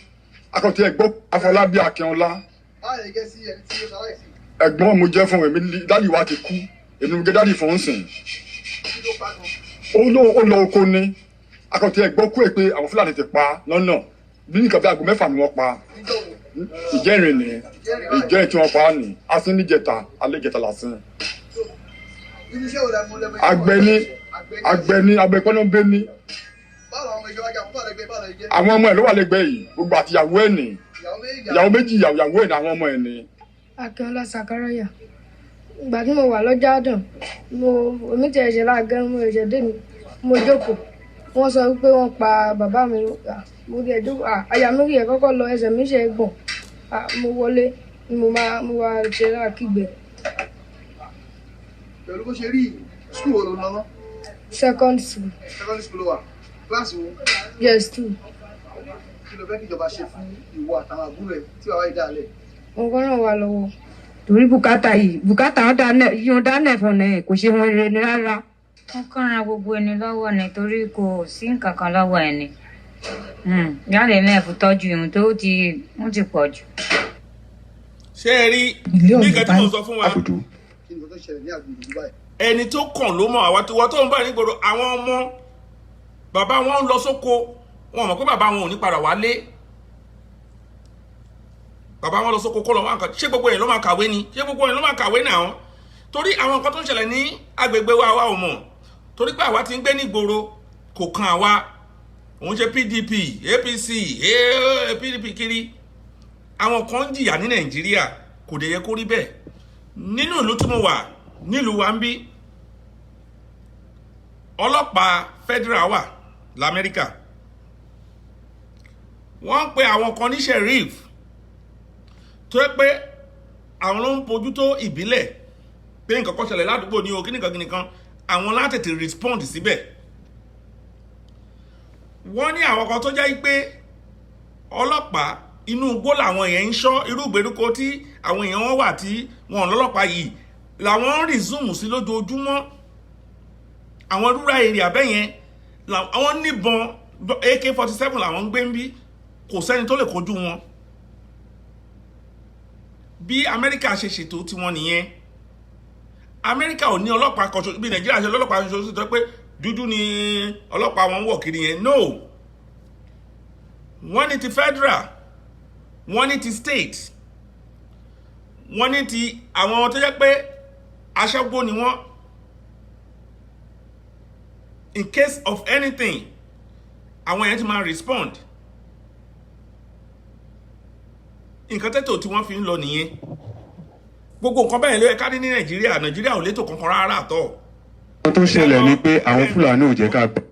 akọ̀tí ẹ̀gbọ́n Afọlábí Akínọlá. Báwo lè gẹ́ sí ẹni tí ó ṣaláìsí? Ẹ̀gbọ́n mo jẹ́ fún èmi. Daddy wa ti kú. Èmi ń gé daddy fún sìn. Kí ló pa gan? Ó lọ, ó lọ oko ni akọ̀tí ẹ̀gbọ́n kú ẹ̀ pé àwọn Fúlàní ti pa lọ́nà bí nǹkan bí aago 6 ni wọ́n pa. Níjọ́ wo? Ìjẹ́rìn ni, ìjẹ́rìn tí wọ́n pa á ní asín níjẹta, alẹ́ jẹta lásìn. Irú iṣẹ́ wo lẹ mú lẹ́mọ? Àgbẹ̀ ni, àgbẹ̀ ni, àgbẹ̀ pọ́nbé ni. Báwo làwọn ọmọ ìjọba jẹ́? Àwọn tó wà lẹ́gbẹ̀ẹ́, báwo lẹ jẹ́? Àwọn ọmọ ẹ̀ ló wà lẹ́gbẹ̀ẹ́ yìí gbogbo, àtìyàwó ẹ̀ ní. Ìyàwó méjì? Ìyàwó méjì, ìyàwó ẹ̀ ní, àwọn ọmọ ẹ̀ ní. Akínọlá Sakaraya. Ìgbà tí mo wà lọ́jà àdàn, mo èmi ti ẹ̀ṣẹ̀ láàgẹ́, mo ẹ̀ṣẹ̀ dé mi, mo jókòó, wọ́n sọ wípé wọ́n pa bàbá mi. Mo ti ẹ̀ jókòó, àyà mi rí ẹ̀ kọ́kọ́ lọ, ẹsẹ̀ mi ṣe é gbọ̀n. Mo wọlé ni mo máa mo wá ṣe láàkígbẹ̀. Pẹ̀lú bó ṣe rí, school wo ló ń lọ ná? Second school. Secondary school ló wà? Kíláàsì wo? Yes two. Kí ló fẹ́ kí ìjọba ṣe fún ìwọ àtàwọn àbúrò ẹ̀ tí bàbá yìí dá lẹ̀? Nǹkan ràn wá lọ́wọ́. Torí bùkátà yìí, bùkátà wọn dáná yíyan dáná ẹ̀fọn náà kò ṣe wọn rere ni rárá. Wọ́n kàn ran gbogbo ẹni lọ́wọ́ ni, torí kò sí nǹkan kan lọ́wọ́ ẹni. Yálà mẹ́ẹ̀fù tọ́jú ìhun tó ti ń ti pọ̀ jù. Ṣé ẹ rí bí nǹkan tí mò ń sọ fún wa? Kí ni nǹkan tó ṣẹlẹ̀ ní àgbègbè ìlú báyìí? Ẹni tó kàn ló mọ̀. Àwa tó ń bá nígboro, àwọn ọmọ, bàbá wọn ń lọ sóko, wọn mọ̀ pé bàbá wọn ò ní padà wálé. Bàbá wọn lọ sóko kó lọ wá nǹkan. Ṣé gbogbo èèyàn ló máa kàwé ni? Ṣé gbogbo èèyàn ló máa kàwé náà? Torí àwọn nǹkan tó ń ṣẹlẹ̀ ní agbègbè wa, wa ò mọ̀, torí pé àwa ti ń gbé nígboro, kò kan àwa. Òun ṣe PDP, APC, PDP kiri. Àwọn kan ń jìyà ní Nàìjíríà, kò dẹ̀ yẹ kó rí bẹ́ẹ̀. Nínú ìlú tí mo wà, nílùú wa ń bí, ọlọ́pàá federal wà lamẹ́ríkà. Wọ́n ń pe àwọn kan ní sheriff, tó yẹ pé àwọn ló ń bójútó ìbílẹ̀, pé nǹkan kan ṣẹlẹ̀ ládùúgbò ní o, kíníkan kíníkan, àwọn látètè respond síbẹ̀. Wọ́n ní àwọn kan tó jẹ́ pé ọlọ́pàá inú igbó làwọn èèyàn ń ṣọ́. Irú ìgbèríko tí àwọn èèyàn wọn wà tí wọn lọ́lọ́pàá yìí làwọn ń resume sí lójoojúmọ́. Àwọn rural area bẹ́yẹn, àwọn níbọn AK-47 làwọn ń gbé ń bí, kò sẹ́ni tó lè kojú wọn. Bí Amẹ́ríkà ṣe ṣètò tiwọn nìyẹn. Amẹ́ríkà ò ní ọlọ́pàá kan ṣoṣo bí Nàìjíríà ṣe lọ́lọ́pàá kan ṣoṣo tó pé dúdú ni ọlọ́pàá wọn ń wọ̀ kiri yẹn. No, wọ́n ní ti federal, wọ́n ní ti state, wọ́n ní ti àwọn tó jẹ́ pé aṣọ́gbó ni wọ́n. In case of anything, àwọn yẹn ti máa respond. Nǹkan tẹ́tò tí wọ́n fi ń lọ nìyẹn. Gbogbo nǹkan bẹ́ẹ̀ ló yẹ ká ní ní Nàìjíríà. Nàìjíríà ò létò kankan rárá àtọ̀. Ohun tó ṣẹlẹ̀ ni pé àwọn Fúlàní ò jẹ́ ká gbọ́.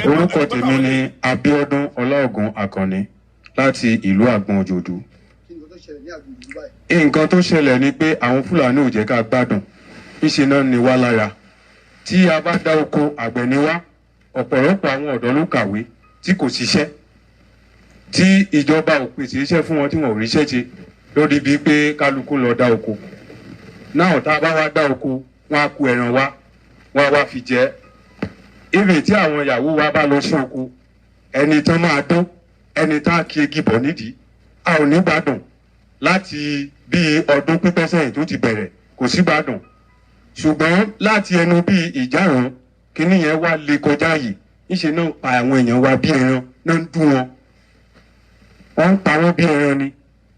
Orúkọ tèmi ni Abiodun Ọláògùn Akànní láti ìlú Àgbọn Òjòdú. Kí ni nǹkan tó ṣẹlẹ̀ ní àgbègbè ìlú báyìí? Nǹkan tó ṣẹlẹ̀ ni pé àwọn Fúlàní ò jẹ́ ká gbádùn, ńṣe náà ni wá lára. Tí a bá dá oko, àgbẹ̀ ni wá. Ọ̀pọ̀lọpọ̀ àwọn ọ̀dọ́ ló kàwé tí kò ṣiṣẹ́, tí ìjọba ò pèsè iṣẹ́ fún wọn, tí wọn ò ríṣẹ́ ṣe, lórí bíi pé kálukú lọ dá oko náà. Tá a bá wá dá oko, wọn á kó ẹran wá, wọn á wá fi jẹ ìrìn. Tí àwọn ìyàwó wa bá lọ sí oko, ẹni tán máa dún, ẹni tán á kí egi bọ̀ nídìí. A ò ní gbádùn láti bíi ọdún pípẹ́ sẹ́yìn tó ti bẹ̀rẹ̀, kò sí gbádùn. Ṣùgbọ́n láti ẹnu bíi ìjárun, kínní yẹn wá lè kọjá yìí. Níṣẹ́ náà ń pa àwọn èèyàn wa bí ẹran, náà ń dún wọn, wọ́n ń pa wọ́n bí ẹran ni.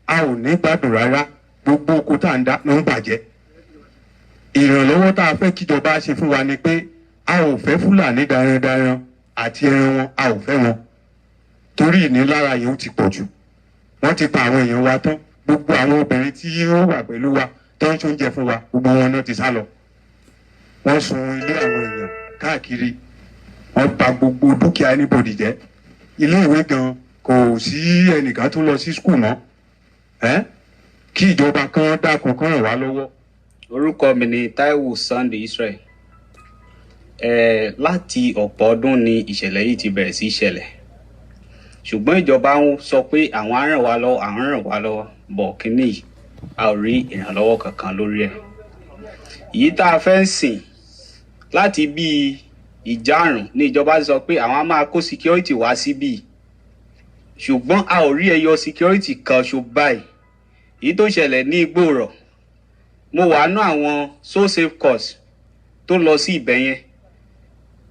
A ò ní gbádùn rárá. Gbogbo oko tá à ń dá ló ń bàjẹ́. Ìrànlọ́wọ́ tá a fẹ́ kíjọba ṣe fún wa ni pé a ò fẹ́ Fúlàní darandaran àti ẹran wọn, a ò fẹ́ wọn, torí ìnilára yẹn ó ti pọ̀ jù. Wọ́n ti pa àwọn èèyàn wa tán. Gbogbo àwọn obìnrin tí ó wà pẹ̀lú wa tó ń ṣoúnjẹ fún wa, gbogbo wọn náà ti sá lọ. Wọ́n sun ilé àwọn èèyàn káàkiri, wọ́n bà gbogbo dúkìá anybody jẹ́. Iléèwé gan kò sí ẹnìkan tó lọ sí school mọ́ ẹ́. Kí ìjọba kan dákun, kan ràn wá lọ́wọ́. Orúkọ mi ni Taiwo Sunday Israel. Láti ọ̀pọ̀ ọdún ni ìṣẹ̀lẹ̀ yìí ti bẹ̀rẹ̀ sí í ṣẹlẹ̀, ṣùgbọ́n ìjọba ń sọ pé àwọn á ràn wá lọ́wọ́, àwọn á ràn wá lọ́wọ́ bọ̀. Kínní yìí, a ò rí ìrànlọ́wọ́ kankan lórí ẹ̀. Èyí tá a fẹ́ ń sìn láti bíi ìjárùn ní ìjọba ti sọ pé àwọn á máa kó security wá síbí, ṣùgbọ́n a ò rí ẹyọ security kan ṣo báyìí. Èyí tó ṣẹlẹ̀ ní Igbòrò, mo wà nú àwọn So Safe Corps tó lọ sí ibẹ̀ yẹn.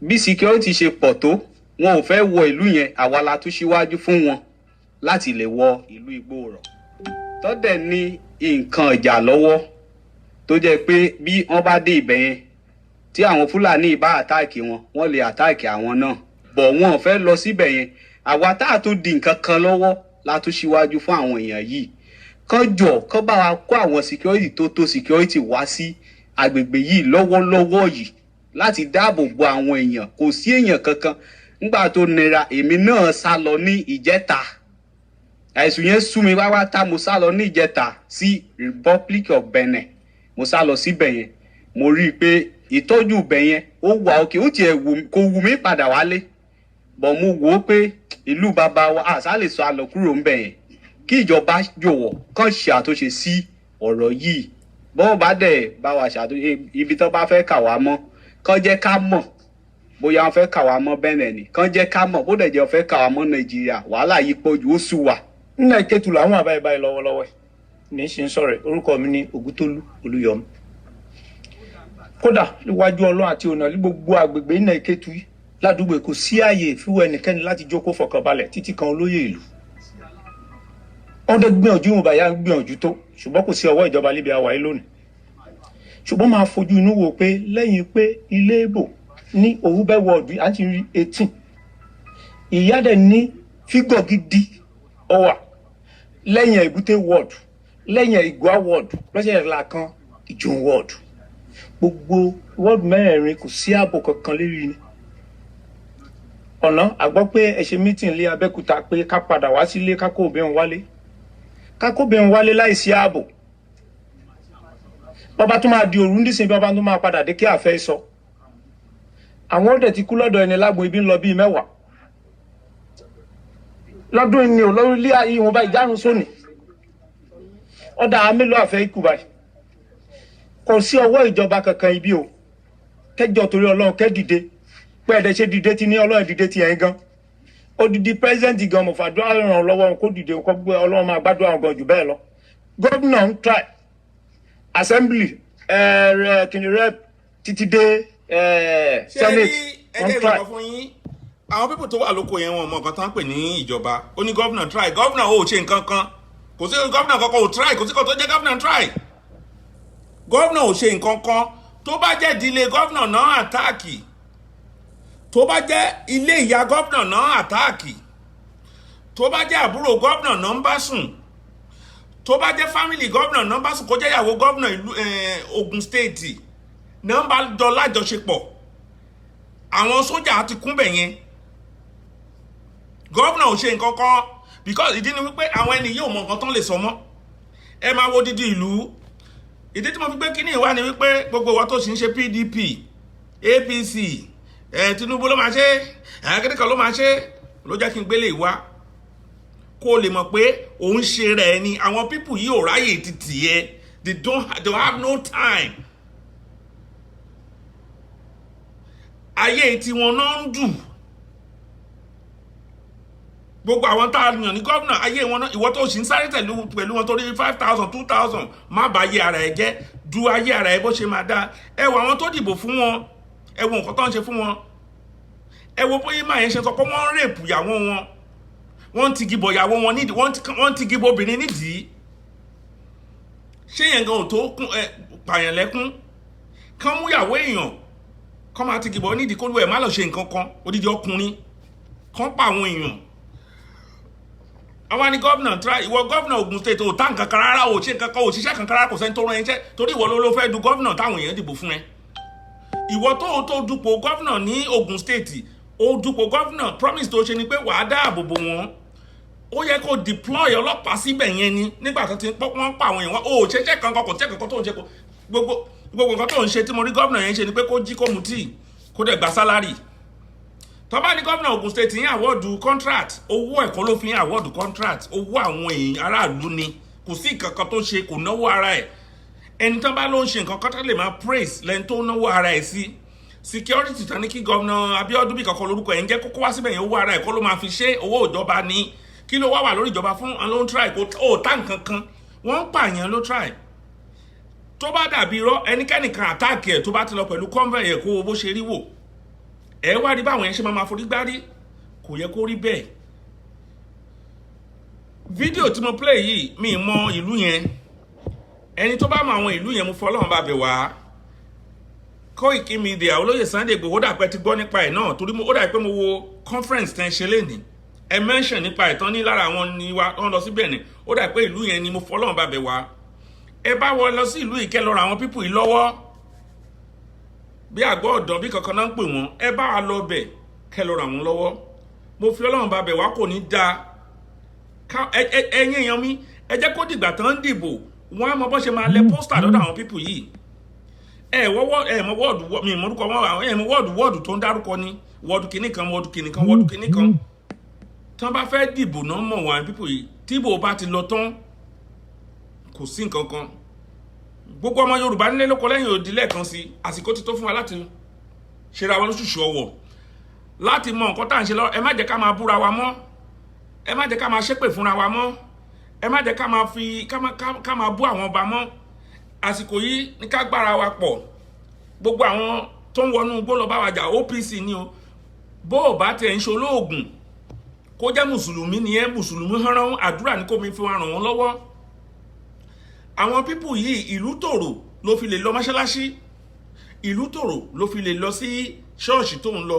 Bí security ṣe pọ̀ tó, wọn ò fẹ́ wọ ìlú yẹn. Àwa la tún síwájú fún wọn láti lè wọ ìlú Igbòrò, tọ́dẹ̀ ní nǹkan ìjà lọ́wọ́, tó jẹ́ pé bí wọ́n bá dé ibẹ̀ yẹn, tí àwọn Fúlàní bá attack wọn, wọ́n lè attack àwọn náà bọ̀. Wọn ò fẹ́ lọ síbẹ̀ yẹn. Àwa tá a tún di nǹkan kan lọ́wọ́ la tún síwájú fún àwọn èèyàn yìí. Kán jọ, kán bá wa kó àwọn security tó tó security wá sí agbègbè yìí lọ́wọ́lọ́wọ́ yìí láti dáàbò bo àwọn èèyàn. Kò sí èèyàn kankan nígbà tó nira. Èmi náà sá lọ ní ìjẹta. Àìsùn yẹn sú mi wá tá. Mo sá lọ ní ìjẹta sí Republic of Benin. Mo sá lọ síbẹ̀ yẹn, mo rí i pé ìtọ́jú ibẹ̀ yẹn ó wà òkè. Ó tiẹ̀ kò wù mí padà wálé bọ̀. Mo wò ó pé ìlú bàbá wa, àṣà lè sọ àlọ́ kúrò ńbẹ̀ yẹn. Kí ìjọba jọ̀wọ́ kàn ṣe àtúnṣe sí ọ̀rọ̀ yìí. Bọ́ọ̀ bá dẹ̀ bá wa ṣàtúnṣe, ibi tó bá fẹ́ kà wá mọ́, kàn jẹ́ ká mọ̀. Bóyá wọ́n fẹ́ kà wá mọ́ Benin ni, kàn jẹ́ ká mọ̀. Bó dẹ̀ jẹ́ wọ́n fẹ́ kà wá mọ́ Nàìjíríà, wàhálà yìí pọ̀ jù, ó sú wa. Nínú Ìkẹtù làwọn àbáyé báyìí lọ́wọ́lọ́wọ́ ní ṣe ń sọ̀rọ̀. Orúkọ mi ní Ògúntólú Olúyọmí. Kódà níwájú Ọlọ́run àti ọ̀nà ní gbogbo àgbègbè ní Ìkẹtù yìí ládùúgbò, kò sí ààyè fún ẹnikẹ́ni láti jókòó fọkànbalẹ̀ títí kan olóyè ìlú. Wọ́n dẹ́ gbìyànjú ìwọ̀n bàyà ń gbìyànjú tó, ṣùgbọ́n kò sí ọwọ́ ìjọba líbi àwáyé lónìí. Ṣùgbọ́n máa fojú inú wo pé lẹ́yìn pé ilé ìbò ní Òwúbẹ́ wọ́ọ̀dù à ń ti rí 18, ìyá dẹ̀ ní figure gidi ọwà lẹ́yìn Èbúté wọ́ọ̀dù, lẹ́yìn Ìgbà wọ́ọ̀dù, lọ́sẹ̀ ìlà kan Ìjòun wọ́ọ̀dù. Gbogbo wọ́ọ̀dù mẹ́rẹ̀ẹ̀rin, kò sí ààbò kankan lérí ni ọ̀nà. Àgbọ́ pé ẹ ṣe meeting lé Abẹ́òkúta pé ká padà wá sílé, ká kó obìnrin wálé, ká kó obìnrin wálé láìsí ààbò. Bọ́bá tó máa di òru nísìnyí, bọ́bá tó máa padà dé, kí àfẹ́ sọ àwọn ọ̀dẹ̀ ti kú lọ́dọ̀ ẹni lágbo ibi ń lọ bíi 10 lọ́dún ni ò lórí ilé ìwọ̀nba ìjárun sóni ọ̀dà mélòó àfẹ́ ikú báyìí. Kò sí ọwọ́ ìjọba kankan ibi o. Kẹjọ torí Ọlọ́run, kẹ́ dìde pé ẹ̀dẹ̀ ṣe dìde ti ní Ọlọ́run dìde ti ẹ̀yìn gan. Odidi president gan, mo fàdúrà ràn lọ́wọ́ kó dìde, kó gbé Ọlọ́run máa gbàdúrà gan jù bẹ́ẹ̀ lọ. Gómìnà ń try, assembly, kìnìún rep títí dé Ṣé senate, rí wọ́n ẹjẹ́ try. ìrànwọ́ fún yín. Àwọn people tó wà lóko yẹn, wọn mọ nǹkan tó ń pè ní ìjọba. Ó ní gómìnà try. Gómìnà ò ṣe nǹkan kan. Kò sí gómìnà kankan ò try. Kò sí kan tó jẹ́ gómìnà try. Gómìnà ò ṣe nǹkan kan. Tó bá jẹ́ ìdílé gómìnà náà attack, tó bá jẹ́ ilé ìyá gómìnà náà attack, tó bá jẹ́ àbúrò gómìnà náà ń bá sùn, tó bá jẹ́ family gómìnà náà ń bá sùn, kó jẹ́ ìyàwó gómìnà ìlú Ogun State náà ń bá jọ lájọṣepọ̀, àwọn sójà ti kún bẹ̀ yẹn. Gómìnà ò ṣe nǹkan kan because ìdí ni wípé àwọn ẹni yóò mọ nǹkan tán lè sọ mọ́. Ẹ máa wo dídí ìlú. Ìdí tí mo fi gbé kíní ìwá ni wípé gbogbo ìwọ tó sì ń ṣe PDP, APC, Tinubu ló máa ṣe ẹ, kíníkan ló máa ṣe, ló jẹ́ kí n gbélé ìwá kó o lè mọ̀ pé òun ṣe rẹ̀ ni. Àwọn people yìí ò ráyè títì ẹ. They have no time. Ayé tiwọn náà ń dù. Gbogbo àwọn tá a yàn ní gómìnà, ayé wọn náà. Ìwọ tó sì ń sáré pẹ̀lú wọn torí 5,000, 2,000, má bà ayé ara ẹ jẹ́. Du ayé ara ẹ bó ṣe máa dáa. Ẹ wo àwọn tó dìbò fún wọn, ẹ wo nǹkan tó ń ṣe fún wọn. Ẹ wo bóyá máa yẹn ṣe sọ pé wọ́n ń rape ìyàwó wọn, wọ́n ń tigi bọ̀ ìyàwó wọn nídìí, wọ́n ń tigi bọ̀ obìnrin nídìí. Ṣé yẹn gan ò tó kún ẹ pààyàn lẹ́kún? Kán mú ìyàwó èèyàn, kán máa tigi bọ̀ nídìí, kó lù ẹ̀ má lọ ṣe nǹkan kan. Odidi ọkùnrin kán pa àwọn èèyàn. Àwọn ni gómìnà try. Ìwọ gómìnà Ogun State, ò tá nǹkan kan rárá, ò ṣe nǹkan kan, ò ṣiṣẹ́ kankan rárá. Kò sẹ́ni tó rán ẹ iṣẹ́ torí ìwọ ló fẹ́ du gómìnà táwọn èèyàn dìbò fún ẹ. Ìwọ tó dupò gómìnà ní Ogun State. Ó dupò governor, promise tó ṣe ni pé wàá dáàbò bò wọ́n. Ó yẹ kó deploy ọlọ́pàá síbẹ̀ yẹn ni nígbà tó ti ń pọ́ wọ́n pa àwọn èèyàn wọn. Ó ṣeṣẹ́ kankan, kò tẹ́ kankan tó ń ṣe, kó gbogbo gbogbo nǹkan tó ń ṣe tí mo rí governor yẹn ṣe ni pé kó jí, kó mu tíì, kó dẹ̀ gba salary. Tó bá ní gómìnà Ogun State yín award contract, owó ẹ̀kọ́ ló fi ń award contract, owó àwọn èèyàn aráàlú ni. Kò sí nǹkan kan tó ṣe, kò náwó ara ẹ̀. Ẹni tán bá ló ń ṣe nǹkan kan tó lè máa praise lẹ́ni tó náwó ara ẹ̀ sí security tán ní kí gómìnà Abíọ́dún bí kankan lórúkọ ẹ̀ ń jẹ́ kókó wá síbẹ̀ yẹn, owó ara ẹ̀ kọ́ ló máa fi ṣe, owó ìjọba ni. Kí ló wá wà lórí ìjọba fún? Àwọn ló ń try kó ó tá nǹkan kan, wọ́n ń pààyàn ló try. Tó bá dàbí irọ́, ẹnikẹ́nìkan attack ẹ̀ tó bá ti lọ pẹ̀lú convoy ẹ̀, kó o bó ṣe rí wò, ẹ wá rí báwọn yẹn ṣe máa ma forí gbárí. Kò yẹ kó rí bẹ́ẹ̀. Fídíò tí mo play yìí, mi mọ ìlú yẹn. Ẹni tó bá mọ àwọn ìlú yẹn, mo fọlọ́run bá bẹ̀ wá. Koiki Media, olóyè Sunday Igboho, dàpẹ́ ti gbọ́ nípa ẹ̀ náà, torí ó dà pé mo wo conference tẹ́ ń ṣe lénìí, ẹ mention nípa ẹ̀ tán ní lára àwọn ni wa wọ́n lọ síbẹ̀ ni. Ó dà pé ìlú yẹn ni. Mo fọlọ́run bá bẹ̀ wá, ẹ bá wọ lọ sí ìlú ìkẹ́ lọ́rọ̀ àwọn people yìí lọ́wọ́, bí àgọ́ ọ̀dàn bí kankan náà ń pè wọ́n. Ẹ bá wa lọ bẹ̀ kẹ́ lọ́rọ̀ àwọn lọ́wọ́. Mo fi Ọlọ́run bá bẹ̀ wá, kò ní dáa. Ẹ̀yin èèyàn mi, ẹ jẹ́ kó dìgbà tán ń dìbò, wọ́n á mọ bó ṣe máa lẹ poster lọ́dọ̀ àwọn people yìí. Ẹ wọ́wọ́ ẹ mọ ward mi mọ́rúkọ wọn, àwọn ẹ mọ ward ward tó ń dárúkọ ní ward kìíní kan, ward kìíní kan, ward kìíní kan. Tán bá fẹ́ dìbò náà mọ̀ wọ́n àwọn people yìí. Tíbò bá ti lọ tán, kò sí nǹkan kan. Gbogbo ọmọ Yorùbá nílé lóko lẹ́yìn odi, lẹ́ẹ̀kan sí, àsìkò ti tó fún wa láti ṣera wa lóṣùṣù ọwọ̀, láti mọ nǹkan tá à ń ṣe lọ. Ẹ má jẹ́ ká máa búra wa mọ́, ẹ má jẹ́ ká máa ṣépè fúnra wa mọ́, ẹ má jẹ́ ká máa fi ká máa bú àwọn ọba mọ́. Àsìkò yìí ní ká gbára wa pọ̀. Gbogbo àwọn tó ń wọnú igbó lọ bá wa jà, OPC ni o, bó o bá tẹ̀ ń ṣe olóògùn, kó jẹ́ mùsùlùmí ni ẹ́, mùsùlùmí hánrán, àdúrà ní kó mi fi ràn wọ́n lọ́wọ́. Àwọn people yìí, ìlú tòrò ló fi lè lọ mọ́ṣáláṣí, ìlú tòrò ló fi lè lọ sí ṣọ́ọ̀ṣì tó ń lọ.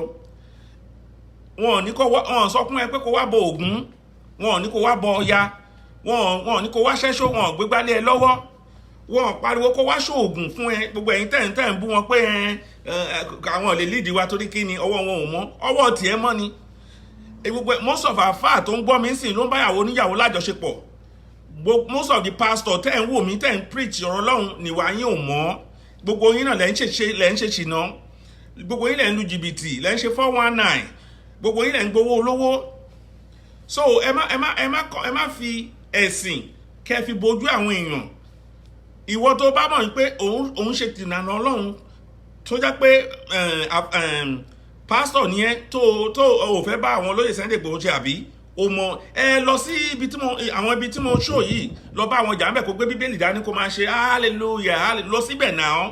Wọn ò ní kó wá, wọn ò sọ fún ẹ pé kó wá bọ Ògún, wọn ò ní kó wá bọ Ọya, wọn ò ní kó wá ṣẹ́ṣó, wọn ò gbégbálé ẹ lọ́wọ́, wọn ò pariwo kó wá ṣoògùn fún ẹ. Gbogbo ẹ̀yin tẹ̀ ń bú wọn pé ẹ àwọn ò lè lídìí wa, torí kí ni? Ọwọ́ wọn ò mọ́, ọwọ́ tiẹ̀ mọ́ ni. Gbogbo most of àfáà tó ń gbọ́ mi sìn ló ń báyàwó oníyàwó lájọṣepọ̀. Most of the pastor tẹ́ ń wò mí, tẹ́ ń preach ọ̀rọ̀ Ọlọ́run, níwà yín ò mọ́. Gbogbo yín náà lẹ́ ń ṣe ṣìnà, gbogbo yín lẹ́ ń lu jìbìtì, lẹ́ ń ṣe 419, gbogbo yín lẹ́ ń gbowó olówó. So ẹ má fi ẹ̀sìn kẹ́ fi bojú àwọn èèyàn. Ìwọ tó bá mọ̀ pé òun ṣe tìǹà Ọlọ́run, tó jẹ́ pé pásítọ̀ ni ẹ́, tó ò fẹ́ bá àwọn olóyè Sunday Igboho ṣe, àbí o mọ ẹ lọ sí ibi tí mo àwọn ibi tí mo ṣó yìí, lọ bá àwọn jà ń bẹ̀, kó gbé Bíbélì dání, kó máa ṣe hallelujah hallelujah lọ síbẹ̀ náà.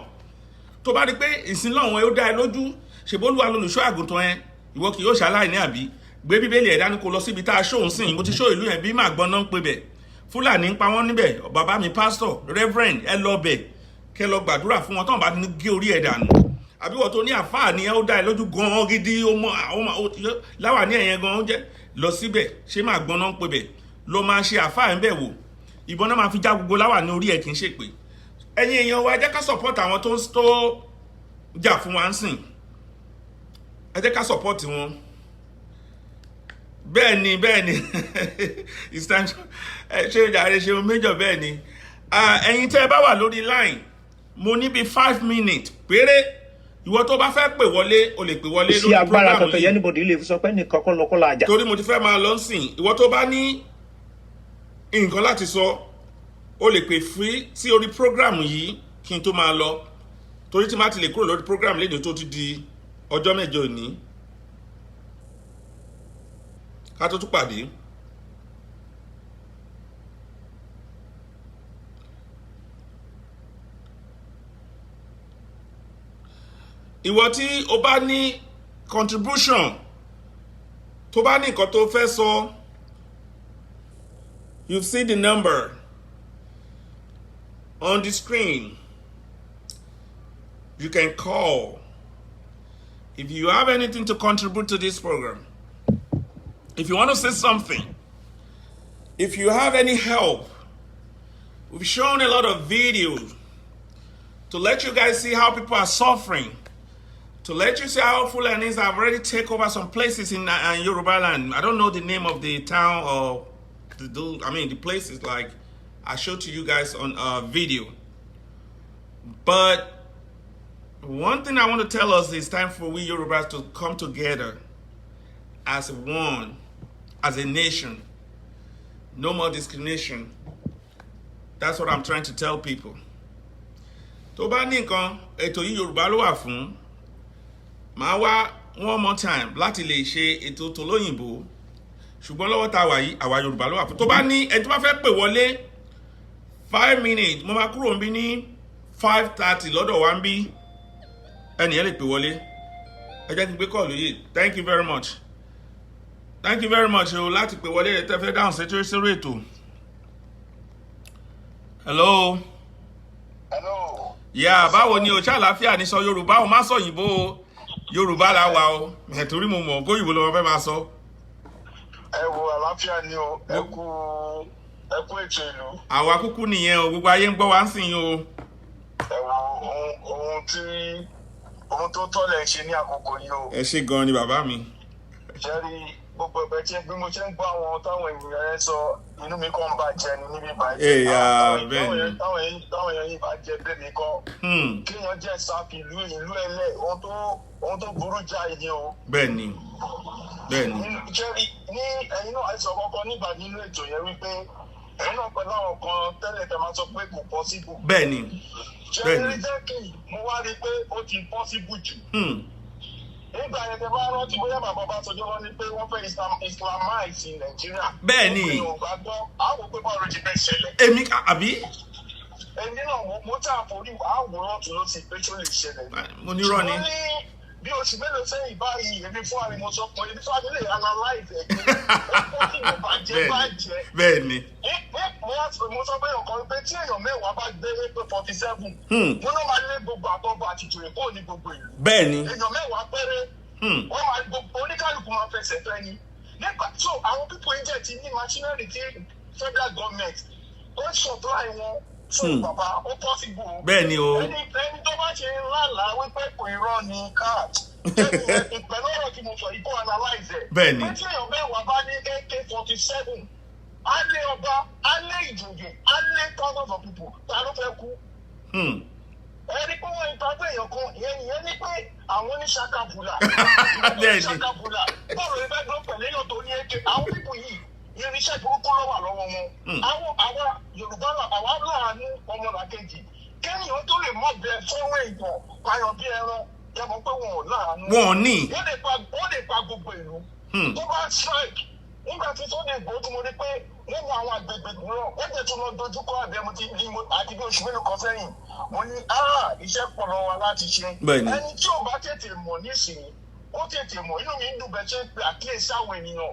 Tó bá rí pé ìsìn lọ́hùn ẹ ó dá ẹ lójú, ṣèbólúwa lolùṣọ́ àgùntàn ẹ, ìwọ kì yóò ṣaláìní, àbí gbé Bíbélì ẹ̀ dání, kó lọ síbi tá a ṣóhun sìn. Mo ti ṣó ìlú yẹn, bí màá gbọ́n náà ń pè bẹ̀, Fúlàní ń pa wọ́n níbẹ̀. Bàbá mi pásítọ̀, reverend, ẹ lọ bẹ̀ kẹ lọ gbàdúrà fún wọn, tọ́wọ́n bá ní gé orí ẹ̀ dànù. Àbí wọ́n tó ní àfáà ni ẹ, ó dá ẹ lójú gan-an gidi, ó mọ àwọn láwà ní ẹ̀yẹn gan-an jẹ́, lọ síbẹ̀, ṣé máa gbọ́n náà ń pè bẹ̀, lọ máa ṣe àfáà ń bẹ̀ wò. Ìbọn náà máa fi já gbogbo láwà ní orí ẹ̀, kì í ṣe pé. Ẹ̀yin èèyàn wa, ẹ jẹ́ ká support àwọn tó jà fún wa ń sìn. Ẹ jẹ́ ká support wọn. Bẹ́ẹ̀ ni, bẹ́ẹ̀ ni, it's time. Ẹ ṣe ìjàre, ṣeun méjọ. Bẹ́ẹ̀ ni. Ẹ̀yin tẹ́ ẹ bá wà lórí line, mo ní bíi 5 minutes péré. Ìwọ tó bá fẹ́ pè wọlé, o lè pè wọlé sí lórí agbára program kankan yìí yẹn anybody lè fi sọ pé nìkan kọ́ lọ́kọ́ la jà. Torí mo ti fẹ́ máa lọ sìn. Ìwọ tó bá ní nǹkan láti sọ, o lè pè free sí orí program yìí kí n tó máa lọ, torí tí má ti lè kúrò lórí program léde, tó ti di ọjọ́ mẹ́jọ òní ká tó tún pàdé. Ìwọ tí o bá ní contribution, tó bá ní nǹkan tó fẹ́ sọ, you've seen the number on the screen. You can call if you have anything to contribute to this program, if you want to say something, if you have any help. We've shown a lot of videos to let you guys see how people are suffering, to To let you see how Fulanis have already taken over some places in Yoruba land. I don't know the name of the town or the, I mean, the places like I showed to you guys on a video. But one thing I want to tell us is time for we Yorubas to come together as one, as a nation. No more discrimination. That's what I'm trying to tell people. Tó bá ní nǹkan, ètò yìí Yorùbá ló wà fún. Màá wá one more time láti lè ṣe ètò tolóyìnbó. Ṣùgbọ́n lọ́wọ́ tá a wà yìí, àwa Yorùbá ló wà fún. Tó bá ní ẹni tó bá fẹ́ pè wọlé, 5 minutes, mo máa kúrò níbí ní 5:30 lọ́dọ̀ wa níbí. Ẹnì yẹn lè pè wọlé. Ẹ jẹ́ kí n gbé call yìí. Thank you very much. Thank you very much o láti pè wọlé tẹ́ fẹ́ dáhùn sí sórí ètò. Hello. Hello. Yeah, báwo ni o? Ṣé àlàáfíà ní? Sọ Yorùbá o, má sọ òyìnbó o. Yorùbá la wà o. Ẹ̀ torí mo mọ̀ kó òyìnbó ló máa fẹ́ máa sọ. Ẹ wo, àlàáfíà ni o. Ẹ kú, ẹ kú ètò ìlú. Àwa kúkú nìyẹn o, gbogbo ayé ń gbọ́ wá ń sìn o. Ẹ wo, ohun tí ohun tó tọ́ lẹ̀ ń ṣe ní àkókò yìí o. Ẹ ṣé gan ni, bàbá mi. Ṣé rí gbogbo ẹ̀bẹ̀ tí bí mo ṣe ń gbọ́ àwọn táwọn ènìyàn yẹn sọ, inú mi kàn ń bàjẹ́ ni níbí báyìí. Èèyà, bẹ́ẹ̀ ni. Táwọn èèyàn yìí bá jẹ bẹ́ẹ̀ mi kọ́. Kéèyàn jẹ́ sáfì ìlú ẹlẹ́, ohun tó burú jáì ni o. Bẹ́ẹ̀ ni. Ṣé rí ní ẹ̀yin náà, ẹ sọ kọ́kọ́ nígbà nínú ètò yẹn wípé ẹ̀yin náà pẹ̀lú àwọn kan tẹ́lẹ̀ tẹ́ máa sọ pé kò possible. Bẹ́ẹ̀ ni. Ṣé Bẹ́ẹ̀ ni. Recently mo wá rí i pé ó ti possible jù. Nígbà yẹn, tẹ bá rántí, bóyá bàbá Ọbásanjọ́ wọn ní pé wọ́n fẹ́ Islamize Nàìjíríà. Bẹ́ẹ̀ ni. Pé ò bá gbọ́, àwọn pé báwo ló ti fẹ́ ṣẹlẹ̀. Èmi àbí? Èmi náà mo tà forí àwò lọ́tún ló ti pé ṣó lè ṣẹlẹ̀. Mo nírọ́ ni. Ṣùgbọ́n ní bí oṣù mélòó sẹ́yìn báyìí, èmi fún àmì mo sọ pé èmi fún àmì lè analyze ẹ̀ pé ó possible bàjẹ́ bàjẹ́. Bẹ́ẹ̀ ni. Mo sọ pé ọkàn pé tí èèyàn 10 bá gbé AK-47, mo náà máa lé gbogbo àtọ́gbọ̀ àti ìjòyè kúrò ní gbogbo ìlú. Bẹ́ẹ̀ ni. Èèyàn 10 péré, wọ́n máa gbogbo oníkálukú máa fẹsẹ̀ fẹ́ ni. Nígbà so àwọn people yìí jẹ́ ti ní machinery tí federal government ó ń supply wọn. So bàbá, ó possible o. Bẹ́ẹ̀ ni o. Ẹni tó bá ṣe lálàá wípé kò irọ́ ni card pẹ̀lú ọ̀rọ̀ tí mo sọ yìí, kó analyze ẹ̀. Bẹ́ẹ̀ ni. Pé tí èèyàn 10 bá ní AK-47, á lé ọba, á lé ìjòyè, á lé thousands of people, ta ló fẹ́ kú? Ẹni pé wọ́n ìtàgbé èèyàn kan ìyẹn nìyẹn ní pé àwọn ní ṣakabula. Bẹ́ẹ̀ ni. Ṣakabula bọ́ọ̀lù ìfẹ́ dúró pẹ̀lú èèyàn tó ní AK. Àwọn people yìí, irinṣẹ́ burúkú ló wà lọ́wọ́ wọn. Àwọn àwa Yorùbá àwa láàánú ọmọlàkejì. Kéèyàn tó lè mọ̀ bẹ́ẹ̀ fọ́wọ́ èèyàn payọ̀ bí ẹran yàtọ̀ pé wọn ò láàánú. Wọn ò ní. Wọ́n lè pa gbogbo ìlú. Tó bá strike nígbà tí Sunday Igboho tí mo rí pé wọ́n wọ àwọn àgbègbè mìíràn, wọ́n jẹ́ tún lọ dojúkọ àbẹ̀mú tí ní àti bí oṣù mélòó kan sẹ́yìn, mo ní iṣẹ́ pọ̀ lọ́wọ́ wa láti ṣe. Bẹ́ẹ̀ni. Ẹni tí ò bá tètè mọ̀ nísìnyí, ó tètè mọ̀. Inú mi ń dùn bẹ́ẹ̀ ṣe ń pe àkíyèsí àwọn ènìyàn.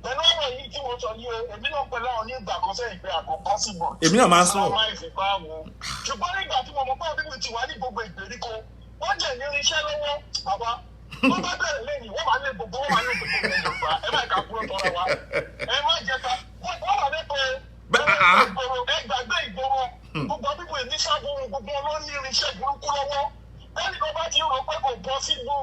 Pẹ̀lú ọ̀rọ̀ yìí tí mo sọ ní o, èmi náà pẹ̀lú àwọn onígbà kan sẹ́yìn pé àkó possible. Èmi náà máa ń sọ. Àwọn ìfipá wo. Ṣùgbọ́n nígbà tí mo mọ̀ pé àwọn bíbí ti wà ní gbogbo ìgbèríko, wọ́n jẹ́ ní irinṣẹ́ lọ́wọ́, bàbá. Wọ́n bá bẹ̀rẹ̀ lẹ́yìn, wọ́n máa lé gbogbo ilẹ̀ Yorùbá. Ẹ má kà kúrò tọ́ra wa. Ẹ má jẹ́ ká wọ́n wà nípa ìgboro, ẹ gbàgbé ìgboro. Gbogbo bíbí ní sábúrú, gbogbo wọn ló ní irinṣẹ́ burúkú lọ́wọ́. Ẹnì kan bá ti rò pé kò possible,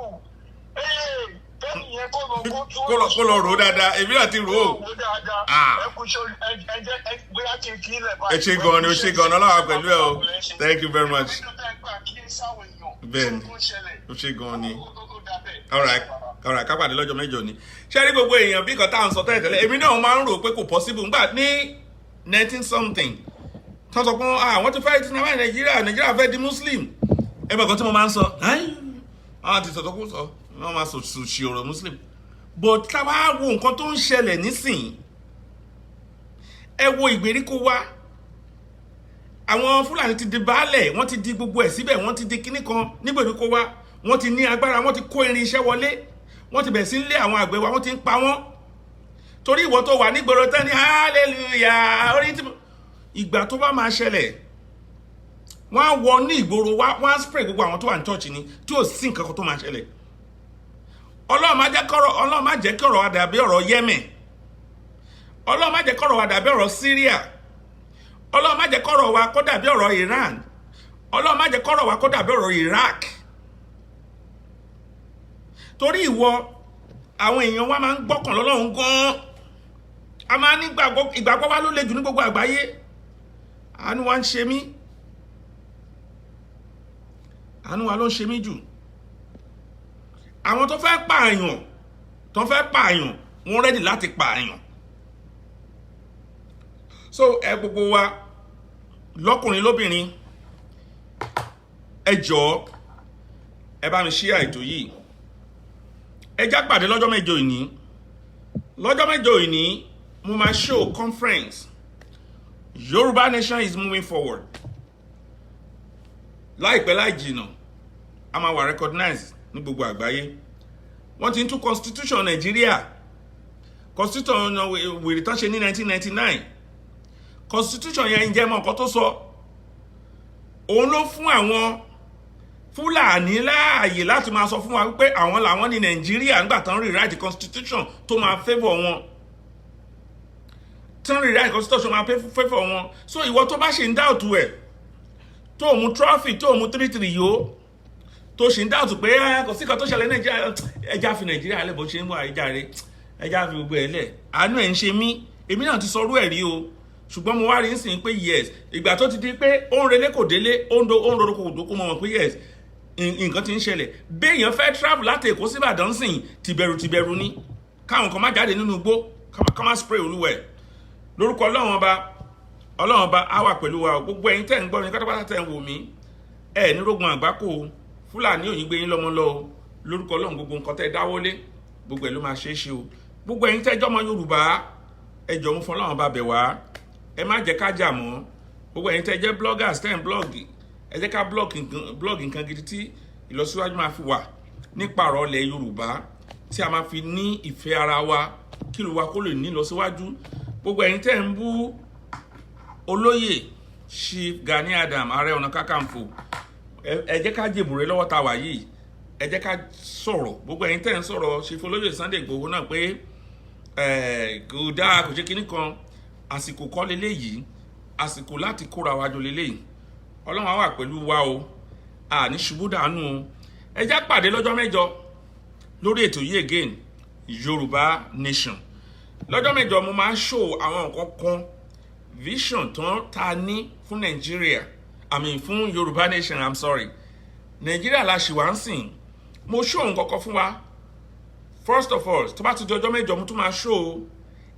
kẹ́ni yẹn kó lọ kó tún. Kó lọ rò ó dáadáa, èmi náà ti rò ó. Rò ó dáadáa. Ah. Ẹ kú iṣẹ́, ẹ jẹ́ ẹ bóyá kí n fi ilẹ̀ Ẹ ṣe gan ni, o ṣe gan ni, ọlọ́wà pẹ̀lú ẹ o. Thank you very much. Bẹ́ẹ̀ni, o ṣe gan ni. All right, ká pàdé lọ́jọ́ mẹ́jọ ni. Ṣé rí gbogbo èèyàn bí kan tá à ń sọ tẹ́lẹ̀ tẹ́lẹ̀, èmi náà máa ń rò pé kò possible ńgbà ní nineteen something tó sọ pé àwọn ti fẹ́ ti náà Nàìjíríà, Nàìjíríà fẹ́ di Muslim. Ẹ bẹ̀ kan tí mo máa ń sọ, àwọn ti sọ̀tọ̀ kó sọ, wọ́n máa sọ ṣì ọ̀rọ̀ Muslim. But tá a bá wo nǹkan tó ń ṣẹlẹ̀ nísìnyí, ẹ wo ìgbèríko wa, àwọn Fúlàní ti di baálẹ̀, wọ́n ti di gbogbo ẹ̀ síbẹ̀, wọ́n ti di kíní kan nígbèríko wa, wọ́n ti ní agbára, wọ́n ti kó irinṣẹ́ wọlé, wọ́n ti bẹ̀rẹ̀ sí ń lé àwọn àgbẹ̀ wa, wọ́n ti ń pa wọ́n. Torí ìwọ tó wà nígboro tán ní hallelujah orí tí ìgbà tó bá máa ṣẹlẹ̀, wọ́n á wọ ní ìgboro wá, wọ́n á spray gbogbo àwọn tó wà ní church ni tí ò sí nǹkan kan tó máa ṣẹlẹ̀. Ọlọ́run má jẹ́ kọ́rọ̀ wa dàbí ọ̀rọ̀ Yemen. Ọlọ́run má jẹ́ kọ́rọ̀ wa dàbí ọ̀rọ̀ Syria. Ọlọ́run má jẹ́ kọ́rọ̀ wa kó dàbí ọ̀rọ̀ Iran. Ọlọ́run má jẹ́ kọ́rọ̀ wa kó dàbí ọ̀rọ̀ Iraq. Torí ìwọ, àwọn èèyàn wa máa ń gbọ́kàn lọ́lọ́run gan-an. A máa ní ìgbàgbọ́ wa ló le jù ní gbogbo àgbáyé. Àánú wa ń ṣe mí, àánú wa ló ń ṣe mí jù. Àwọn tó fẹ́ pààyàn, tó fẹ́ pààyàn, wọ́n ready láti pààyàn. So ẹ gbogbo wa, lọ́kùnrin lóbìnrin, ẹ jọ̀ọ́, ẹ bá mi share ètò yìí. Ẹ já pàdé lọ́jọ́ 8 ìní. Lọ́jọ́ 8 ìní, mo máa show conference. Yorùbá Nation is moving forward. Láìpẹ́ láì jìnà, a máa wà recognize ní gbogbo àgbáyé. Wọ́n ti ń tún constitution Nàìjíríà, constitution wèrè tán ṣe ní 1999. Constitution yẹn ń jẹ́ mọ́ nǹkan tó sọ. Òun ló fún àwọn Fúlàní láàyè láti máa sọ fún wa wípé àwọn làwọn ní Nàìjíríà, nígbà tán rewrite constitution tó máa favour wọn, tán rewrite constitution máa favour wọn. So ìwọ tó bá ṣe ń doubt ẹ̀, tó mú trophy, tó mú 3-3 yó, tó ṣe ń doubt pé kò sí kan tó ṣẹlẹ̀ Nàìjíríà, ẹja fi Nàìjíríà lẹ̀ bó ṣe ń wà, ẹja rẹ, ẹja fi gbogbo ẹ̀ lẹ̀. Àánú ẹ̀ ń ṣe mí. Èmi náà ti sọrú ẹ̀ rí o, ṣùgbọ́n mo wá rí nísìnyí pé yes, ìgbà tó ti di pé ó ń relé kò délé, ó ń roro kò dókó, mọ̀ mọ̀ pé yes, nǹkan ti ń ṣẹlẹ̀. Béèyàn fẹ́ travel láti Èkó sí Ìbàdàn sìn, tìbẹ̀rù tìbẹ̀rù ni, káwọn kan má jáde nínú igbó, ká má spray olúwẹ̀. Lórúkọ Ọlọ́run Ọba, Ọlọ́run Ọba á wà pẹ̀lú wa o. Gbogbo ẹ̀yin tẹ́ ń gbọ́ mi pátápátá, tẹ́ ń wò mí, ẹ̀ ní rógun àgbákò o. Fúlàní ò ní gbé yín lọ́mọ lọ o. Lórúkọ Ọlọ́run, gbogbo nǹkan tẹ́ dáwọ́lé, gbogbo ẹ̀ ló máa ṣeé ṣe o. Gbogbo ẹ̀yin tẹ́ jọ́mọ Yorùbá, ẹ jọ̀ọ́, mo fọlọ́run bá bẹ̀ wá, ẹ má jẹ́ ká jà mọ́. Gbogbo ẹ̀yin tẹ́ jẹ́ bloggers, tẹ́ ń blog, ẹ jẹ́ ká blog nǹkan gidi tí ìlọsíwájú máa fi wà nípa ọ̀rọ̀ ilẹ̀ Yorùbá, tí a máa fi ní ìfẹ́ ara wa, kí ìlú wa kó lè ní ìlọsíwájú. Gbogbo ẹ̀yin tẹ́ ń bú olóyè Chief Gani Adam, Ààrẹ Ọ̀nà Kakanfò, ẹ jẹ́ ká jèbùrẹ́ lọ́wọ́ tá a wà yìí. Ẹ jẹ́ ká sọ̀rọ̀. Gbogbo ẹ̀yin tẹ́ ń sọ̀rọ̀ Chief olóyè Sunday Igboho náà pé kò dáa, kò ṣe kinní kan, àsìkò kọ́ leléyìí, àsìkò láti kóra wa jọ leléyìí. Ọlọ́run á wà pẹ̀lú wa o, àní ṣubú dànù o. Ẹ já pàdé lọ́jọ́ 8 lórí ètò yìí again, Yorùbá Nation. Lọ́jọ́ 8, mo máa show àwọn nǹkan kan, vision tán ta ní fún Nàìjíríà, I mean fún Yorùbá Nation, I'm sorry, Nàìjíríà la ṣì wá ń sìn. Mo show nǹkan kan fún wa. First of all, tó bá ti di ọjọ́ 8, mo tún máa show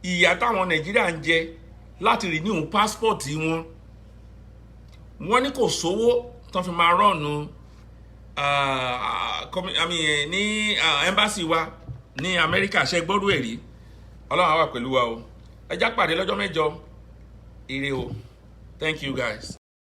ìyà táwọn Nàìjíríà ń jẹ láti renew passport wọn. Wọ́n ní kò sówó tán fi máa run I mean, ní embassy wa ní Amẹ́ríkà. Ṣe gbọ́dọ̀ ẹ̀rí? Ọlọ́run á wà pẹ̀lú wa o. Ẹ já pàdé lọ́jọ́ 8. Ire o. Thank you guys.